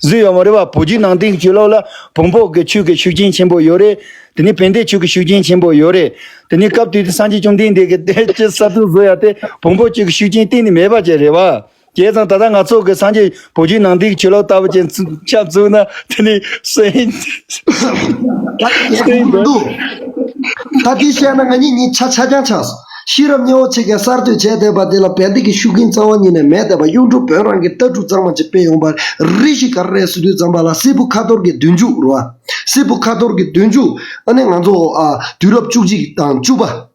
བཟོས་ཡོད་མ་རེད་བ། བོད་བརྒྱུད་ནང་བསྟན་གྱི་ཆོས་ལུགས་ལ་བོན་པོ་གི་ཆོས་ཀྱི་ཤུགས་རྐྱེན་ཆེན་པོ་ཡོད་རེད། དེ་ནས་བན་དེ་ཆོས་ཀྱི་ཤུགས་རྐྱེན་ཆེན་པོ་ཡོད་རེད། དེ་ནས་སྐབས་དེ་དུས་སངས་རྒྱས་བཅོམ་ལྡན་འདས་ཀྱི་དེ་ཅི་གསར་དུ་བཟོ་ཡ་དེ་བོན་པོ་ཆོས་ཀྱི་ཤུགས་རྐྱེན་གཏན་ནས་མེད་པ་ཅིག་རེད་བ། བྱས་ཙང་ད་ལྟ་ང་ཚོ་གི་སངས་རྒྱས་བོད་བརྒྱུད་ནང་བསྟན་གྱི་ཆོས་ལུགས་ལྟ་བུ་ཅན་ཚུ་ཆབ་བཙུགས་ན་དེ་ནི་སེམས་ད་དེ་ཁུངས་མི་འདུག་ད་དེ་བཤད་ན་ང་གཉིས་གཉིས་ཆ་ཆ་རྐྱང་ཆགས་སོང་། ཤེས་རབ་མཉེས་པོ་ཆེ་གིས་གསར་གཏོད་བྱས་བསྡད་པ་དེ་ལ་བན་དེ་གི་ཤུགས་རྐྱེན་རྩ་བ་ཉིད་ནས་མེད་བསྡད་པ། གཡུང་དྲུང་བོན་རང་གི་ལྟ་གྲུབ་གཙང་མ་ཅིག་སྤེལ་ཡོང་བ་རེད། ཞིག་ག་རེ་རེད་ཟེར་དུས་ཙམ་པ་ལ་སྲས་བུ་ཁ་ཐོར་གྱི་བདུན་ཅུ་རེད་བ། སྲས་བུ་ཁ་ཐོར་གྱི་བདུན་ཅུ། ཨ་ནི་ང་ཚོ་ཨ་དུས་རབས་བཅུ་གཅིག་དང་བཅུ་པ།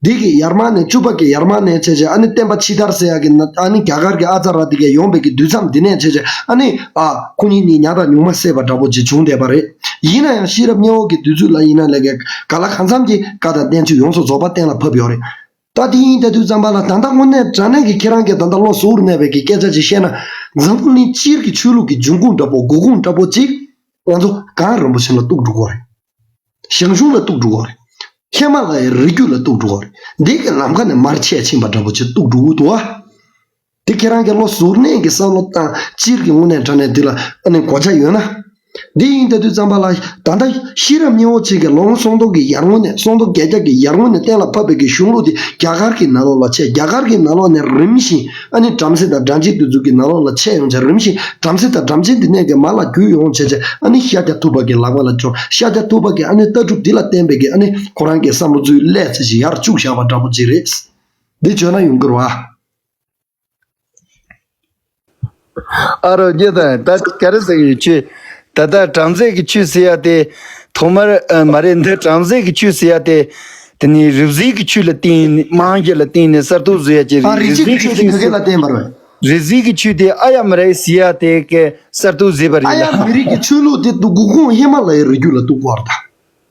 འདི་གི་ཡར་མར་ནས་བཅུ་པ་གི་ཡར་མར་ནས་བྱས་བྱས་ཨ་ནི་བསྟན་པ་ཕྱི་དར་ཟེར་ཡག་གི་ན་ཨ་ནི་རྒྱ་གར་གྱི་ཨ་ཙ་ར་དེ་གས་ཡོང་བའི་གི་དུས་མཚམས་འདི་ནས་བྱས་བྱས་ཨ་ནི་ཨ་ཁོ་གཉིས་གཉིས་ཉ་དང་ཉུང་མ་བསྲེས་པ་འདྲ་པོ་ཅིག་བྱུང་བསྡད་པ་རེད། ཡིན་ན་ཡང་ཤེས་རབ་མཉེས་པོ་གི་དུས་ཚོད་ལ་ཡིན་ན་ལས་ཀའི་ག་ལ་གང་འཚམ་གྱི་བཀའ་དང་བསྟན་བཅོས་ཡོངས་སུ་རྫོགས་པ་གཏན་ལ་ཕབ་ཡོད་རེད། ད་དེ་ཡིན་ད་དུས་ཙམ་པ་ལ་ད་ལྟ་དངོས་གནས་དྲང་གནས་ཀྱི་ཁྱེད་རང་གིས་ད་ལྟ་བློ་གཟུ་བོར་གནས་པའི་གི་སྐད་ཆ་ཅིག་བཤད་ན། འཛམ་བུ་གླིང་སྤྱིར་གྱི་ཆོས་ལུགས་ཀྱི་འབྱུང་ཁུངས་འདྲ་པོ་འགོ་ཁུངས་འདྲ་པོ་ཅིག་ང་ཚོ་གངས་རིན་པོ་ཆེ་ལ་གཏུགས་འགྲོ་གི་རེད། ཞང་ཞུང་ལ་གཏུགས་འགྲོ་གི་རེད། ཧི་མ་ལ་ཡའི་རི་རྒྱུད་ལ་གཏུགས་འགྲོ་གི་རེད། འདི་གི་ལམ་ཁ་ནས་མར་ཆད་ཕྱིན་པ་འདྲ་པོ་ཅིག་གཏུགས་འགྲོ་གི་འདུག་བ། འདི་ཁྱེད་རང་གི་བློ་གཟུ་བོར་གནས་ཀྱི་བསམ་བློ་བཏང་སྤྱིར་གྱི་དངོས་གནས་དྲང་གནས་འདི་ལ་ཨ་ནི་གོ་ཆ་ཡོད་ན། འདི་ཡིན་ད་དུས་ཙམ་པ་ལ་ད་ལྟ་ཤེས་རབ་མཉེས་པོ་ཆེ་གིས་ལོ་ངོ་སུམ་སྟོང་གི་ཡར་སྔོན་ནས་སུམ་སྟོང་བརྒྱད་བརྒྱ་གི་ཡར་སྔོན་ནས་གཏན་ལ་ཕབ་པའི་གི་གཞུང་ལུགས་དེ་རྒྱ་གར་གྱི་ནང་ལོགས་ལ་ཆད། རྒྱ་གར་གྱི་ནང་ལོགས་ནས་རིམ་བཞིན་ཨ་ནི་བྲམ་ཟེ་དང་སྦྲང་ཆེན་དེ་ཚོ་གི་ནང་ལོགས་ལ་ཆད་ཡོང་བྱས། རིམ་བཞིན་བྲམ་ཟེ་དང་སྦྲང་ཆེན་དེ་ནས་གི་མར་ལ་བརྒྱུད་ཡོང་བྱས་བྱས་ཨ་ནི་ཤཱཀྱ་ཐུབ་པ་གི་ལག་པ་ལ་འབྱོར། ཤཱཀྱ་ཐུབ་པ་གིས་ཨ་ནི་ལྟ་གྲུབ་འདི་ལ་བརྟེན་པའི་གི་ཨ་ནི་ཁོ་རང་གི་བསམ་བློ་ཚུར་སླད་ཚེ་ཞིག་ཡར་བཅུག་བཞག་པ་འདྲ་པོ་ཅིག་རེད། འདི་བརྗོད་ན་ཡོང་གི་རེད་བ། ཨ་རོ་རྒྱལ་དང་ད་ག་རེ་ཟེར་གི་ཡོད་ཆོས། ད་ལྟ་བྲམ་ཟེ་གི་ཆོས་ཟེར་ཡ་དེ་ཐོག་མར་ཨ་མ་རེད། འདི་བྲམ་ཟེ་གི་ཆོས་ཟེར་ཡ་དེ་དེ་ནི་རིག་འཛིན་གི་ཆོས་ལ་བརྟེན་ནས་རྨང་གཞི་ལ་བརྟེན་ནས་གསར་གཏོད་བཟོ་ཡ་ཅིག་ཨ་རེད། རིག་འཛིན་གི་ཆོས་དེ་ག་གེ་ལ་བརྟེན་པ་རེད། རིག་འཛིན་གི་ཆོས་དེ་ཨ་ཡ་མ་རེད་ཟེར་ཡ་དེ་གི་གསར་གཏོད་བཟོས་པ་རེད་ཨ་ཡ་ལ། མི་རིགས་ཀྱི་ཆོས་ལུགས་དེ་འདུག་འགོ་ཁུངས་ཧི་མ་ལ་ཡའི་རི་རྒྱུད་ལ་གཏུགས་པ་རེད་ད།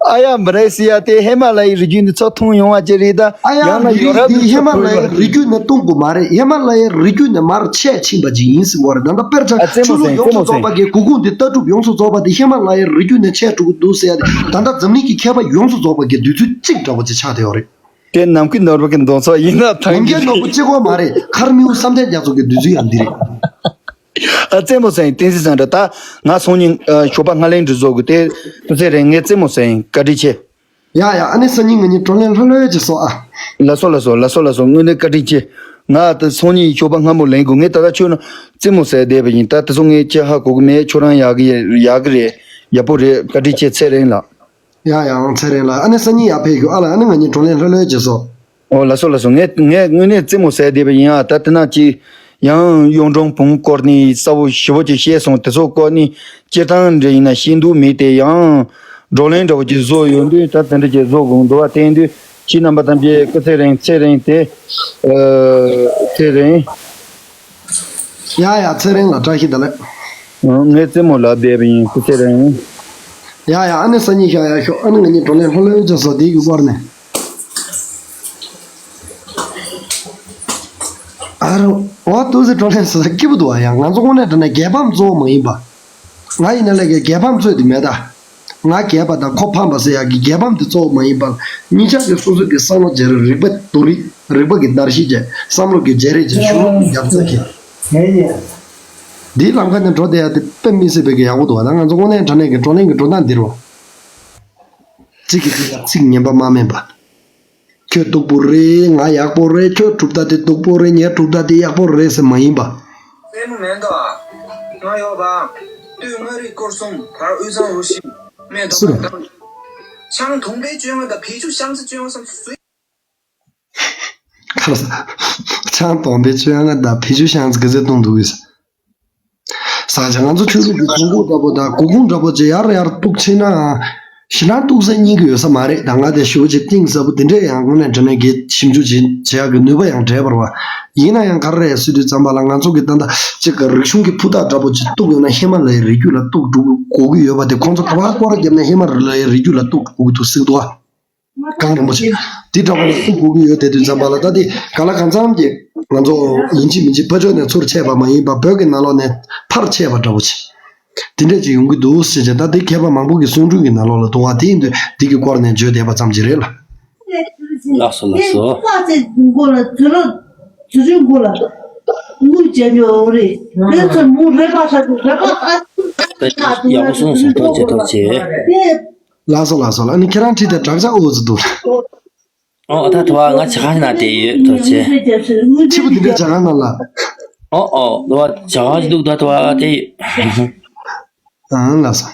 ཨ་ཡ་མ་རེད་ཟེར་ཡ་དེ་ཧི་མ་ལ་ཡའི་རི་རྒྱུད་ནས་ཚུར་ཐོན་ཡོང་བ་ཅིག་རེད་ད། ཨ་ཡ་ཡང་ན་མི་ཡོ་རིགས་རབ་དེ་ནས་ཧི་མ་ཚུར་ལ་ཡའི་ཐོན་ཡོང་བ་རི་རྒྱུད་ནས་གཏུགས་དགོས་མ་རེད། ཧི་མ་ལ་ཡའི་རི་རྒྱུད་ནས་མར་ཆད་ཕྱིན་པ་ཅིག་ཡིན་ཟེར་བ་རེད། ད་ལྟ་དཔེར་ཆ་ཨ་རྩེད་མོ་ཆོས་ལུགས་ཟེར་ཡོངས་རྩེད་མོ་སུ་རྫོགས་པ་ཟེར་གི་གུ་གུང་དེ་ལྟ་གྲུབ་ཡོངས་སུ་རྫོགས་པ་དེ་ཧི་མ་ལ་ཡའི་རི་རྒྱུད་ནས་ཆད་འགྲོ་གི་འདུག་ཟེར་ཡ་དེ་ད་ལྟ་འཛམ་གླིང་གི་མཁས་པ་ཡོངས་སུ་རྫོགས་པ་གི་འདོད་ཚུལ་གཅིག་འདྲ་བོ་ཅིག་ཆགས་བསྡད་ཡོད་རེད། དེ་ནམ་མཁའི་ནོར་བུ་གི་མདོ་ཚོགས་ཡིན་ན་ཐང་ནམ་མཁའི་ནོར་བུ་གཅིག་པོ་མ་རེད། མཁར་རྨེའུ་བསམ་གཏན་རྒྱ་མཚོ་གི་འདོད་ཚུལ་ཡང་འདི་རེད། ཨ་རྩེད་མོ་ཟེར་ཡིན། བསྟན་འཛིན་བཟང་འདྲ། ད་ང་སང་ཉིན་ཨ་ཞོགས་པ་སྔ་ལན་འདྲི་བཟོ་དགོས་དེ་དུ་ཚེ་རིང་ངས་རྩེད་མོ་ཟེར་ཡིན། བཀའ་དྲིན་ཆེ། ཡ་ཡ། ཨ་ནི་སང་ཉིན་ང་གཉིས་བགྲོ་གླེང་ལྷོད་ལྷོད་ཅིག་བཟོ་ཨ། ལགས་སོ་ལགས་སོ་ལགས་སོ་ལགས་སོ། དངོས་གནས་བཀའ་དྲིན་ཆེ། ང་ད་སང་ཉིན་ཞོགས་པ་སྔ་མོ་ལེན་དགོས། ངས་ད་ལྟ་ཁྱོད་ན་རྩེད་མོ་ཟེར་བསྡད་པ་ཡིན། ད་དེ་ཚོ་ངས་ཅི་ཧ་གོ་གི་མེད། ཁྱོད་རང་ཡག་གི་ཡག་གི་རེད། ཡག་པོ་རེད། བཀའ་དྲིན་ཆེ་ཚེ་རིང་ལགས། ཡ་ཡ། ཨང་ཚེ་རིང་ལགས། ཨ་ནི་སང་ཉིན་ཡར་ཕེབས་རྒྱུ་ཨ་ལ། ཨ་ནི་ང་གཉིས་བགྲོ་གླེང་ལྷོད་ལྷོད་བྱེད་སོ། ཨོ་ལགས་སོ་ལགས་སོ། ངས་ངས་དངོས་གནས་རྩེད་མོ་ཟེར་བསྡད་པ་ཡིན་ཨ། ད་དེ་ན་ཅིག་ཡང་གཡུང་དྲུང་བོན་སྐོར་ནས་གསལ་པོ་ཞེ་པོ་ཅིག་བཤད་སོང་། དེ་ཚོ་སྐོར་ནས་སྤྱིར་བཏང་འདྲ་ཡིན་ན་ཤེས་འདུག་མེད་དེ། ཡང་བགྲོ་གླེང་འདྲ་བོ་ཅིག་བཟོ་ཡོང་དུས་ད་དེ་འདྲ་ཅིག་བཟོ་དགོས་འདུག་བ། དེ་ཡིན་དུས་ཁྱེད་རྣམ་པ་ཐམས་ཅད་སྐུ་ཚེ་རིང་། ཚེ་རིང་དེ་ཨ་ཚེ་རིང་། ཡ་ཡ། ཚེ་རིང་ལགས་བཀྲ་ཤིས་བདེ་ལེགས། ཨང་། ངས་རྩེད་མོ་ལབ་བསྡད་པ་ཡིན། སྐུ་ཚེ་རིང་། ཡ་ཡ། ཨ་ནི་སང་ཉིན་ཤོག་ཡ་ཤོག། ཨ་ནི་ང་གཉིས་བགྲོ་གླེང་ལྷོད་ལྷོད་བྱས་སོ། དེའི་གི་སྐོར་ནས། ཨ་རོ། འོ་དུ་ཟེར་བགྲོ་གླེང་ཟེར་ས་སྐྱིད་པོ་འདུག་ཨ། ཡང་ང་ཚོ་དངོས་གནས་དྲང་གནས་རྒྱལ་ཕམ་གཙོ་བོ་མ་ཡིན་པ། ང་ཡིན་ན་ལས་ཀའི་རྒྱལ་ཕམ་རྩོད་དེ་མེད་ད། ང་རྒྱལ་པ་དང་ཁོ་ཕམ་པ་ཟེར་ཡག་གི་རྒྱལ་ཕམ་དེ་གཙོ་བོ་མ་ཡིན་པར། གཉིས་ཆ་གི་སོ་སོ་གི་བསམ་བློ་བརྗེ་རེས། རིག་པ་བསྡུ་རེས། རིག་པ་གི་བརྡར་ཤ་བརྒྱབ། བསམ་བློ་གི་བརྗེ་རེས་བྱས། གཞུང་ལུགས་ཀྱི་རྒྱབ་རྩ་བྱས། འདིའི་ལམ་ཁ་ནས་འགྲོ་བསྡད་ཡ་དེ་དཔེ་མི་སྲིད་པའི་གི་ཡག་པོ་འདུག་བ། ད་ང་ཚོ་དངོས་གནས་དྲང་གནས་ཀྱི་བགྲོ་གླེང་གི་འགྲོ་སྟངས་འདི་རེད་བ། གཅིག་གིས་གཅིག་ལ་ཚིག་ངན་པ་མ་སྨྲས་པ། ཁྱོད་སྡུག་པོ་རེད། ང་ཡག་པོ་རེད། ཁྱོད་གྲུབ་མཐའ་དེ་སྡུག་པོ་རེད། ངའི་གྲུབ་མཐའ་དེ་ཡག་པོ་རེད་ཟེར་མ་ཡིན་པ། རྩེད་མོ་མེད་དོ། ང་ཡོད་པ། སྟོད་མངའ་རིས་སྐོར་གསུམ་བར་དབུས་གཙང་རུ་བཞི་སྨད་སུ་རྡོ་ར་རེད། བསྟན། ཆང་དུང་པའི་བཅོ་ལྔ་དང་བེ་ཅུ་ཤང་ཙི་བཅོ་ལྔ་བསམ་སུའི། ཁ་ལ་ས། ཆང་དུང་པའི་བཅོ་ལྔ་དང་བེ་ཅུ་ཤང་ཙི་ག་ཚོད་བཏུང་འདུག་གི་ས། ས་ཆ་ང་ཚོ་ཆོས་ལུགས་ཀྱི་གོང་བུ་འདྲ་པོ་དང་གོ་གུང་འདྲ་པོ་ཅིག་ཡར་ཡར་གཏུག་ཕྱིན་ན། ཞེ་དྲག་གཏུག་ས་རྙེད་ཀྱི་ཡོད་ས་མ་རེད། ད་ང་དེ་ཞེ་པོ་ཅིག་གཏིང་ཟབ་པོ་དེ་འདྲས་ཡང་དངོས་གནས་དྲང་གནས་ཀྱི་ཞིབ་འཇུག་བྱེད་བྱེད་ཡག་གི་ནུས་པ་ཡང་བྲལ་བར་བ། ཡིན་ན་ཡང་ག་རེ་རེད་ཟེར་དུས་ཙམ་པ་ལ་ང་ཚོ་གི་ད་ལྟ་གཅིག་གི་རིག་གཞུང་གི་ཕུ་ཐག་འདྲ་པོ་ཅིག་གཏུག་ཡོང་ན་ཧི་མ་ལ་ཡའི་རི་རྒྱུད་ལ་གཏུག་འགྲོ་དགོས་ཀྱི་ཡོད་པ་དེ། ཁོང་ཚོ་ག་པར་སྐོར་ར་བརྒྱབ་ན་ཧི་མ་ལ་ཡའི་རི་རྒྱུད་ལ་གཏུག་འགྲོ་དགོས་ཀྱི་འདུག་ཟེར་གི་འདུག་བ། གངས་རིན་པོ་ཆེ། འདི་འདྲ་པོ་ལ་གཏུག་དགོས་ཀྱི་ཡོད་དེ་དུས་ཙམ་པ་ལ། ད་འདི་ག་ལ་གང་འཚམ་གྱི་ང་ཚོ་ཡིན་གཅིག་མིན་གཅིག་ཕར་ཕྱོགས་ནས་ཚུར་ཆད་པ་མ་ཡིན་པ། བོད་ཀྱི་ནང་ལོགས་ནས་ཕར་ཆད་པ་འདྲ་པོ་ཆེ། དེ་འདྲས་ཅིག་ཡོང་གི་འདུག་ཟེར་བྱས། ད་དེ་མཁས་པ་མང་པོ་གི་གསུང་སྒྲོས་ཀྱི་ནང་ལོགས་ལ་འདུག་བ། དེ་ཡིན་དུས་དེ་གི་སྐོར་ནས་བརྗོད་བསྡད་པ་ཙམ་ཅིག་རེད་ལ། ལགས་སོ་ལགས་སོ། ཡག་པོ་གསུངས་སོང་། ཐུགས་རྗེ་ཆེ། ལགས་སོ་ལགས་སོ་ལགས། ཨ་ནི་ཁྱེད་རང་ཁྲིད་དེ་དྲག་ཆ་ཨོ་ཙི་འདུག་ཨོ་ད་དུ་བ་ང་ཇ་ཁང་ནང་བསྡད་ཡོད། ཐུགས་རྗེ་ཆེ། ཕྱི་པོ་འདི་འདྲ་ཇ་ཁང་ནང་ལ། ཨོ་ཨོ་དུ་བ་ཇ་ཁང་ཞིག་འདུག་ད་དུ་བ་བསྡད་ཡོད། ཨང་ལགས་སོ།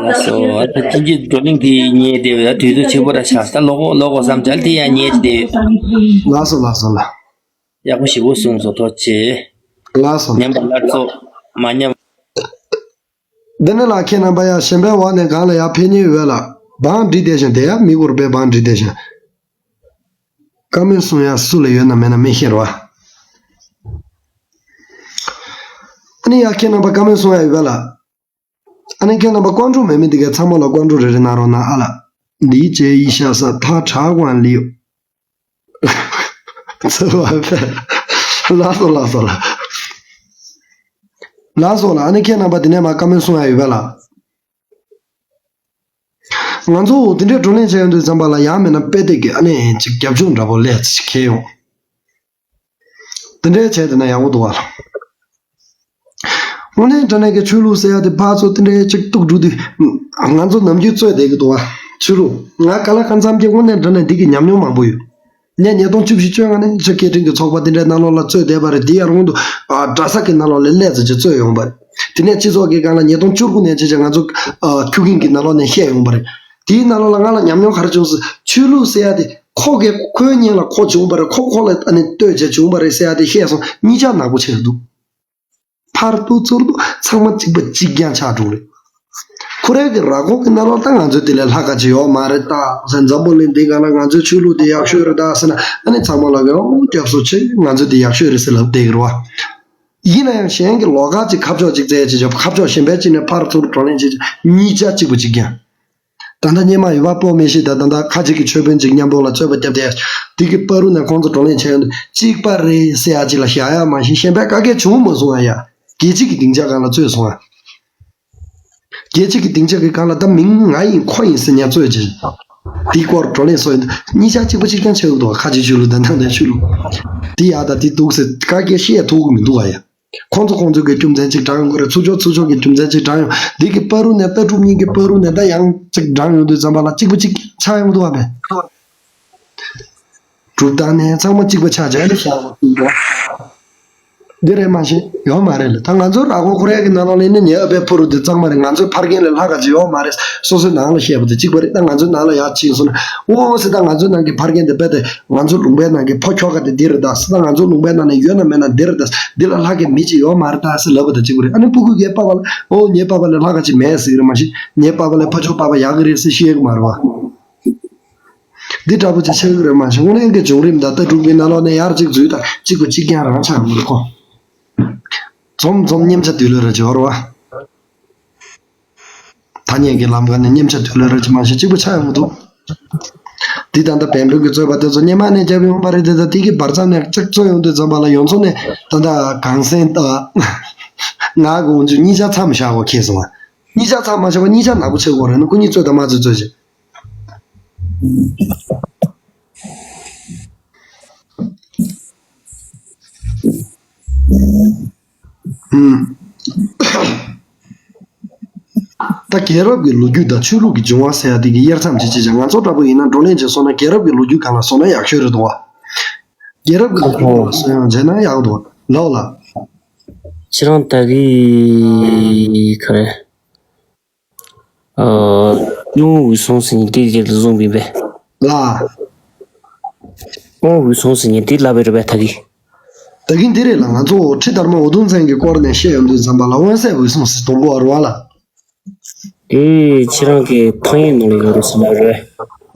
ལགས་སོ། ཨ་ད་ཅི་ཅི་བགྲོ་གླེང་དེ་ཉེ་དེ་ཡ་དུས་ཚོད་ཆེ་པོ་ར་ཆགས་ད་ལོག་གོ་ལོག་གོ་བསམ་ཅལ་དེ་ཡ་ཉེ་ཅི་དེ། ལགས་སོ་ལགས་སོ་ལགས། ཡག་པོ་ཞེ་པོ་གསུངས་སོང་། ཐུགས་རྗེ་ཆེ། ལགས་སོ། ཉམས་པ་སླར་གསོ་མ་ཉམས། འདི་ནི་ལ་ཁྱེད་རྣམ་པ་ཡང་གཞན་པའི་འོག་ནས་གང་ལ་ཡང་ཕན་ཉེན་ཡོད་ལ། བང་བསྒྲིགས་བསྡད་ཤིང་དེ་ཡང་མི་དགོས་པའི་བང་བསྒྲིགས་བསྡད་ཤིང་། བཀའ་མོལ་གསུང་ཡ་སུ་ལ་ཡོད་ན་མེད་ན་མི་ཤེས་རོ། ཨ་ནི་ཡང་ཁྱེད་རྣམ་པ་བཀའ་མོལ་གསུང་ཡ་ཡོད་པས་ལ། ཨ་ནི་ཁྱེད་རྣམ་པ་ཀོང་ཀྲུག་མེད་མི་འདི་གའི་ཚང་མ་ལ་ཀོང་ཀྲུག་རེ་རེ་གནང་རོགས་གནང་ཨ་ལ། འདི་ཅེ་ཡི་ཤ་ས་ཐ་དྲག་ཝན་ལིའུ། ཚ་བ་ཕེ། ལགས་སོ་ལགས་སོ་ལགས། ལགས་སོ་ལགས། ཨ་ནི་ཁྱེད་རྣམ་པ་འདི་ནས་མ་བཀའ་མོལ་གསུང་ཡ་ཡོད་པས་ལགས། ང་ཚོ་འདི་འདྲའི་བགྲོ་གླེང་བྱས་ཡོང་དུས་ཙམ་པ་ལ་ཡང་མིན་ན་དཔེ་དེབ་ཀྱི་ཨ་ནི་ཅིག་རྒྱབ་ལྗོངས་འདྲ་པོ་ལས་ཅིག་འཁྱེར་ཡོང་། དེ་འདྲའི་བྱས་བསྡད་ན་ཡག་པོ་འདུག་བ། དངོས་གནས་དྲང་གནས་ཀྱི་ཆོས་ལུགས་ཟེར་ཡ་དེ་ཕར་ཚུར་དེ་འདྲའི་ཅིག་གཏུག་འགྲོ་དུས། ང་ཚོ་ནམ་རྒྱུན་རྩོད་བསྡད་ཀྱི་འདུག་བ། ཆོས་ལུགས་ང་ག་ལ་གང་འཚམ་གྱི་དངོས་གནས་དྲང་གནས་འདི་གི་ཉམས་མྱོང་མང་པོ་ཡོད། ངས་ཉིས་སྟོང་བཅུ་བཞི་བཅོ་ལྔ་ནས་ཕྱི་སྐད་འཕྲིན་གྱི་ཚོགས་པ་དེ་འདྲའི་ནང་ལོགས་ལ་རྩོད་བསྡད་པ་རེད། དེ་ཡང་རུང་དུ་ཨ་གྲྭ་ས་གི་ནང་ལོགས་ལ་སླེབས་ཚར་རྗེས་རྩོད་ཡོང་པ་རེད། དེ་ནས་སྤྱི་ཚོགས་ཀྱི་སྒང་ལ་ཉིས་སྟོང་བཅུ་དགུ་ནས་བྱས་བྱས་ང་ཚོ་ཨ་ཁྱུག་གིན་གྱི་ནང་ལོགས་ནས་བཤད་ཡོང་པ་རེད། དེའི་ནང་ལོགས་ལ་ང་ལ་ཉམས་མྱོང་ག་རེ་བྱུང་ཟེར། ཆོས་ལུགས་ཟེར་ཡ་དེ་ཁོ་གི་ཁོའི་སྙིང་ལ་ཁོ་བྱུང་པ་རེད། ཁོ་ཁོ་ལ་ཨ་ནི་ལྟོས་བྱས་བྱུང་པ་རེད་ཟེར་ཡ་དེ་བཤད་སོང་། གཉིས་ཆ་ནག་པོ་ཆགས་འདུག་ཕར་ཏུ་ཚུར་ཏུ་ཚང་མ་གཅིག་པ་གཅིག་རྐྱང་ཆགས་འགྲོ་རེད། ཁོ་རང་གི་ར་ཁོག་གི་ནང་ལོགས་ད་ང་ཚོའི་དེ་ལས་ལྷག་ག་ཅིག་ཡོད་མ་རེད་ད་ཟེར། འཛམ་བུ་གླིང་འདི་སྒང་ལ་ང་ཚོའི་ཆོས་ལུགས་དེ་ཡག་ཤོས་རེད་ད་ཟེར་ན། ཨ་ནི་ཚང་མ་ལ་གི་ཨོ་སྐྱབས་སུ་མཆི། ང་ཚོ་དེ་ཡག་ཤོས་རེད་ཟེར་ལབ་བསྡད་ཀྱི་རེད་བ། ཡིན་ན་ཡང་གཞན་གྱི་ལོགས་ཀ་ཅིག་ཁ་ཕྱོགས་ཅིག་བཙལ་བྱས་བྱས། ཁ་ཕྱོགས་གཞན་པའི་ཅིག་ནས་ཕར་ཚུར་བགྲོ་གླེང་བྱས་བྱས། གཉིས་ཆ་གཅིག་པ་གཅིག་རྐྱང་། ད་ལྟ་སྔོན་མ་ཡོད་པ་སྤོ་མི་ཤེས། ད་ད་ལྟ་ཁ་ཅིག་གི་ཆོས་དཔོན་ཅིག་མཉམ་པོ་ལ་རྩོད་པ་བརྒྱབ་སྟེ། དེ་གི་བར་དུ་ནས་ཁོང་ཚོ་བགྲོ་གླེང་བྱས་ཡོང་དུས་གཅིག་པ་རེད་ཟེར་ཡ་ཅིག་ལ་བཞག་ཡ་མ་གཞི་གཞན་པའི་བཀའ་འགལ་བྱུང་མ་སོང་ཨ་ཡ། རྒྱལ་སྤྱི་གི་སྡིངས་ཆ་སྒང་ལ་རྩོད་སོང་ཨ། རྒྱལ་སྤྱི་གི་སྡིངས་ཆ་གི་སྒང་ལ་ད་མིང་ང་ཡིན་ཁོ་ཡིན་ཟེར་ཉར་རྩོད་ཅིག་དེའི་སྐོར་བགྲོ་གླེང་སོགས་ཡིན་དུས་གཉིས་ཆ་གཅིག་པ་གཅིག་རྐྱང་ཆགས་ཡོད་འདུག་ཁ་ཅིག་ཆོས་ལུགས་དང་ནང་བསྟན་ཆོས་ལུགས། དེ་ཡག་དང་དེ་སྡུག་ཟེར་བཀའ་འགལ་བཤད་ཐུབ་ཀྱི་མི་འདུག་ཨ་ཡ། ཁོང་ཚོ་ཁོང་ཚོའི་གི་རྒྱུ་མཚན་ཅིག་དྲངས་ཡོང་གི་རེད། ཚུར་ཕྱོགས་ཚུར་ཕྱོགས་ཀྱི་རྒྱུ་མཚན་ཅིག་དྲངས་ཡོང་། འདི་གི་བར་དུ་ནས་ལྟ་གྲུབ་གཉིས་ཀྱི་བར་དུ་ནས་ད་ཡང་ཅིག་དྲངས་ཡོང་དུས་ཙམ་པ་ལ་གཅིག་པ་གཅིག་ཆགས་ཡོང་གི་འདུག་བ་མེད། གྲུབ་སྟངས་ནས་ཚང་མ་གཅིག་པ་ཆགས་བྱས་ནས་བཞག་པ་འདི་རེད་མ་གཞི་ཡོད་མ་རེད་ལ། ད་ང་ཚོ་ར་ཁོ་ཁོ་རའི་གི་ནང་ལོགས་ལ་ནི་ཉེ་བའི་ཕུ་རུ་དེ་གཙང་མ་རེད། ང་ཚོའི་ཕ་རྒན་ལས་ལྷག་ག་ཅིག་ཡོད་མ་རེད། སོ་སོའི་ནང་ལ་བཤད་པ་དེ་གཅིག་པ་རེད། ད་ང་ཚོའི་ནང་ལ་ཡར་ཕྱིན་སོང་ན་ཨོ་ཟེར། ད་ང་ཚོའི་ནང་གི་ཕ་རྒན་དེ་རྦད་དེ་ང་ཚོ་ལུང་པའི་ནང་གི་ཕོ་ཁྱོ་ག་དེ་འདི་རེད་ད་ཟེར། ད་ང་ཚོ་ལུང་པའི་ནང་ནས་ཡོད་ན་མེད་ན་འདི་རེད་ད། འདི་ལ་ལྷག་གི་མི་ཅིག་ཡོད་མ་རེད་ད་ཟེར་ལབ་པ་དང་གཅིག་པ་རེད། ཨ་ནི་སྤུ་གུ་གའི་པ་པ་ལ་ཨོ་ངའི་པ་པ་ལས་ལྷག་ག་ཅིག་མེད་ཟེར་གི་རེད་མ་གཞི། ངའི་པ་པ་ལས་ཕ་ཆོས་པ་པ་ཡག་གི་རེད་ཟེར་བཤད་གི་མ་རེད་བ། འདི་འདྲ་པོ་ཅིག་ཆགས་གི་རེད་མ་གཞི། དངོས་གནས་ཀྱི་བྱུང་རིམ་དང་ལྟ་གྲུབ་ཀྱི་ནང་ལོགས་ནས་ཡར་གཅིག་འཛུལ་དང་གཅིག་པ་གཅིག་རྐྱང་རང་ཆགས་མི་རེད་ཁོ། འཛོམས་འཛོམས་མཉམ་ཆ་དུས་ལོ་རེ་བྱེད་བར་བ། ཐ་སྙད་ཀྱི་ལམ་ཁ་ནས་མཉམ་ཆ་དུས་ལ་རེ་ཅིག་མ་ཤེས་གཅིག་པ་ཆགས་ཡོང་གི་འདུག་འདི་ད་ལྟ་བན་བོན་གྱི་རྩོད་པ་དེ་ཚོ་སྔོན་མ་ནས་རྒྱབ་ཡོང་པ་རེད་དེ། ད་དེ་གི་བར་མཚམས་ནས་གཅིག་རྩོད་ཡོང་དུས་ཙམ་པ་ལ་ཡོངས་རྫོགས་ནས་ད་ལྟ་གངས་སེང་དང་ང་དགོངས་རྒྱུ་གཉིས་ཆ་མཚམས་བཞག་གོ་ཁེལ་སོང་བ། གཉིས་ཆ་མཚམས་མ་བཞག་པ་གཉིས་ཆ་ནག་པོ་ཆགས་གོ་རེད་ན་སྐུ་ཉིད་རྩོད་དང་མ་རྩོད་རྩོད་བྱེད། ཨུམ། ད་རྒྱལ་རབས་ཀྱི་ལོ་རྒྱུས་དང་ཆོས་ལུགས་ཀྱི་འབྱུང་བ་ཟེར་ཡ་དེ་གི་དབྱེ་མཚམས་ཅིག་བྱས་ཀྱང་ང་ཚོ་འདྲ་པོ་ཡིན་ན་བགྲོ་གླེང་བྱས་སོང་ན་རྒྱལ་རབས་ཀྱི་ལོ་རྒྱུས་སྒང་ལ་བཟོ་ན་ཡག་ཤོས་རེད་འདུག་བ། རྒྱལ་རབས་ཀྱི་ལོ་རྒྱུས་སྒང་ལ་བཟོ་ཡང་བྱས་ན་ཡག་འདུག་བ། ལའོ་ལ། ཁྱེད་རང་ད་གི་ག་རེ། ཨ། སྔོན་འོད་སྲུང་ཟེར་མཁན་དེ་རྗེས་ལ་བཟུང་བིན་པས། ལ། སྔོན་འོད་སྲུང་ཟེར་མཁན་དེ་ལབ་པའི་རེད་པས་ད་གི། ད་གིན་འདི་རེད་ལ། ང་ཚོ་ཁྲི་དར་མ་འུ་དུམ་བཙན་གྱི་སྐོར་ནས་བཤད་ཡོང་དུས་ཙམ་པ་ལ་དབོན་སྲས་འོད་སྲུང་ཟེར་གཏོང་གོ་བ་རེད་བ་ལ། དེ་ཁྱེད་རང་གི་ཐང་ཡིག་ནང་ལ་ཡོད་རེད་ཟེར་ལབ་རེད།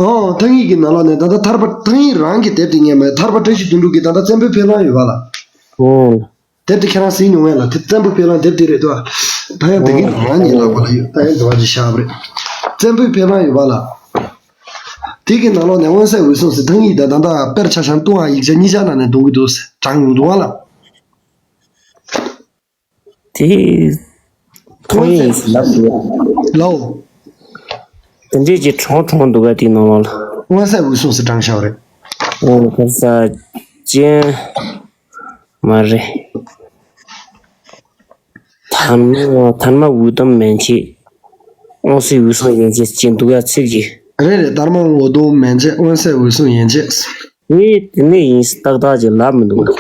ཨོ་ཐང་ཡིག་གི་ནང་ལོགས་ནས་ད་ལྟ་ཐར་པ་ཐང་ཡིག་རང་གི་དེབ་དེ་རྙེད་མ་ཡོད། ཐར་པ་བཀྲ་ཤིས་དོན་གྲུབ་ཀྱི་ད་ལྟ་བཙན་པོའི་ཕེབས་ལམ་ཡོད་བ་ལ། ཨོ། དེབ་དེ་ཁྱེད་རང་གཟིགས་མྱོང་ངས་ལ། དེ་བཙན་པོའི་ཕེབས་ལམ་དེབ་དེ་རེད་དོ། ད་ཡང་དེ་གིན་རང་ཉིད་ལག་པ་ལ་ཡོད། ད་ཡང་འདི་བ་ཅིག་བཞག་པ་རེད། བཙན་པོའི་ཕེབས་ལམ་ཡོད་པ་ལ། དེ་གི་ནང་ལོགས་ནས་དབོན་སྲས་འོད་སྲུང་ཟེར་ཐང་ཡིག་དང་ད་ལྟ་དཔེར་ཆ་བཞག་ན་ཏུའུ་ཨན་ཡིག་ཆ་གཉིས་ཆ་ནང་ནས་འདོན་གི་འདུག་ཟེར་དྲངས་ཡོང་འདུག་བ་ལ། དེ། ཐོན་ཡས་ཡིན་ཟེར་ལབ་འདུག་གས། ལའོ། དེ་འདྲས་ཀྱི་གྲོང་གྲོང་འདུག་གས། དེའི་ནང་ལོགས་ལ། དབོན་སྲས་འོད་སྲུང་ཟེར་བགྲངས་བཞག་རེད། ཨོ་ཁ་ས་ཅན། མ་རེད། དར་མ་དར་མ་འུ་དུམ་མན་ཆད། དབང་སྲིད་འོད་སྲུང་ཡན་ཆད་ཅན་འདུག་གས་ཚིག་གི། རེད་རེད། དར་མ་འུ་དུམ་མན་ཆད། དབོན་སྲས་འོད་སྲུང་ཡན་ཆད། དེ་དེ་ནས་ཡིན་ཏག་ཏག་ཅིག་ལབ་མི་འདུག་གས།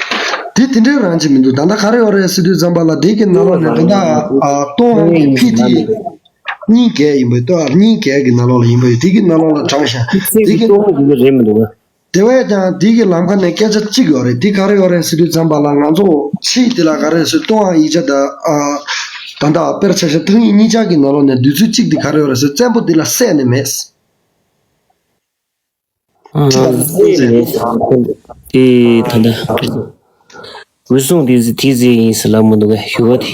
དེ་དེ་འདྲའི་རང་ཅིག་མི་འདུག་ད་ལྟ་ག་རེ་ཡོད་རེད་ཟེར་དུས་ཙམ་པ་ལ། དེ་གི་ནང་ལོགས་ནས་ད་ལྟ་ཨ་ཏོག་དབང་གི་ཕི་ཏི་གཉིས་བརྒྱད་ཡིན་པ། ཏོག་དབང་གཉིས་བརྒྱད་ཀྱི་ནང་ལོགས་ལ་ཡིན་པ་ཡོད། དེ་གི་ནང་ལོགས་ལ་བགྲངས་ཤག་དེ་གི་ཏོག་དབང་གི་རེད་མི་འདུག་གས། དེ་བས་ཀྱང་དེ་གི་ལམ་ཁ་ནས་སྐད་ཆ་གཅིག་ཡོད་རེད། དེ་ག་རེ་ཡོད་རེད་ཟེར་དུས་ཙམ་པ་ལ། ང་ཚོ་ཕྱིས་དེ་ལ་ག་རེ་ཟེར། ཏོག་དབང་ཡིག་ཆ་དང་ཨ་ད་ལྟ་དཔེར་ཆ་བཞག་ཐང་ཡིག་གཉིས་ཆ་གི་ནང་ལོགས་ནས་བསྡུས་ཚུལ་གཅིག་དེ་ག་རེ་ཡོད་རེད་ཟེར། བཙན་པོ་འདི་ལ་སྲས་ནི་མེད། ཨ་ཁྲི་དར་མ་འོད་སྲུང་ཟེར་ནས་དེ་ད་ལྟ་འོད་སྲུང་དེ་ཟེར་དེ་ཟེར་ཡིན་ཟེར་ལབ་མི་འདུག་གས། ཞུ་བ་དེ།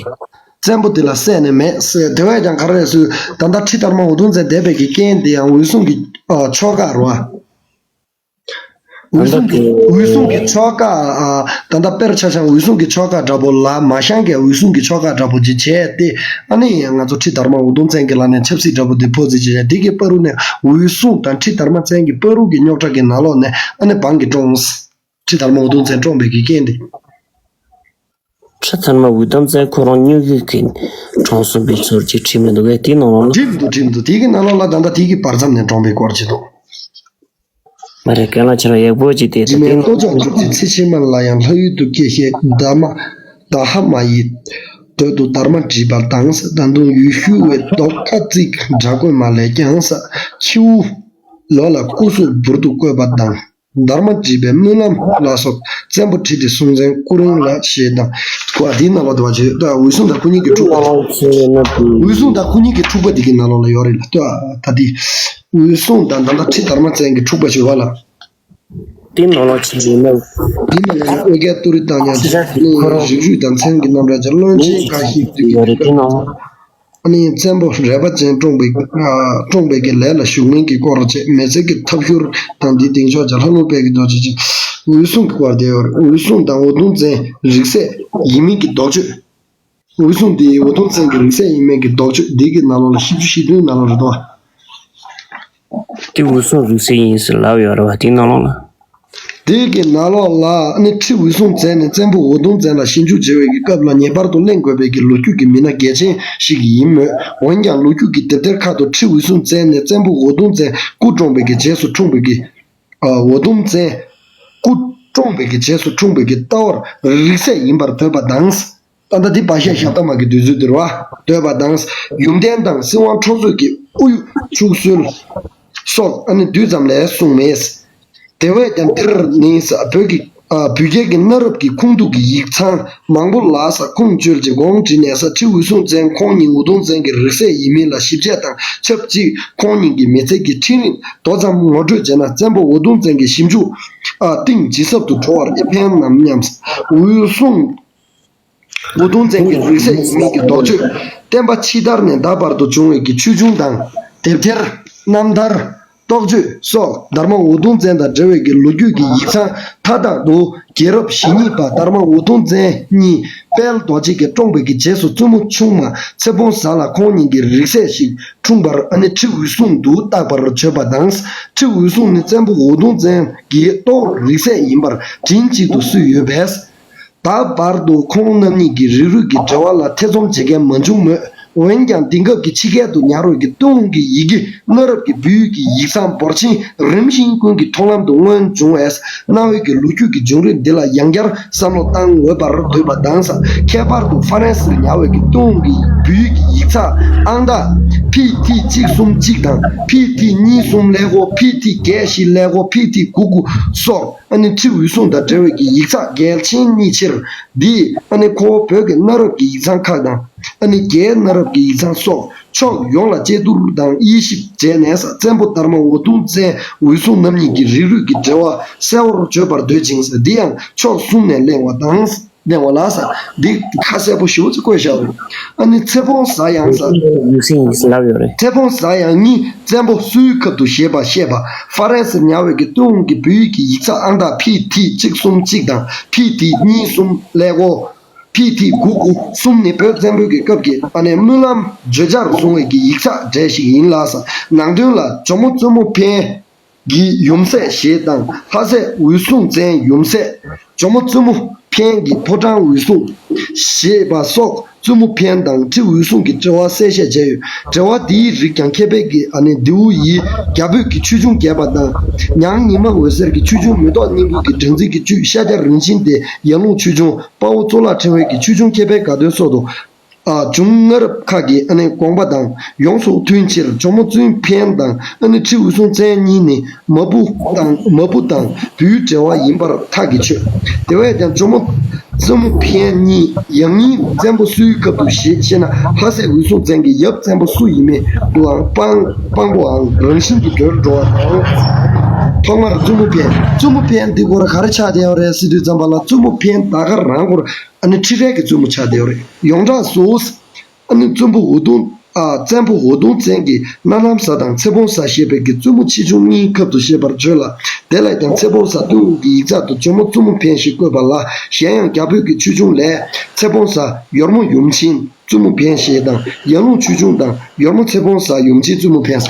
བཙན་པོ་དེ་ལ་སྲས་ནི་མེད་ཟེར། དེ་བས་ཀྱང་ག་རེ་ཟེར། ད་ལྟ་ཁྲི་དར་མ་འོད་སྲུང་ཟེར་བསྡད་པའི་གི་རྐྱེན་དེ་ཡང་འོད་སྲུང་གི་ཨ་ཆོ་ག་རེད་པ། འོད་སྲུང་གི་འོད་སྲུང་གི་ཆོ་ག་ཨ་ད་ལྟ་དཔེར་ཆ་བཞག་འོད་སྲུང་གི་ཆོ་ག་འདྲ་པོ་ལ་མ་བཞེངས་ཀྱི་འོད་སྲུང་གི་ཆོ་ག་འདྲ་པོ་ཅིག་བྱས་ཏེ། ཨ་ནི་ང་ཚོ་ཁྲི་དར་མ་འོད་སྟོང་བཙན་གྱི་ལག་ནས་ཆབ་སྲིད་འདྲ་པོ་དེ་ཕོག་རྩིས་བྱས་བྱས། དེ་གི་བར་དུ་ནས་འོད་སྲུང་དང་ཁྲི་དར་མ་བཙན་གྱི་བར་དུ་གི་རྙོག་དྲ་གི་ནང་ལོགས་ནས་ཨ་ནི་འབངས་ཀྱིས་བཀྲོངས། ཁྲི་དར་མ་འོད་སྟོང་བཙན་བཀྲོངས་པའི་གི་རྐྱེན་དེ། ཁྲི་དར་མ་འོད་སྟོང་བཙན་ཁོ་རང་སྨྱོ་རྒྱུ་གིས་བཀྲོངས་སོང་བའི་ཚུལ་ཅིག་བྲིས་མི་འདུག་གས། དེའི་ནང་ལོགས་ལ། བྲིས་མི་འདུག་བྲིས་མི་འདུག་དེ་གི་ནང་ལོགས་ལ་ད་ལྟ་དེ་གི་བར་མཚམས་ནས་བཀྲོངས་པའི་སྐོར་ཅིག་འདུག་མ་རེད། རྒན་ལགས་ཁྱེད་རང་ཡག་པོ་ཅིག་བལྟས། དེ་རྗེ་མི་ལོ་ཅོག་གྲུབ་ཀྱི་ཚེ་ཕྱི་མ་ལ་ཡང་ལྷ་ཡུལ་དུ་སྐྱེ་ཤེས་ད་མ་ད་ཧ་མ་ཡི་དོད་དུ་དར་མ་བྲིས་པ་དང་། ད་དུང་ཡུལ་ཤུལ་བའི་རྡོ་ཁ་བརྩིགས་དགྲ་རྒོད་མ་ལས་ཀྱང་། ཁྱེའུ་ལོ་ལ་སྐུ་གཟུགས་འབུར་དུ་བརྐོས་པ་དང་། དར་མ་བྲིས་པའི་སྨོན་ལམ་ལ་སོགས་བཙན་པོ་ཁྲི་དེ་སྲོང་བཙན་སྐུ་རིང་ལ་ཞེས་དང་། ཁོ་འདིའི་ནང་ལ་དུ་བ་བྱེད་ད་འོད་སྲུང་དང་ཁོ་གཉིས་ཀྱི་འཁྲུག་པ། འོད་སྲུང་དང་ཁོ་གཉིས་ཀྱི་འཁྲུག་པ་འདི་གི་ནང་ལོགས་ལ་ཡོད་རེད་ལ། ལྟོས་ཨ། ད་འདི་འོད་སྲུང་དང་ད་ལྟ་ཁྲི་དར་མ་བཙན་གྱི་འཁྲུག་པ་ཞུ་བ་ལ། འདི་ནང་ལོགས་ཆེ་ཡིན་ན། འདི་ནང་ལ་ཨོ་རྒྱན་ཏུ་རི་ཏང་ཡང་ཆེ་ནི་རིགས་རུས་དང་མཚན་གྱི་རྣམ་གྲངས་ཀྱི་བློན་ཆེན་འགའ་ཞིག་འདུས་ཡོད་རེད། འདི་ནང་ཨ་ནི་བཙན་པོ་རལ་པ་ཅན་བཀྲོངས་པའི་བཀྲོངས་པའི་གི་ལས་ལ་ཞུགས་མིན་གྱི་སྐོར་བཅས་མི་ཚེ་གི་ཐབས་ཤུར་དང་། འདི་སྟེང་ཕྱོགས་ཀྱི་ལྷ་ལུང་དཔལ་གྱི་རྡོ་རྗེ་ཅན། འོད་སྲུང་གི་སྐོར་དེ་ཡོད་རེད། འོད་སྲུང་དང་འོད་སྟོང་བཙན་རིགས་སྲས་ཡིན་མིན་གྱི་ལྡོག་ཕྱོགས། འོད་སྲུང་འདི་འོད་སྟོང་བཙན་གྱི་རིགས་སྲས་ཡིན་མིན་གྱི་ལྡོག་ཕྱོགས་འདི་གི་ནང་ལོགས་ལ་བཞི་བཅུ་ཞེ་བདུན་ནང་ལོགས་རེད་དོ། དེ་འོད་སྲུང་རིགས་སྲས་ཡིན་ཟེར་ལབ་ཡོད་རེད་བ། དེའི་ནང་ལོགས་ལ། དེ་གི་ནང་ལོགས་ལ་ཨ་ནི་ཁྲི་འོད་སྲུང་བཙན་ནས་བཙན་པོ་འོད་སྟོང་བཙན་ལ་ཞིབ་འཇུག་བྱེད་པའི་གི་སྐབས་ལ་ངེས་པར་དུ་གླེང་དགོས་པའི་གི་ལོ་རྒྱུས་ཀྱི་མི་སྣ་གལ་ཆེན་ཞིག་ཡིན་མོད། འོན་ཀྱང་ལོ་རྒྱུས་ཀྱི་དེབ་ཐེར་ཁག་ཏུ་ཁྲི་འོད་སྲུང་བཙན་ནས་བཙན་པོ་འོད་སྟོང་བཙན་སྐུ་བཀྲོངས་པའི་གི་རྗེས་སུ་འཁྲུངས་པའི་གི་ཨ་འོད་སྟོང་བཙན་སྐུ་བཀྲོངས་པའི་གི་རྗེས་སུ་འཁྲུངས་པའི་གི་ལྟ་བར་རིགས་སྲས་ཡིན་པར་འདོད་པ་དང་། ད་ལྟ་འདི་བ་ཤ་ཞབས་ཏ་མ་གི་བསྡུས་ཚུལ་འདིར་བ། འདོད་པ་དང་། ཡུམ་བརྟན་དང་སྲིད་དབང་འཕྲོག་རྩོད་ཀྱི་དབུ་ཡུག་འཁྱུག་སྲོལ་སོགས་ཨ་ནི་བསྡུས་ཙམ་ལས་གསུངས་མེད། དེ་བས་ཀྱང་འདིར་ནི་བོད་ཀྱི་ཨ་བོད་རྒྱལ་གྱི་གནའ་རབས་ཀྱི་ཁུངས་གཏུགས་ཀྱི་ཡིག་ཚང་མང་པོ་ལ་ས་ཁུངས་བཅོལ་གྱི་དགོངས་བྲིས་ནས་ས་ཁྲི་འོད་སྲུང་བཙན་ཁོང་ཉིད་འོད་སྟོང་བཙན་གྱི་རིགས་སྲས་ཡིན་མིན་ལ་ཞིབ་དཔྱད་དང་ཆབས་ཅིག་ཁོང་ཉིད་ཀྱི་མི་ཚེ་གི་འཕྲིན་རིམ་མདོ་ཙམ་ངོ་སྤྲོད་བྱས་ན། བཙན་པོ་འོད་སྟོང་བཙན་གྱི་ཞིབ་འཇུག་ཨ་གཏིང་ཇི་ཟབ་ཏུ་འགྲོ་བར་ཨེ་ཕན་ནམ་སྙམ། འོད་སྲུང་འོད་སྟོང་བཙན་གྱི་རིགས་སྲས་ཡིན་མིན་གྱི་ལྡོག་ཕྱོགས། བསྟན་པ་ཕྱི་དར་ནས་ད་བར་དུ་བྱུང་བའི་གི་ཆོས་འབྱུང་དང་། དེབ་ཐེར། རྣམ་ཐར། རྟོགས་བརྗོད་སོགས་དར་མ་འོད་སྟོང་བཙན་དང་འབྲེལ་བའི་གི་ལོ་རྒྱུས་ཀྱི་ཡིག་ཚང་མཐའ་དག་ཏུ། རྒྱལ་རབས་ཞེ་གཉིས་པ་དར་མ་འོད་སྟོང་བཙན་གཉིས་དཔལ་རྡོ་རྗེ་གིས་བཀྲོངས་པའི་གི་རྗེས་སུ་བཙུན་མོ་ཆུང་མ་ཚེ་ཕོ་གཟའ་ལ་ཁོང་ཉིད་ཀྱི་རིགས་སྲས་ཤིག་འཁྲུངས་པར་ཨ་ནི་ཁྲི་འོད་སྲུང་དུ་བཏགས་པར་བརྗོད་པ་དང་། ཁྲི་འོད་སྲུང་ནི་བཙན་པོ་འོད་སྟོང་བཙན་གྱི་ལྟོ་རིགས་སྲས་ཡིན་པར་མགྲིན་གཅིག་ཏུ་སུས་ཡོད་པས། ད་བར་དུ་ཁོང་རྣམ་གཉིས་ཀྱི་རིགས་རུས་ཀྱི་འབྲེལ་བ་ལ་ཐེ་ཚོམ་བྱེད་མཁན་མ་བྱུང་མོད། འོན་ཀྱང་དེང་སྐབས་ཀྱི་ཕྱི་རྒྱལ་དུ་ཉར་བའི་གི་ཏུའུ་གི་ཡི་གེ་གནའ་རབས་ཀྱི་བོད་ཡིག་གི་ཡིག་ཚང་འབོར་ཆེན་རིམ་བཞིན་ཀུན་གྱི་མཐོང་ལམ་དུ་མངོན་བྱུང་བས། གནའ་བོའི་གི་ལོ་རྒྱུས་ཀྱི་བྱུང་རིམ་འདི་ལ་ཡང་བསྐྱར་བསམ་བློ་བཏང་འོས་པར་འདོད་པ་དང་། ཁྱད་པར་དུ་ཧྥ་རན་སིར་ཉར་བའི་གི་ཏུའུ་གི་བོད་ཡིག་གི་ཡིག་ཚང་ཨང་རྟགས་ཕི་ཐི་གཅིག་གསུམ་གཅིག་དང་ཕི་ཐི་གཉིས་གསུམ་ཀླད་ཀོར་ཕི་ཐི་བརྒྱད་བཞི་ཀླད་ཀོར་ཕི་ཐི་དགུ་དགུ་སོགས། ཨ་ནི་ཁྲི་འོད་སྲུང་དང་འབྲེལ་བའི་གི་ཡིག་ཚགས་གལ་ཆེན་གཉིས་ཆེར་འདི་ཨ་ནི་ཁོ་བོ་བོད་ཀྱི་གནའ་རབས་ཀྱི་ཡིག་ཚང་ཁག་དང་། ཨ་ནི་རྒྱའི་གནའ་རབས་ཀྱི་ཡིག་ཚང་སོགས་ཕྱོགས་ཡོངས་ལ་དཔྱད་བསྡུར་དང་དབྱེ་ཞིབ་བྱས་ནས་བཙན་པོ་དར་མ་འོད་སྟོང་བཙན་འོད་སྲུང་རྣམ་གཉིས་ཀྱི་རིགས་རུས་ཀྱི་འབྲེལ་བ་གསལ་བོར་བརྗོད་པར་འདོད་ཅིང་། འདི་ཡང་ཕྱོགས་གསུམ་ནས་གླེང་བ་དང་། གླེང་བ་ལ་ས། འདི་ཁ་གསལ་པོ་ཞེ་པོ་ཅིག་བཀོད་བཞག་རེད། ཨ་ནི་ཚེ་ཕོ་གཟའ་ཡང་ས། ཡིག་སྲིང་ཡིག་སྲིང་ལབ་ཡོད་རེད། ཚེ་ཕོ་གཟའ་ཡང་གཉིས་བཙན་པོ་སུའི་ཁབ་ཏུ་བཞེས་པ་བཤད་པ། ཧྥ་རན་སིར་ཉར་བའི་གི་ཏུའུ་གི་བོད་ཡིག་གི་ཡིག་ཚགས་ཨང་རྟགས་ཕི་ཐི་གཅིག་གསུམ་གཅིག་དང་ཕི་ཐི་གཉིས་གསུམ་ཀླད་ཀོར། ཕི་ཐི་དགུ་དགུ་གསུམ་ནི་བོད་བཙན་པོའི་གི་སྐབས་ཀྱི་ཨ་ནི་སྨོན་ལམ་བརྗོད་བྱར་བཟུང་བའི་གི་ཡིག་ཚགས་གྲས་ཤིག་ཡིན་ལགས། ནང་དོན་ལ་ཇོ་མོ་བཙུན་མོ་འཕན་གྱི་ཡུམ་སྲས་ཞེས་དང་ལྷ་སྲས་འོད་སྲུང་བཙན་ཡུམ་སྲས། ཇོ་མོ་བཙུན་མོ་འཕན་གྱི་ཕོ་བྲང་འོད་སྲུང་ཞེས་པ་སོགས་བཙུན་མོ་འཕན་དང་ཁྲི་འོད་སྲུང་གི་འབྲེལ་བ་གསལ་བཤད་བྱས་ཡོད། འབྲེལ་བ་འདིའི་རིགས་ཀྱང་མཁས་པའི་གི་ཨ་ནི་ལྡེའུ་ཡི་རྒྱ་བོད་ཀྱི་ཆོས་འབྱུང་རྒྱས་པ་དང་། ཉང་ཉི་མ་འོད་ཟེར་གྱི་ཆོས་འབྱུང་མེ་ཏོག་སྙིང་པོ་གི་སྦྲང་རྩི་གི་བཅུད་ཤཱཀྱ་རིན་ཆེན་ལྡེ་ཡར་ཀླུང་ཆོས་འབྱུང་དཔའ་བོ་གཙུག་ལག་ཕྲེང་བའི་གི་ཆོས་འབྱུང་མཁས་པའི་དགའ་སྟོན་སོགས་དུ། ཨ་འབྱུང་སྔ་རབས་ཁག་གི་ཨ་ནི་དགོངས་པ་དང་ཡོངས་སུ་མཐུན་ཕྱིར་ཇོ་མོ་བཙུན་འཕན་དང་ཨ་ནི་ཁྲི་འོད་སྲུང་བཙན་གཉིས་ནི་མ་བུ་དང་མ་བུ་དང་བུའི་འབྲེལ་བ་ཡིན་པར་ཐག་གིས་ཆོད། དེ་བས་ཀྱང་ཇོ་མོ་བཙུན་མོ་འཕན་གཉིས་ཡང་སྙིང་བཙན་པོ་སུའི་སྐབས་སུ་ཞེས་བཤད་ན་ལྷ་སྲས་འོད་སྲུང་བཙན་གྱི་ཡབ་བཙན་པོ་སུ་ཡིན་མིན་དུའང་དཔང་དཔང་པོའང་རང་བཞིན་གྱིས་གྲོལ་འགྲོ་བ་དང་། ཐོག་མར་བཙུན་མོ་འཕན། བཙུན་མོ་འཕན་འདི་སྐོར་ག་རེ་ཆགས་བསྡད་ཡོད་རེད་ཟེར་དུས་ཙམ་པ་ལ་བཙུན་མོ་འཕན་ད་ག་རང་སྐོར་ཨ་ནི་ཁྲི་རལ་གྱི་བཙུན་མོ་ཆགས་བསྡད་ཡོད་རེད། ཡོངས་གྲགས་སུ། ཨ་ནི་བཙུན་པོ་འུ་དུམ། ཨ་བཙན་པོ་འུ་དུམ་བཙན་གྱི་སྣ་ནམ་བཟའ་དང་ཚེ་བོང་བཟའ་ཞེས་པའི་གི་བཙུན་མོ་ཆེ་ཆུང་གཉིས་ཁབ་ཏུ་བཞེས་པར་བརྗོད་ལ། དེ་ལ་ཡང་ཚེ་བོང་བཟའ་ཏུའུ་གི་ཡིག་ཚགས་སུ་ཇོ་མོ་བཙུན་མོ་འཕན་ཞེས་བཀོད་པ་ལ། གཞན་ཡང་རྒྱ་བོད་ཀྱི་ཆོས་འབྱུང་ལས་ཚེ་བོང་བཟའ་ཡོལ་མོ་ཡུམ་ཆེན་བཙུན་མོ་འཕན་ཞེས་དང་ཡར་ཀླུང་ཆོས་འབྱུང་དང་ཡོལ་མོ་ཚེ་བོང་བཟའ་ཡུམ་ཆེན་བཙུན་མོ་འཕན།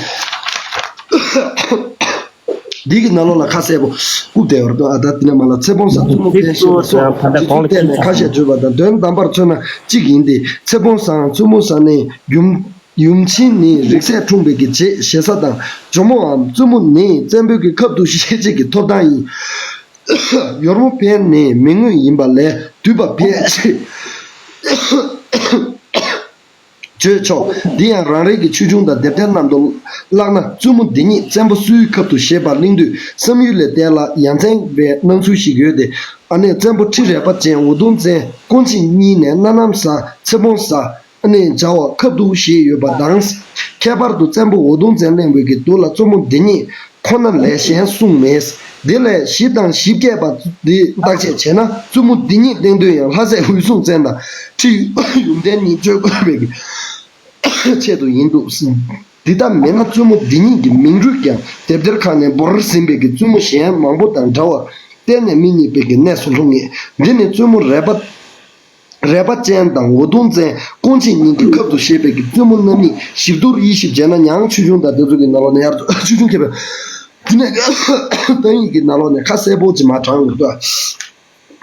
འདི་གི་ནང་ལོགས་ལ་ཁ་གསལ་པོ་བཀུག་བསྡད་ཡོད་རེད། ཨ་ད་དེ་ནས་མ་ལ་ཚེ་བོང་བཟའ་བཙུན་མོ་འཕན་ཞེས་པ་སོགས་ཀྱི་ཚུལ་བསྟན་ནས་ཁ་ཤས་བརྗོད་པ་དང་དོན་དམ་པར་མཚོན་ན་གཅིག་ཡིན་ཏེ། ཚེ་བོང་བཟའའམ་བཙུན་མོ་བཟའ་ནི་ཡུམ་ཡུམ་ཆེན་ནི་རིགས་སྲས་འཁྲུངས་པའི་གི་རྗེས་ཞེ་ས་དང་། ཇོ་མོའམ་བཙུན་མོ་ནི་བཙན་པོའི་གི་ཁབ་ཏུ་བཞེས་བྱེད་ཀྱི་ཐོབ་ཐང་ཡིན། ཡོལ་མོ་འཕན་ནི་མིང་དངོས་ཡིན་པ་ལས་བསྡུས་པ་འཕན་ཞེས། བརྗོད་ཆོག་འདི་ཡང་རང་རེའི་གི་ཆོས་འབྱུང་དང་དེབ་ཐེར་རྣམས་སུ་བཀླགས་ན་བཙུན་མོ་འདི་ཉིད་བཙན་པོ་སུའི་ཁབ་ཏུ་བཞེས་པ་གླེང་དུས་བསམ་ཡུལ་ལས་བལྟས་ལ་ཡ་མཚན་པའི་སྣང་ཚུལ་ཞིག་ཡོད་དེ། ཨ་ནི་བཙན་པོ་ཁྲི་རལ་པ་ཅན་འུ་དུམ་བཙན་ཀུན་མཁྱེན་གཉིས་ནས་སྣ་ནམ་བཟའ་ཚེ་བོང་བཟའ་ཨ་ནི་བྱ་བ་ཁབ་ཏུ་བཞེས་ཡོད་པ་དང་། ཁྱད་པར་དུ་བཙན་པོ་འུ་དུམ་བཙན་གླེང་བའི་གི་མདོ་ལ་བཙུན་མོ་འདི་ཉིད་ཁོ་ན་ལས་གཞན་གསུངས་མེད། དེ་ལས་བཞི་དང་བཞི་བརྒྱད་པ་འདི་བརྟག་དཔྱད་བྱས་ན་བཙུན་མོ་འདི་ཉིད་གླེང་དོན་ཡང་ལྷ་སྲས་འོད་སྲུང་བཙན་དང་ཁྲི་ཡུམ་བརྟན་གཉིས་བརྗོད་དགོས་པའི་ཆེད་དུ་ཡིན་འདུག་འདི་ལྟ་མིན་ན་བཙུན་མོ་འདི་ཉིད་ཀྱི་མིང་རུས་ཀྱང་དེབ་ཐེར་ཁག་ནས་བོར་ཟིན་པའི་གི་བཙུན་མོ་གཞན་མང་པོ་དང་འདྲ་བར་གཏན་ནས་མི་རྙེད་པའི་གི་གནས་སུ་ལྷུང་ངེས། འདི་ནི་བཙུན་མོ་རལ་པ། རལ་པ་ཅན་དང་འུ་དུམ་བཙན་ཀུན་མཁྱེན་གཉིས་ཀྱི་ཁབ་ཏུ་བཞེས་པའི་གི་བཙུན་མོ་རྣམ་གཉིས་ཞིབ་བསྡུར་དབྱེ་ཞིབ་བྱས་ན་ཉང་ཆོས་འབྱུང་དང་དེ་ཚོ་གི་ནང་ལོགས་ནས་ཡར་ཆོས་འབྱུང་མཁས་པའི་དེ་ནས་ཏང་ཡིག་གི་ནང་ལོགས་ནས་ཁ་གསལ་པོ་ཅིག་མར་དྲངས་ཡོད་དོ།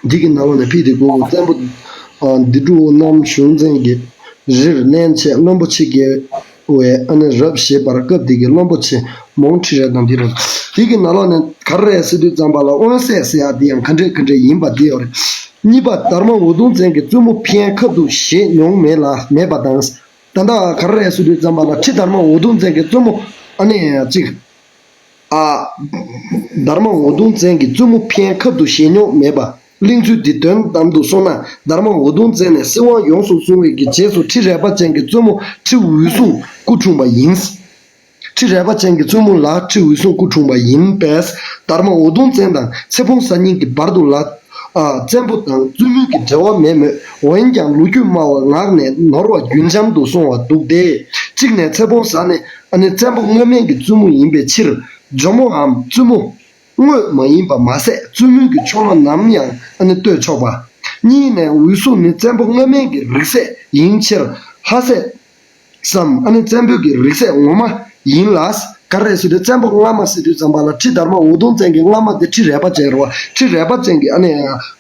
འདི་གི་ནང་ལོགས་ནས་ཕི་དེ་གོ་གོ་བཙན་པོ་འདི་འབྲུ་གནམ་གཞུང་བཙན་གྱི་རིར་སླན་ཆད་བློན་པོ་ཆེ་རྒྱལ་བའི་ཨ་ནི་རབས་ཞེས་པར་སྐབས་དེ་གི་བློན་པོ་ཆེ་མོང་ཁྲི་རལ་དང་འདི་རུ་དེ་གི་ནང་ལོགས་ནས་ག་རེ་རེད་ཟེར་དུས་ཙམ་པ་ལ་དབོན་སྲས་ཟེར་ཡག་འདི་ཡང་ག་འདྲས་ག་འདྲས་ཡིན་པ་འདི་ཡོད་རེད། གཉིས་པ་དར་མ་འུ་དུམ་བཙན་གྱི་བཙུན་མོ་འཕན་ཁབ་ཏུ་བཞེས་མྱོང་མེད་ལ་མེད་པ་དང་། ད་ལྟ་ག་རེ་རེད་ཟེར་དུས་ཙམ་པ་ལ་ཁྲི་དར་མ་འུ་དུམ་བཙན་གྱི་བཙུན་མོ་ཨ་ནི་གཅིག་ཨ། དར་མ་འུ་དུམ་བཙན་གྱི་བཙུན་མོ་འཕན་ཁབ་ཏུ་བཞེས་མྱོང་མེད་པ། གླེང་ཚུལ་འདི་དོན་དམ་དུ་སོང་ན་དར་མ་འུ་དུམ་བཙན་ནས་སྲིད་དབང་ཡོངས་སུ་བཟུང་བའི་གི་རྗེས་སུ་ཁྲི་རལ་པ་ཅན་གྱི་བཙུན་མོ་ཁྲི་འོད་སྲུང་སྐུ་འཁྲུངས་པ་ཡིན། ཁྲི་རལ་པ་ཅན་གྱི་བཙུན་མོ་ལ་ཁྲི་འོད་སྲུང་སྐུ་འཁྲུངས་པ་ཡིན་པས། དར་མ་འུ་དུམ་བཙན་དང་ཚེ་བོང་བཟའ་གཉིས་ཀྱི་བར་དུ་ལ། ཨ། བཙན་པོ་དང་བཙུན་མོའི་གི་འབྲེལ་བ་མེད་མོད། འོན་ཀྱང་ལོ་རྒྱུས་སྨྲ་བ་ངག་ནས་ནོར་བ་རྒྱུན་འབྱམས་དུ་སོང་བ་འདུག་སྟེ། གཅིག་ནས་ཚེ་བོང་བཟའ་ནི་ཨ་ནི་བཙན་པོ་སྔ་མའི་གི་བཙུན་མོ་ཡིན་པའི་ཕྱིར། ཇོ་མོའམ་བཙུན་མོ་དངོས་མ་ཡིན་པ་མ་ཟད་བཙུན་མོའི་གི་ཕྱོགས་ལྷ་ནམ་ཡང་ཨ་ནི་བསྟོད་ཆོག་པ། གཉིས་ནས་འོད་སྲུང་ནི་བཙན་པོ་སྔ་མའི་གི་རིགས་སྲས་ཡིན་ཕྱིར་ལྷ་སྲས་སམ་ཨ་ནི་བཙན་པོའི་གི་རིགས་སྲས་ངོ་མ་ཡིན་ལ། ག་རེ་ཟེར་དུས་བཙན་པོ་སྔ་མ་ཟེར་དུས་ཙམ་པ་ལ་ཁྲི་དར་མ་འུ་དུམ་བཙན་གྱི་སྔ་མ་དེ་ཁྲི་རལ་པ་ཅན་རེད་བ། ཁྲི་རལ་པ་ཅན་གྱི་ཨ་ནི་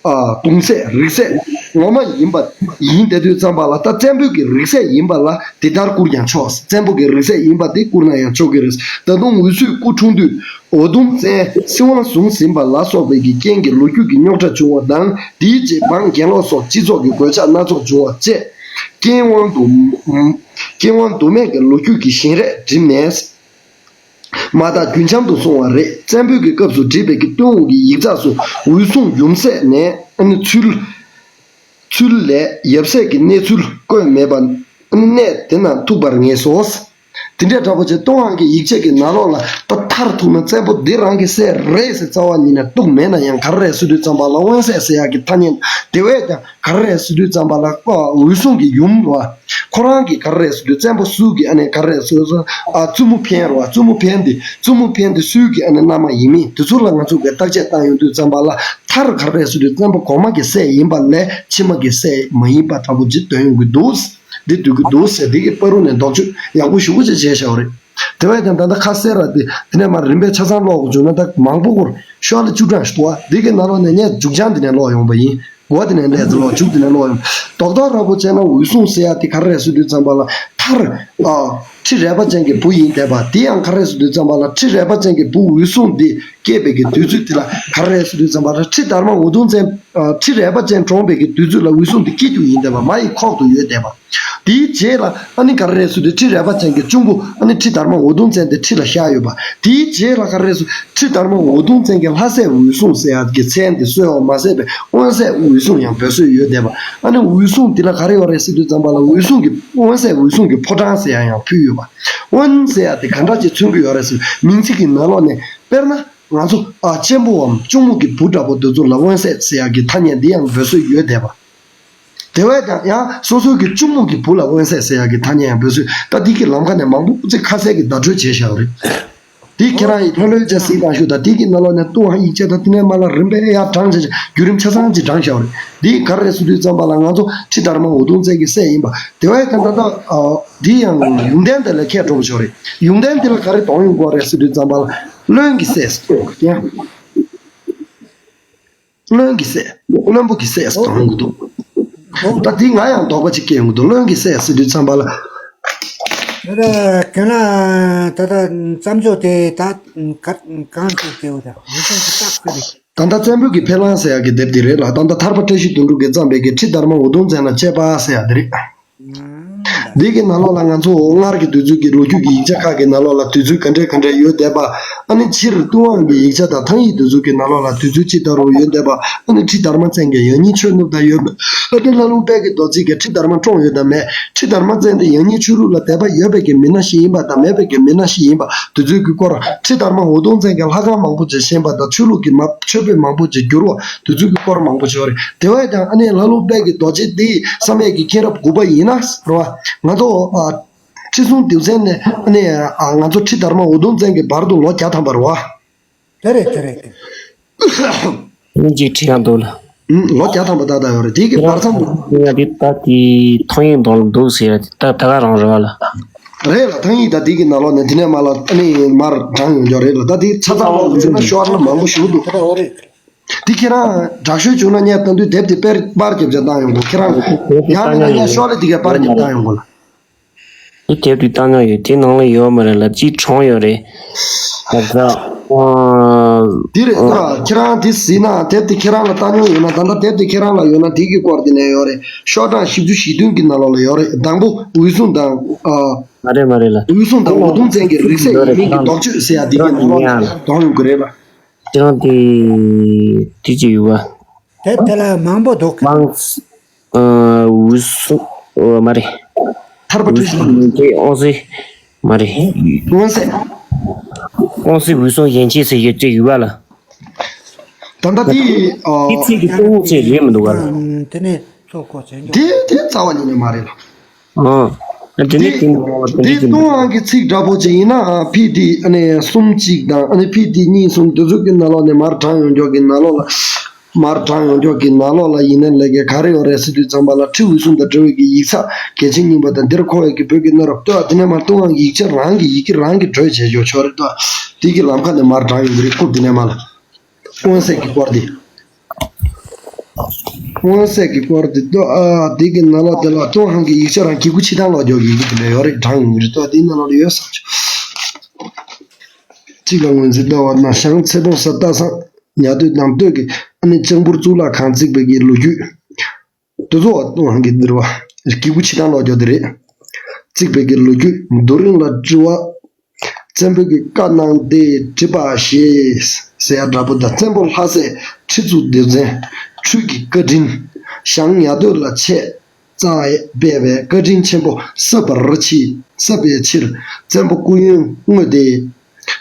ཨ་གདུང་སྲས་རིགས་སྲས་ངོ་མ་ཡིན་པ་ཡིན་བསྡད་དུས་ཙམ་པ་ལ་ད་བཙན་པོའི་གི་རིགས་སྲས་ཡིན་པ་ལ་དེ་ལྟར་བཀུར་ཀྱང་ཆོག་བཙན་པོ་གི་རིགས་སྲས་ཡིན་པ་དེ་བཀུར་ན་ཡང་ཆོག་གི་རེད། ད་དུང་འུ་ཚོས་སྐུ་འཁྲུངས་དུས་འུ་དུམ་བཙན་སྲིད་དབང་བཟུང་ཟིན་པ་ལ་སོགས་པའི་གི་རྐྱེན་གྱིས་ལོ་རྒྱུས་ཀྱི་རྙོག་དྲ་བྱུང་བ་དང་དེའི་རྗེས་འབངས་གྱེན་ལོག་སོགས་སྤྱི་ཚོགས་ཀྱི་གོད་ཆག་སྣ་ཚོགས་བྱུང་བ་བཅས། རྐྱེན་དབང་དུ། རྐྱེན་དབང་དུ་མེད་ཀྱི་ལོ་རྒྱུས་ཀྱི་བཞེངས་རས་བྲིས་མེད། མ་དག་རྒྱུན་འབྱམས་དུ་སོང་བ་རེད། བཙན་པོའི་གི་སྐབས་སུ་བྲིས་པའི་གི་སྟོན་འོག་གི་ཡིག་ཚགས་སུ་འོད་སྲུང་ཡུམ་སྲས་ནས་ཨ་ནི་ཚུལ། ཚུལ་ལས་ཡབ་སྲས་ཀྱི་གནས་ཚུལ་བཀོད་མེད་པ་ཨ་ནི་གནས་དེ་ན་ཐུག་པར་ངེས་སོ། དེ་འདྲའི་འདྲ་པོ་ཅིག་སྟོན་དབང་གི་ཡིག་ཆ་གི་ནང་ལོགས་ལ་ད་ཐག་ མཐར་ཐུག་ན་བཙན་པོ་འདི་རང་གི་སྲས་རེད་ཟེར་རྩ་བ་ཉིད་ནས་གཏུགས་མེད་ན་ཡང་ག་རེ་རེད་ཟེར་དུས་ཙམ་པ་ལ་དབོན་སྲས་ཟེར་ཡག་གི་ཐ་སྙད་དེ་བས་ཀྱང་ག་རེ་རེད་ཟེར་དུས་ཙམ་པ་ལ་ཨ་འོད་སྲུང་གི་ཡུམ་རེད་བ། ཁོ་རང་གི་ག་རེ་རེད་ཟེར་དུས་བཙན་པོ་སུ་གི་ཨ་ནི་ག་རེ་རེད་ཟེར་དུས་ཨ་བཙུན་མོ་འཕན་རེད་བ། བཙུན་མོ་འཕན་འདི་བཙུན་མོ་འཕན་འདི་སུ་གི་ཨ་ནི་མནའ་མ་ཡིན་མིན་དེ་ཚོ་ལ་ང་ཚོ་གི་བརྟག་དཔྱད་བཏང་ཡོང་དུས་ཙམ་པ་ལ་མཐར་ག་རེ་རེད་ཟེར་དུས་བཙན་པོ་གོང་མ་གི་སྲས་ཡིན་པ་ལས་ཕྱི་མ་གི་སྲས་མ་ཡིན་པ་འདྲ་པོ་ཅིག་འདོན་ཡོང་གི་འདུག་འདི་འདོད་ཀྱི་འདུག་ཟེར་འདི་གི་བར་དུ་ནས་ལྡོག་ཕྱོགས་ཡག་པོ་ཞེ་པོ་ཅིག་བྱས་བཞག་པ་རེད། དེ་བས་ཀྱང་ད་ལྟ་ཁ་གསལ་ར་དེ་དེ་ནས་མར་རིམ་པས་ཆ་ཚང་ཀློག་དགོས་བྱུང་ན་ད་མང་པོ་སྐོར་ཤོག་ལ་བཅུ་གྲངས་ཤིག་འདུག་བ། འདི་གི་ནང་ལོགས་ནས་ངས་མཇུག་བྱང་འདི་ནས་ཀློག་ཡོང་པ་ཡིན། འགོ་འདི་ནས་ལས་ཚེ་ཀློག་མཇུག་འདི་ནས་ཀློག་ཡོང་། རྡོག་རྡོག་ར་པོ་བྱས་ན་འོད་སྲུང་ཟེར་ཡ་དེ་ག་རེ་རེད་ཟེར་དུས་ཙམ་པ་ལ་མཐར་ཨ་ཁྲི་རལ་པ་ཅན་གྱི་བུ་ཡིན་བསྡད་པ་དེ་ཡང་ག་རེ་རེད་ཟེར་དུས་ཙམ་པ་ལ་ཁྲི་རལ་པ་ཅན་གྱི་བུ་འོད་སྲུང་འདི་སྐྱེས་པའི་གི་དུས་ཚོད་དེ་ལ་ག་རེ་རེད་ཟེར་དུས་ཙམ་པ་ལ་ཁྲི་དར་མ་འོད་སྟོང་ཅན་ཨ་ཁྲི་རལ་པ་ཅན་གྲོངས་པའི་གི་དུས་ཚོད་ལ་འོད་སྲུང་འདི་སྐྱེ་རྒྱུ་ཡིན་བསྡད་པ། མ་ཡི་ཁོག་ཏུ་ཡོད་བསྡད་པ། དེའི་རྗེས་ལ་ཨ་ནི་ག་རེ་རེད་ཟེར་དུས་ཁྲི་རལ་པ་ཅན་གྱི་གཅུང་པོ་ཨ་ནི་ཁྲི་དར་མ་འོད་སྟོང་ཅན་དེ་ཁྲི་ལ་བཞག་ཡོད་པ། དེའི་རྗེས་ལ་ག་རེ་རེད་ཟེར་ཁྲི་དར་མ་འོད་སྟོང་ཅན་གྱི་ལྷ་སྲས་འོད་སྲུང་ཟེར་ཡག་གི་མཚན་དེ་གསོལ་བ་མ་ཟད་པའི་དབོན་སྲས་འོད་སྲུང་ཡང་འབོད་སྲོལ་ཡོད་བསྡད་པ། ཨ་ནི་འོད་སྲུང་འདི་ལ་ག་རེ་ཡོད་རེད་ཟེར་དུས་ཙམ་པ་ལ་འོད་སྲུང་གི་དབོན་སྲས་འོད་སྲུང་གི་ཕོ་བྲང་ཟེར་ཡག་ཡང་ཕུལ་ཡོད་པ། དབོན་ཟེར་ཡག་དེ་ག་འདྲ་ཅིག་མཚོན་གྱི་ཡོད་རེད་ཟེར་མིང་ཚིག་གི་ནང་ལོགས་ནས་དཔེར་ན་ང་ཚོ་ཨ་གཅེན་པོའམ་གཅུང་མོ་གི་བུ་འདྲ་པོ་དེ་ཚོ་ལ་དབོན་སྲས་ཟེར་ཡག་གི་ཐ་སྙད་འདི་ཡང་འབོད་སྲོལ་ཡོད་བསྡད་པ། དེ་བས་ཀྱང་ཡང་སོ་སོ་གི་གཅུང་མོ་གི་བུ་ལ་དབོན་སྲས་ཟེར་ཡག་གི་ཐ་སྙད་ཡང་འབོད་སྲོལ། ད་འདི་གི་ལམ་ཁ་ནས་མང་པོ་ཅིག་ཁ་གསལ་གྱི་བརྡ་སྤྲོད་བྱས་བཞག་པ་རེད། འདི་ཁྱེད་རང་ཡིས་ལྷོད་ལྷོད་བྱས་གཟིགས་དང་ཞུ་དང་། འདི་གི་ནང་ལོགས་ནས་ཏུན་ཧོང་ཡིག་ཆ་དང་དེ་ནས་མར་ལ་རིམ་པས་ཡར་དྲངས་བྱས་བརྒྱུད་རིམ་ཆ་ཚང་ཅིག་དྲངས་བཞག་པ་རེད། འདི་ག་རེ་རེད་ཟེར་དུས་ཙམ་པ་ལ་ང་ཚོ་ཁྲི་དར་མ་འོད་སྟོང་ཅན་གྱི་སྲས་ཡིན་པ། དེ་བས་ཀྱང་ད་ལྟ་འདི་ཡང་ཡོན་ཏན་དེ་ལ་ཁྱད་འགྲོ་བ་ཞིག་རེད། ཡོན་ཏན་དེ་ལ་ག་རེ་གཏོང་ཡོང་དགོས་རེད་ཟེར་དུས་ཙམ་པ་ལ་བློན་གྱི་སྲས་ཟེར་གྱི་ཡང་། བློན་གྱི་སྲས། བློན་པོ་གི་སྲས་སུ་གཏོང་གི་འདུག་ད་འདི་ང་ཡང་དོགས་པ་ཅིག་སྐྱེ་ཡོང་གི་འདུག་བློན་གྱི་སྲས་ཟེར་དུས་ཙམ་པ་ལ། ད་ལྟ་ཁྱེད་རང་ད་ལྟ་བརྩམས་ཆོས་དེ་ད་ག་གང་ཅིག་སྐྱེ་བོ་དང་འོད་སྲུང་གི་རྟགས་ཁུལ་རེད། ད་ལྟ་བཙན་པོ་གི་ཕེབས་ལམ་ཟེར་ཡག་གི་དེབ་འདི་རེད་ལ། ད་ལྟ་ཐར་པ་བཀྲ་ཤིས་དོན་གྲུབ་ཀྱིས་བརྩམས་པའི་གི་ཁྲི་དར་མ་འོད་སྟོང་ཅན་ལ་དཔྱད་པ་ཟེར་ཡག་འདི་རེད། འདི་གི་ནང་ལོགས་ལ་ང་ཚོ་སྔར་གྱི་དུས་ཚོད་ཀྱི་ལོ་རྒྱུས་ཀྱི་ཡིག་ཆ་ཁག་གི་ནང་ལོགས་ལ་དུས་ཚོད་ག་འདྲས་ག་འདྲས་ཡོད་བསྡད་པ། ཨ་ནི་སྤྱིར་ཏུན་ཧོང་གི་ཡིག་ཆ་དང་ཐང་ཡིག་དེ་ཚོ་གི་ནང་ལོགས་ལ་དུས་ཚོད་ཅི་ལྟ་བུ་ཡོད་བསྡད་པ། ཨ་ནི་ཁྲི་དར་མ་བཙན་གྱིས་ཡང་སྙིང་ཆོས་བསྣུབས་དང་ཡོད་མེད། ཨ་ནི་ལྷ་ལུང་དཔལ་གྱི་རྡོ་རྗེ་གིས་ཁྲི་དར་མ་བཀྲོངས་ཡོད་དམ་མེད། ཁྲི་དར་མ་བཙན་དེ་ཡང་སྙིང་ཆོས་ལུགས་ལ་དད་པ་ཡོད་པའི་གི་མི་སྣ་ཞིག་ཡིན་པ་དང་མེད་པའི་གི་མི་སྣ་ཞིག་ཡིན་པ་དེ་ཚོའི་གི་སྐོར། ཁྲི་དར་མ་འོད་སྟོང་བཙན་གྱིས་ལྷ་ཁང་མང་པོ་ཅིག་བཞེངས་པ་དང་ཆོས་ལུགས་ཀྱི་མ་ཆོས་དཔེ་མང་པོ་ཅིག་བསྒྱུར་བ་དེ་ཚོའི་གི་སྐོར་མང་པོ་ཅིག་ཡོད་རེད། དེ་བས་ཀྱང་ཨ་ནི་ལྷ་ལུང་དཔལ་གྱི་རྡོ་རྗེ་འདི་བསམ་ཡས་ཀྱི་མཁྱེན་རབ་དགུ་པ་ཡིན་ན་རེད་བ། ང་ཚོ་ཨ་ཁྲི་སྲོང་ལྡེའུ་བཙན་ནས་ཨ་ནི་ཨ་ང་ཚོ་ཁྲི་དར་མ་འོད་སྟོང་བཙན་གྱི་བར་དུ་ལོ་བརྒྱ་ཐམ་པ་རེད་བ། དེ་རེད་དེ་རེད་དེ། མི་གཅིག་ཁྲི་ཡང་འདུག་ལ། ཨུམ། ལོ་བརྒྱ་ཐམ་པ་ཏག་ཏག་ཡོད་རེད། དེ་གི་བར་མཚམས་དུ། ཡ་དེ་ད་དེ་ཐང་ཡིག་དང་འདུག་ཟེར་ཡ་དེ་ད་ད་ག་རང་རེད་བ་ལ། རེད་ལ། ཐང་ཡིག་ད་དེ་གི་ནང་ལོགས་ནས་དེ་ནས་མར་ལ་ཨ་ནི་མར་དྲངས་ཡོང་རྒྱུ་རེད་ལ། ད་དེ་ཆ་ཚང་ལོག་ཟེར་ན་ཤོག་ལ་མང་པོ་ཞིག་འདུག་ད་ད་འོ་རེད། དེ་ཁྱེད་རང་དྲག་ཤོས་བྱུང་ན་ངས་ད་དུང་དེབ་དེ་པར་པར་རྒྱབ་བྱ་བཏང་ཡོང་དགོས། ཁྱེད་རང་ཡང་ན་ངས་ཤོག་ལ་དེ་ག་པར་རྒྱབ་བཏང་ཡོང་དགོས་ལ། དེ་དེབ་དེ་བཏང་མྱོང་ཡོད། དེ་ནང་ལ་ཡོད་མ་རེད་ལ། གཅིག་གྲོངས་ཡོད་རེད། ད་ལྟ་ཨ། དེ་རེད་ད། ཁྱེད་རང་དེ་གཟིགས་ན་དེབ་དེ་ཁྱེད་རང་ལ་བཏང་མྱོང་ཡོད་ན། ད་ལྟ་དེབ་དེ་ཁྱེད་རང་ལ་ཡོད་ན་དེ་གི་སྐོར་དེ་ནས་ཡོད་རེད། ཤོག་གྲངས་བཞི་བཅུ་ཞེ་བདུན་གི་ནང་ལོགས་ལ་ཡོད་རེད། དང་པོ་འོད་སྲུང་དང་ཨ། མ་རེད་མ་རེད་ལ། འོད་སྲུང་དང་འོད་སྟོང་བཙན་གྱི་རིགས་སྲས་ཡིན་མིན་གྱི་ལྡོག་ཕྱོགས་ཟེར་ཡ་དེ་གི་ནང་ལོགས་ལ་དོན་ཡོང་གི་རེད་ལ། ཁྱེད་རང་དེ་དེ་ཅི་ཡོད་བ། དེབ་དེ་ལ་མང་པོ་འདུག་ག་མང་། ཨ། འོད་སྲུང་། ཨ། མ་རེད། ཐར་པ་འོད་སྲུང་ཡན་ཆད་དབང་སྲིད། མ་རེད། དབང་སྲིད། དབང་སྲིད་འོད་སྲུང་ཡན་ཆད་ཟེར་ཡོད་ཅིག་ཡོད་བ་ལ། ད་ལྟ་དེ་ཨ། དེ་ཚིག་གི་ཏུན་ཧོང་ཚིག་རེད་མི་འདུག་བ་ལ། དེ་ནས་ཚོ་གོ་ཆེན་འདུག་དེ་དེ་རྩ་བ་ཉིད་ནས་མ་རེད་ལ། ཨ། དེ་ནས་དེ་དེ་ནས་དེ་དེ་ཏུན་ཧོང་གི་ཚིག་འདྲ་པོ་ཅིག་ཡིན་ན། ཨ། ཕི་དེ་ཨ་ནི་གསུམ་གཅིག་དང་ཨ་ནི་ཕི་དེ་གཉིས་གསུམ་དེ་ཚོ་གི་ནང་ལོགས་ནས་མར་དྲངས་ཡོང་ཀྱོག་གི་ནང་ལོགས་ལ། མར་དྲངས་ཡོང་ཀྱོག་གི་ནང་ལོགས་ལ་ཡིན་ན་ལས་ཀ་ག་རེ་ཡོད་རེད་ཟེར་དུས་ཙམ་པ་ལ། ཁྲི་འོད་སྲུང་དང་འབྲེལ་བའི་གི་ཡིག་ཚགས་གལ་ཆེན་རྙིང་པ་དང་། འདིར་མཁོ་བའི་གི་བོད་ཀྱི་གནའ་རབས་ལྟོས། དེ་ནས་མར་ཏུན་ཧོང་གི་ཡིག་ཆ་རང་གི་ཡི་གེ་རང་གི་བྲོས་བྱས་ཡོད་ཆོག་རེད་ལྟོས། དེ་གི་ལམ་ཁ་ནས་མར་དྲངས་ཡོང་གི་རེད། སྐབས་དེ་ནས་མར་ལ། དབོན་སྲས་ཀྱི་སྐོར་འདི། དབོན་སྲས་ཀྱི་སྐོར་འདི་ལྟོས། ཨ། འདི་གི་ནང་ལོགས་དེ་ལ་ཏུན་ཧོང་གི་ཡིག་ཆ་རང་གི་གུ་ཆི་ཐང་ལོག་འཇོག་གི་ཡི་གེ་དེ་འདྲ་ཡོད་རེད། དྲངས་ཡོང་གི་རེད་ལྟོས། འདིའི་ནང་ལོགས་ལ་ཡོད་བསམ་བྱུང་། གཅིག་ལ་ངོས་འཛིན་ལྟ་བ་ན། ཞང་ཚེ་སྤོང་གཟའ་སྟག་ཚང་ཉ་སྟོད་ནང་སྟོད་ཀྱི་ཨ་ནི་ལྕང་ཕུར་གཙུག་ལག་ཁང་བརྩིགས་པའི་གི་ལོ་རྒྱུས། འདི་ཚོ་ཏུན་ཧོང་གི་འདིར་བ་གི་གུ་ཆི་ཐང་ལོག་འཇོག་དེ་རེད། བརྩིགས་པའི་གི་ལོ་རྒྱུས་རྡོ་རིང་ལ་བྲི་བ། བཙན་པོ་གི་བཀའ་གནང་སྟེ་བྲིས་པ་ཞེས་ཟེར་ཡ་འདྲ་པོ་དང་། བཙན་པོ་ལྷ་སྲས་ཁྲི་གཙུག་ལྡེ་བཙན་འཕྲུལ་གྱི་བཀའ་དྲིན། ཞང་ཉ་སྟོད་ལ་ཆེད་གཙང་སྦས་པའི་བཀའ་དྲིན་ཆེན་པོ་གསབ་པར་གྱིས། གསབ་པའི་ཕྱིར་བཙན་པོ་སྐུ་ཡོན་བསྔོས་ཏེ།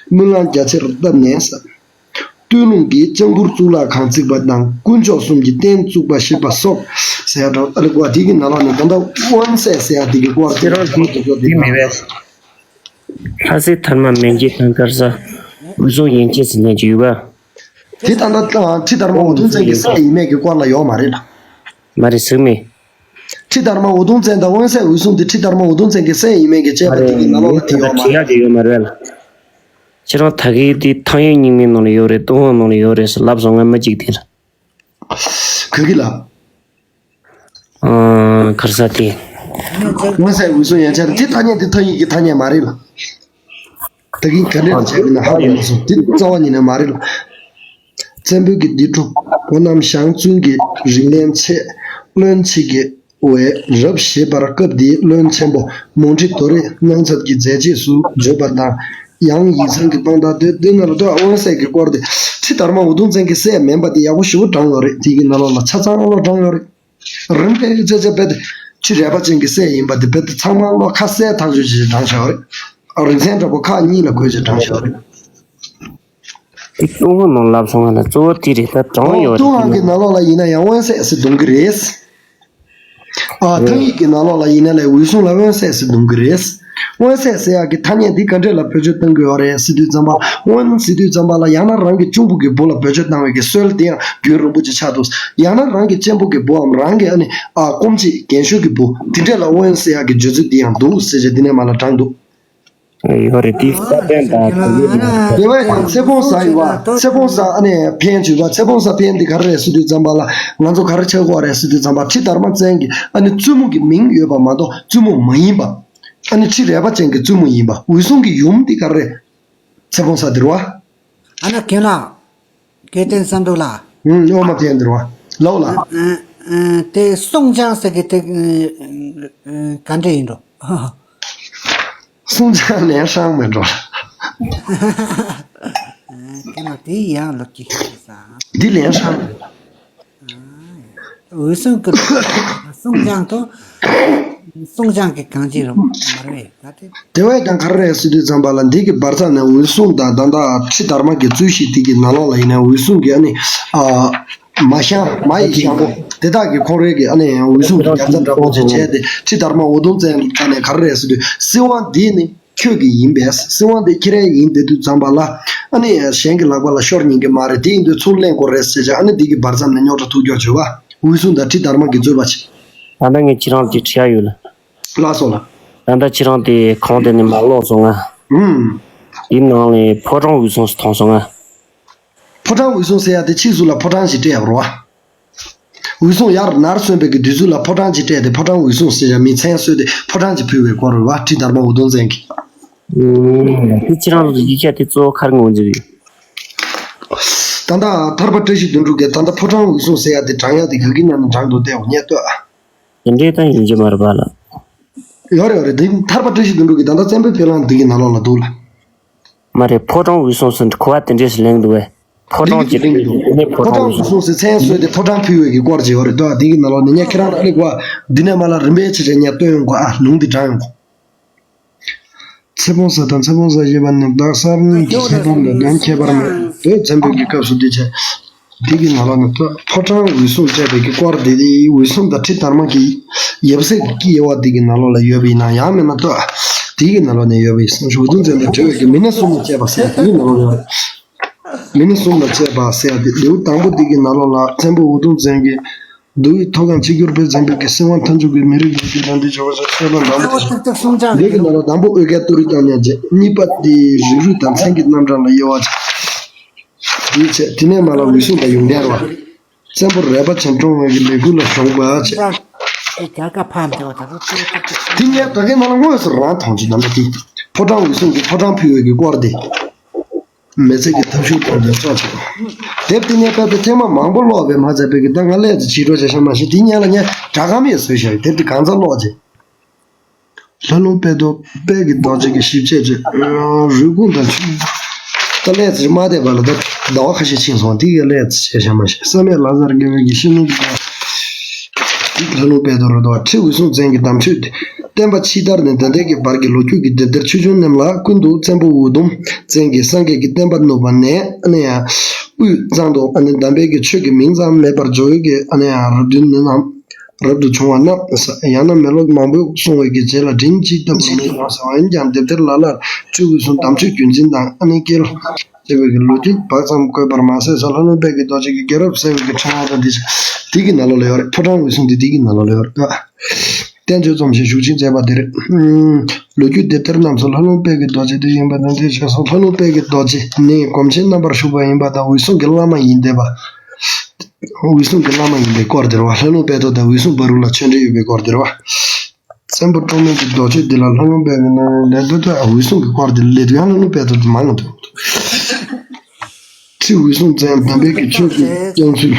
སྨོན་ལམ་རྒྱ་ཆེར་བཏབ་ནས་ཟེར། སྟོད་ལུང་གི་ལྕང་ཕུར་གཙུག་ལག་ཁང་བརྩིགས་པ་དང་དཀོན་མཆོག་གསུམ་གྱི་རྟེན་བཙུགས་པ་ཞེས་པ་སོགས་ཟེར་ཡ་འདྲ་ཨ་ལེ་གོ་དེ་གི་ནང་ལོགས་ནས་ད་ལྟ་དབོན་སྲས་ཟེར་ཡ་དེ་གི་སྐོར་དེ་ཁྱེད་རང་དེ་དེ་མི་བས། ལྷ་སའི་ཐར་མ་མན་ཇེ་ཐང་དཀར་ས་འོད་སྲུང་ཡན་ཆད་ཟེར་མཁན་ཅིག་ཡོད་ག་དེ་ད་ལྟ་ཁྲི་དར་མ་འུ་དུམ་བཙན་གྱི་སྲས་ཡིན་མེད་ཀྱི་སྐོར་ལ་ཡོད་མ་རེད་ལ། མ་རེད་ཟེར་མེད། ཁྲི་དར་མ་འུ་དུམ་བཙན་དང་དབོན་སྲས་འོད་སྲུང་དེ་ཁྲི་དར་མ་འུ་དུམ་བཙན་གྱི་སྲས་ཡིན་མེད་ཀྱི་དཔྱད་པ་དེ་གི་ནང་ལོགས་ལ་དེ་ཡོད་མ་རེད། ཡོད་མ་རེད་ལ། ཁྱེད་རང་ད་གི་དེ་ཐང་ཡིག་རྙིང་མའི་ནང་ལ་ཡོད་རེད། ཏུན་ཧོང་ནང་ལ་ཡོད་རེད་ཟེར་ལབ་སོང་ང་མ་གཅིག་དེ་ལ། ག་གི་ལ། ཨ། ག་རེ་ཟེར་དེ། དབོན་སྲས་འོད་སྲུང་ཡན་ཆད་དེ་ཐ་སྙད་དེ་ཐང་ཡིག་གི་ཐ་སྙད་མ་རེད་ལ། ད་གིན་ག་འདྲས་ལ་བྱས་པ་ཡིན་ན་ཧ་གོ་མ་སོང་། དེ་རྩ་བ་ཉིད་ནས་མ་རེད་ལ། བཙན་པོའི་གི་སྡེ་དྲུག་བོད་རྣམས་ཞང་བཙུན་གྱི་རིང་ལན་ཆད། བློན་ཆེ་གི་བས་རབ་བཞེས་པར་སྐབས་དེའི་བློན་ཆེན་པོ་མུ་ཁྲི་དོ་རེ་སྔོན་ཚབ་ཀྱི་མཛད་རྗེས་སུ་བརྗོད་པ་དང་། ཡང་ཡིག་ཚང་གི་དཔང་རྟགས་དེ་དེ་ནང་ལ་ལྟོས། དབོན་སྲས་ཀྱི་སྐོར་དེ་ཁྲི་དར་མ་འུ་དུམ་བཙན་གྱི་སྲས་མིན་པ་དེ་ཡག་པོ་ཞེ་པོ་དྲངས་ཡོད་རེད། དེ་གི་ནང་ལོགས་ལ་ཆ་ཚང་ལོ་དྲངས་ཡོད་རེད། རིམ་པས་ཙེ་ཙེ་རྦད་དེ་ཁྲི་རལ་པ་ཅན་གྱི་སྲས་ཡིན་པ་དེ་རྦད་དེ་ཚང་མ་ལོ་ཁ་གསལ་ཐག་ཆོད་ཅིག་དྲངས་བཞག་རེད། རིག་ཚན་འདྲ་པོ་ཁག་གཉིས་ལ་བགོས་ཅིག་དྲངས་བཞག་རེད། དེ་ཏུན་ཧོང་ནང་ལབ་སོང་ང་ལ་གཙོ་བོ་དེ་རེད། ད་དྲངས་ཡོད་རེད། ཏུན་ཧོང་གི་ནང་ལོགས་ལ་ཡིན་ན་ཡང་དབོན་སྲས་ཟེར་གཏོང་གི་རེད། ཨ། ཐང་ཡིག་གི་ནང་ལོགས་ལ་ཡིན་ན་ལས་འོད་སྲུང་ལ་དབོན་སྲས་ཟེར་གཏོང་གི་རེད། དབོན་སྲས་ཟེར་ཡག་གི་ཐ་སྙད་འདི་ག་འདྲས་ལ་བེད་སྤྱོད་གཏང་གི་ཡོད་རེད་ཟེར་དུས་ཙམ་པ། དབོན་ཟེར་དུས་ཙམ་པ་ལ་ཡང་ན་རང་གི་གཅུང་པོ་གི་བུ་ལ་བེད་སྤྱོད་གཏང་བའི་གི་སྲོལ་དེ་ཡང་རྒྱུན་རིང་པོ་ཅིག་ཆགས་འདུག་ཡང་ན་རང་གི་གཅེན་པོ་གི་བུའམ་རང་གི་ཨ་ནི་ཨ་སྐུ་མཆེད་རྒན་ཤོས་ཀྱི་བུ་དེ་འདྲས་ལ་དབོན་ཟེར་ཡག་གི་བརྗོད་ཚུལ་འདི་ཡང་འདུག་ཟེར་བྱས་འདི་ནས་མར་ལ་དྲངས་འདུག་ཡོད་རེད། དེ་ས་བོན་དང་དེ་འདྲས་ལ། དེ་བས་ཀྱང་ཚེ་སྤོང་ས་ཡོད་པ། ཚེ་སྤོང་ས་ཨ་ནི་འཕན་ཅིག་ཡོད་པ། ཚེ་སྤོང་ས་འཕན་འདི་ག་རེ་རེད་ཟེར་དུས་ཙམ་པ་ལ་ང་ཚོ་ག་རེ་ཆགས་ཀྱི་ཡོད་རེད་ཟེར་དུས་ཙམ་པ་ཁྲི་དར་མ་བཙན་གྱི་ཨ་ནི་བཙུན་མོ་གི་མིང་ཡོད་པ་མ་གཏོགས་བཙུན་མོ་མ་ཡིན་པ། ཨ་ནི་ཁྲི་རལ་པ་ཅན་གྱི་བཙུན་མོ་ཡིན་པ། འོད་སྲུང་གི་ཡུམ་འདི་ག་རེ་རེད། ཚེ་སྤོང་ས་འདི་རེད་པ། ཨ་ནི་རྒན་ལགས། དགེ་ལྡན་བསམ་གྲུབ་ལགས། ཨུམ། ཨོ་མ་དེ་འདི་རེད་པ། ལགས་ལགས། ཨ་ཨ་ཨ་དེ་སྲོང་བྱང་ཟེར་གི་དེ་ཨ་ཨ་ག་འདྲ་ཡིན་འགྲོ། སྲོང་བྱང་ལན་ཧྲང་མེད་འགྲོ། ཨ་རྒན་ལགས་དེ་ཡང་ལོ་གཅིག་ཤི་ས། འདི་ལན་ཧྲང་མེད། འོད་སྲུང་གི་སྲོང་བྱང་དུ་སྲོང་བྱང་གི་གངས་ཅན་རུ་མ་རེད་ད་དེ། དེ་བས་ཀྱང་ག་རེ་རེད་ཟེར་དུས་ཙམ་པ་ལ་འདི་གི་བར་མཚམས་ནས་འོད་སྲུང་དང་ད་ལྟ་ཁྲི་དར་མ་གི་རྩོད་གཞི་འདི་གི་ནང་ལོགས་ལ་ཡིན་ན་འོད་སྲུང་གི་ཨ་ནི་ཨ་མ་ཤང་མ་ཡི་ཤང་པོ་དེ་དག་གི་ཁོང་རའི་གི་ཨ་ནི་འོད་སྲུང་གི་རྒྱབ་རྩ་འདྲ་པོ་ཅིག་བྱས་ཏེ་ཁྲི་དར་མ་འུ་དུམ་བཙན་ལ་ནས་ག་རེ་རེད་ཟེར་དུས་སྲིད་དབང་འདི་ནི། ཁྱོད་ཀྱི་ཡིན་པས། སྲིད་དབང་དེ་ཁྱེད་རའི་ཡིན་བསྡད་དུས་ཙམ་པ་ལ། ཨ་ནི་གཞན་གྱི་ལག་པ་ལ་ཤོར་ཉན་གྱི་མ་རེད། དེ་ཡིན་དུས་ཚུར་ལེན་དགོས་རེད་ཟེར་བྱས་ཨ་ནི་འདི་གི་བར་མཚམས་ནས་རྙོག་དྲ་ཐུག་རྒྱུ་བྱུང་བ། འོད་སྲུང་དང་ཁྲི་དར་མ་གི་རྩོད་པ་བྱས། ད་ལྟ་ངས་ཁྱེད་རང་ལ་ཅིག་དྲི་ཡ་ཡོད་ལ། ལགས་སོ་ལགས། ད་ལྟ་ཁྱེད་རང་དེ་གང་དེ་ནས་མར་ལོག་སོང་ང་། ཨུམ། དེའི་ནང་ནས་ཕོ་བྲང་འོད་སྲུང་ཟེར་མཐོང་སོང་ང་། ཕོ་བྲང་འོད་སྲུང་ཟེར་ཡ་དེ་ཕྱིས་སུ་ལ་ཕོ་བྲང་ཞིག་སྤྲད་ཡོད་རེད་པ། འོད་སྲུང་ཡར་ནར་སོན་པའི་གི་དུས་ཚོད་ལ་ཕོ་བྲང་ཅིག་སྤྲད་དེ་ཕོ་བྲང་འོད་སྲུང་ཟེར་བྱས་མིང་མཚན་གསོལ་ཏེ་ཕོ་བྲང་ཅིག་ཕུལ་བའི་སྐོར་རེད་པ། ཁྲི་དར་མ་འུ་དུམ་བཙན་གྱིས། ཨུམ། དེ་ཁྱེད་རང་ཚོ་ཡིག་ཆ་དེ་གཙོ་བོ་ག་རེ་ངོས་འཛིན་ཡོད། ད་ལྟ་ཐར་པ་བཀྲ་ཤིས་དོན་གྲུབ་ཀྱིས་ད་ལྟ་ཕོ་བྲང་འོད་སྲུང་ཟེར་ཡ་དེ་དྲངས་ཡ་དེ་ག་གི་ནང་ནས་དྲངས་འདུག་བལྟས་འོ་ངས་ལྟོས་ཨ། དེ་འདྲའི་ད་ཡིན་གྱི་མ་རེད་པ་ལགས། ཡོད་རེད་ཡོད་རེད། འདི་ཐར་པ་བཀྲ་ཤིས་དོན་གྲུབ་ཀྱིས་ད་ལྟ་བཙན་པོའི་ཕེབས་ལམ་འདི་གི་ནང་ལོགས་ལ་འདུག་ལ། མ་རེད། ཕོ་བྲང་འོད་སྲུང་ཟེར་གོ་བ་དེ་འདྲས་སུ་ལེན་འདུག་བས། ཕོ་བྲང་གི་རིང་དུ་ནས་ཕོ་ཕོ་བྲང་བྲང་འོད་སྲུང་ཟེར་མཚན་གསོལ་ཏེ་ཕོ་བྲང་ཕུལ་བའི་གི་སྐོར་ཅིག་ཡོད་རེད་དོ། འདི་གི་ནང་ལོགས་ནས་ངས་ཁྱེད་རང་ལ་ཨ་ནི་གོ་བ་འདི་ནས་མར་ལ་རིམ་པས་ཆེ་ཆེ་ངས་སྟོན་ཡོང་གོ་ཨ་ལུང་འདི་དྲངས་ཡོང་གོ་ཚེ་སྤོང་ས་དང་ཚེ་སྤོང་ས་ཞེས་པ་ནི་བདག་གསར་རྙིང་གི་ཚེ་སྤོང་དང་དོན་ཁྱད་པར་མེད་དོ། བཙན་པོའི་གི་སྐབས་སུ་འདི་བྱས། འདི་གི་ནང་ལོགས་ནས་ཕོ་བྲང་འོད་སྲུང་སྤྲད་པའི་གི་སྐོར་འདི་འོད་སྲུང་དང་ཁྲི་དར་མ་གི་ཡབ་སྲས་ཀྱི་དབྱེ་བ་འདི་གི་ནང་ལོགས་ལ་ཡོད་པ་ཡིན་ན་ཡང་མིན་ན་ལྟོས། འདི་གི་ནང་ལོགས་ནས་ཡོད་པ་ཡིན་ན་འུ་དུམ་བཙན་དང་བྲལ་བའི་གི་མི་སྣ་གསུམ་ལ་བཅས་པ་ཟེར་འདི་གི་ནང་ལོགས་ཡོད། མི་སྣ་གསུམ་ལ་བཅས་པ་ཟེར་ཏེ་ལེའུ་དང་པོ་འདི་གི་ནང་ལོགས་ལ་བཙན་པོ་འུ་དུམ་བཙན་གྱིས་མདོ་ཡི་མཐོ་སྒང་ཆིབས་བསྒྱུར་པས་འཛིན་པའི་གི་སྲིད་དབང་མཐའ་མཇུག་གི་མི་རིགས་ལུགས་ཀྱི་རང་བདེན་འབྱོར་བ་ཞེས་གསལ་བསྒྲགས་འདམ་བུ་དེ་བྱས། འདི་གི་ནང་ལོགས་དང་པོ་དབུས་ཀའི་ཏུ་རི་བཏང་ཉན་བྱས། གཉིས་པ་དེ་རིགས་རུས་དང་མཚན་གྱི་རྣམ་གྲངས་ལ་དབྱེ་བ་བྱས། དེའི་ཚེ་དེ་ནས་མར་ལ་འོད་སྲུང་དང་ཡོན་ཏན་རེད་པ། བཙན་པོ་རལ་པ་ཅན་བཀྲོངས་པའི་གི་ལས་འགུལ་ལ་ཞུགས་པ་བྱས། རྒྱལ་ཁ་ཕམ་དེ་བ་ད་རུང་ཏུ་ཏུ་ཏུ་ཏུ། དེ་ངས་ད་གིན་ནང་ལ་དངོས་སུ་རང་མཐོང་རྒྱུ་ནམ་པ་དེ། ཕོ་བྲང་འོད་སྲུང་གིས་ཕོ་བྲང་ཕུལ་བའི་གི་སྐོར་དེ། མི་ཚེ་གི་ཐབས་ཤུགས་གཏོང་རྒྱུ་ཙོག་ཆེ། དེབ་དེ་ངས་ད་ལྟ་ཐེངས་མ་མང་པོ་ཀློག་པས་མ་ཚད་པའི་གི་ད་ང་ཀླད་ཀྱི་བྱིས་འགྲོ་བྱས་ཤ་མ་ཤེས་དེ་ཉན་ལ་ངས་སྒྲ་སྒམ་ཡང་བཟོས་བཞག་དེབ་དེ་གང་ཚ་ཀློག་རྗེས། ལྷ་ལུང་དཔལ་རྡོ་དཔལ་གྱི་རྡོ་རྗེ་གི་ཞིབ་དཔྱད་ཀྱི་རུས་ཁུངས་དང་ཆུ། ད་ཀླད་ཀྱི་མ་བསྡད་པ་ལ་ད་ཟླ་བ་ཁ་ཤས་ཕྱིན་སོང་དེ་གི་ཀླད་ཀྱི་བྱས་ཤ་མ་ཤེས་བསམ་ཡས་ལྷ་སར་དགེ་བའི་གི་ཤིང་ནུ་གི། ལྷ་ལུང་དཔལ་རྡོར་རེད་དོ། ཁྲི་འོད་སྲུང་བཙན་གྱི་དམ་ཆོས་ཏེ། བསྟན་པ་ཕྱི་དར་ནས་ད་ལྟའི་གི་བར་གྱི་ལོ་རྒྱུས་ཀྱི་དེབ་ཐེར་ཆོས་འབྱུང་རྣམས་ལ་ཀུན་ཏུ་བཙན་པོ་འུ་དུམ་བཙན་གྱིས་སངས་རྒྱས་ཀྱི་བསྟན་པ་བསྣུབས་པ་ནས་ཨ་ནི་ཡང་དབུས་གཙང་དུ་ཨ་ནི་དམ་པའི་གི་ཆོས་ཀྱི་མིང་ཙམ་མེད་པར་འགྲོ་བའི་གི་ཨ་ནི་ཡང་རབ་བདུན་ནི་རྣམས་རབ་ཏུ་བྱུང་བ་རྣམས་ཡང་ན་མི་ལོ་མང་པོ་སོང་བའི་གི་རྗེས་ལ་དྲིན་གཅིག་ལྟ་བུར་མེད་ཡོང་ཟེར་བ་ཡིན་ཀྱང་དེབ་ཐེར་ལ་ལར་ཁྲི་འོད་སྲུང་དམ་ཆོས་བརྒྱུད་འཛིན་དང་ཨ་ནི་སྐྱེས་ལོ། ཅེས་པའི་གི་ལོ་རྒྱུས་བག་ཙམ་བཀོད་པར་མ་ཟད་སོ། ལྷ་ལུང་དཔལ་གྱི་རྡོ་རྗེ་གི་རྒྱལ་རབས་གསལ་བའི་གི་ཕྲེང་བ་དང་འདི་འདི་གི་ནང་ལོགས་ལ་ཡོད་རེད། ཕོ་བྲང་འོད་སྲུང་འདི་འདི་གི་ནང་ལོགས་ལ་ཡོད་རེད། བསྟན་བཅོས་རྩོམ་ཞིང་བཞུགས་ཤིང་མཛད་པ་འདི་རེད། ལོ་རྒྱུས་དེབ་ཐེར་རྣམས་སུ་ལྷ་ལུང་དཔལ་གྱི་རྡོ་རྗེ་འདི་ཡིན་པ་དང་དེ་ཕྱིར་སོ། ལྷ་ལུང་དཔལ་གྱི་རྡོ་རྗེ་ནི་སྒོམ་ཆེན་རྣམ་པར་བཞུགས་པ་ཡིན་པ་དང་འོད་སྲུང་གི་བླ་མ་ཡིན་བསྡད་པ། འོད་སྲུང་གི་བླ་མ་ཡིན་པའི་སྐོར་འདི་རེད་བ། ལྷ་ལུང་དཔལ་རྡོར་དང་འོད་སྲུང་བར་དུ་ལ་ཆོས་འབྲེལ་ཡོད་པའི་སྐོར་འདི་རེད་བ། བཙན་པོ་ཀྲོང་མེ་གི་རྡོ་རྗེ་འདི་ལ་ལྷ་ལུང་དཔལ་གྱི་ནང་ལས་འདི་ལྟར་འོད་སྲུང་གི་སྐོར་འདི་ལས་དུས་ལྷ་ལུང་དཔལ་རྡོར་འདི་མང་ང་འདུག་ཁྲི་འོད་སྲུང་བཙན་དམ་པའི་གི་ཆོས་ཀྱི་སྐྱོང་ཚུལ།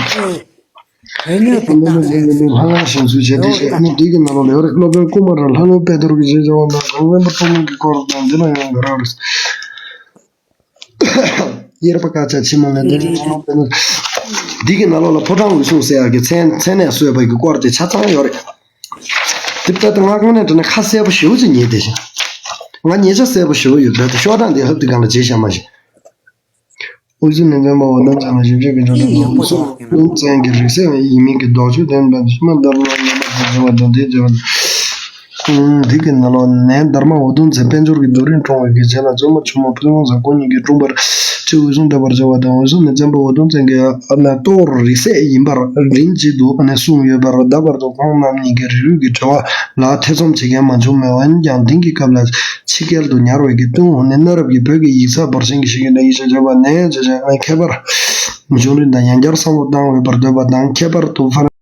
བོད་ཉིད་ལྷ་ལུང་དཔལ་རྡོར་འདི་ལྷ་ཁང་བཞེངས་ཚུལ་བྱས་ཏེ་བཤད་ནི་འདི་གི་ནང་ལོགས་ལ་ཡོད་རེད། སློབ་དཔོན་ཀུ་མ་ར་ལྷ་ལུང་དཔལ་རྡོར་གྱི་རྗེས་འཇོག་པ་དང་བཙན་པོ་ཀྲོང་མེ་གི་སྐོར་དང་འདི་ལ་ཡང་འགའ་རབ་རེད། གཡེར་པ་དཀར་ཆ་ཕྱི་མ་ལས་འདས་ཀྱི་ཚོགས་པའི་ནང་། འདི་གི་ནང་ལོགས་ལ་ཕོ་བྲང་འོད་སྲུང་ཟེར་ཡག་གི་མཚན་མཚན་ནས་གསོལ་བ་གི་སྐོར་དེ་ཆ་ཚང་ཡོད་རེད། དེ་ལྟ་སྟེ་ང་དངོས་གནས་དྲང་གནས་ཁ་གསལ་པོ་ཞེ་པོ་ཅིག་ཉན་བསྡད་ཤག་ང་ཉན་ཆ་གསལ་པོ་ཞེ་པོ་ཡོད། རྦད་དེ་ཤོག་གྲངས་འདི་ཧབ་ཏེ་སྒང་ལ་བརྗེད་བཞག་མ་ཤེས། འོད་སྲུང་ནི་བཙན་པོ་འུ་དུམ་བཙན་ལ་ཞིབ་དཔྱོད་ཀྱི་འགྲོ་གྲོན་དང་། འོད་སྲུང་བཙན་གྱི་རིགས་སད་ཡིན་མིན་གྱི་ལྡོག་ཕྱོགས་བསྟན་པ་ཕྱི་མ་དར་མ་ལེན་པར་བྱ་བ་དང་དེའི་རྗེས་པ། འདི་གི་ནང་ལོགས་ནས་དར་མ་འུ་དུམ་བཙན་དཔལ་འབྱོར་གྱི་རྡོ་རིང་འཁྲུངས་པའི་གི་རྗེས་ལ་བཙུན་མོ་ཆུང་མ་ཕུན་ཚོགས་བཟང་ཁོང་གཉིས་ཀྱིས་འཁྲུངས་པར་ཁྲི་འོད་སྲུང་འདོད་པར་བྱ་བ་དང་། འོད་སྲུང་ནི་བཙན་པོ་འུ་དུམ་བཙན་གྱི་ཨ་ནེ་ལྟོ་བོར་རིགས་སད་ཡིན་པར་མགྲིན་གཅིག་ཏུ་ཨ་ནེ་གསུངས་ཡོད་པར། ད་བར་དུ་ཁོང་རྣམ་གཉིས་ཀྱི་རིགས་རུས་ཀྱི་འབྲེལ་བ་ལ་ཐེ་ཚོམ་བྱེད་མཁན་མ་བྱུང་མོད། འོན་ཀྱང་དེང་གི་སྐབས་ལ་ཕྱི་རྒྱལ་དུ་ཉར་བའི་གི་ཏུན་ཧོང་ནི་གནའ་རབས་ཀྱི་བོད་ཀྱི་ཡིག་ཚགས་འབོར་ཆེན་གྱི་ཞིག་ཡིན་ན་ཡིག་ཆ་བརྗོད་པ་ནས་བྱས་ཀྱང་ཁྱད་པར་འབྱུང་རིགས་དང་ཡང་བསྐྱར་བསམ་བློ་བཏང་འོས་པར་འདོད་པ་དང་། ཁྱད་པར་དུ་ཕར།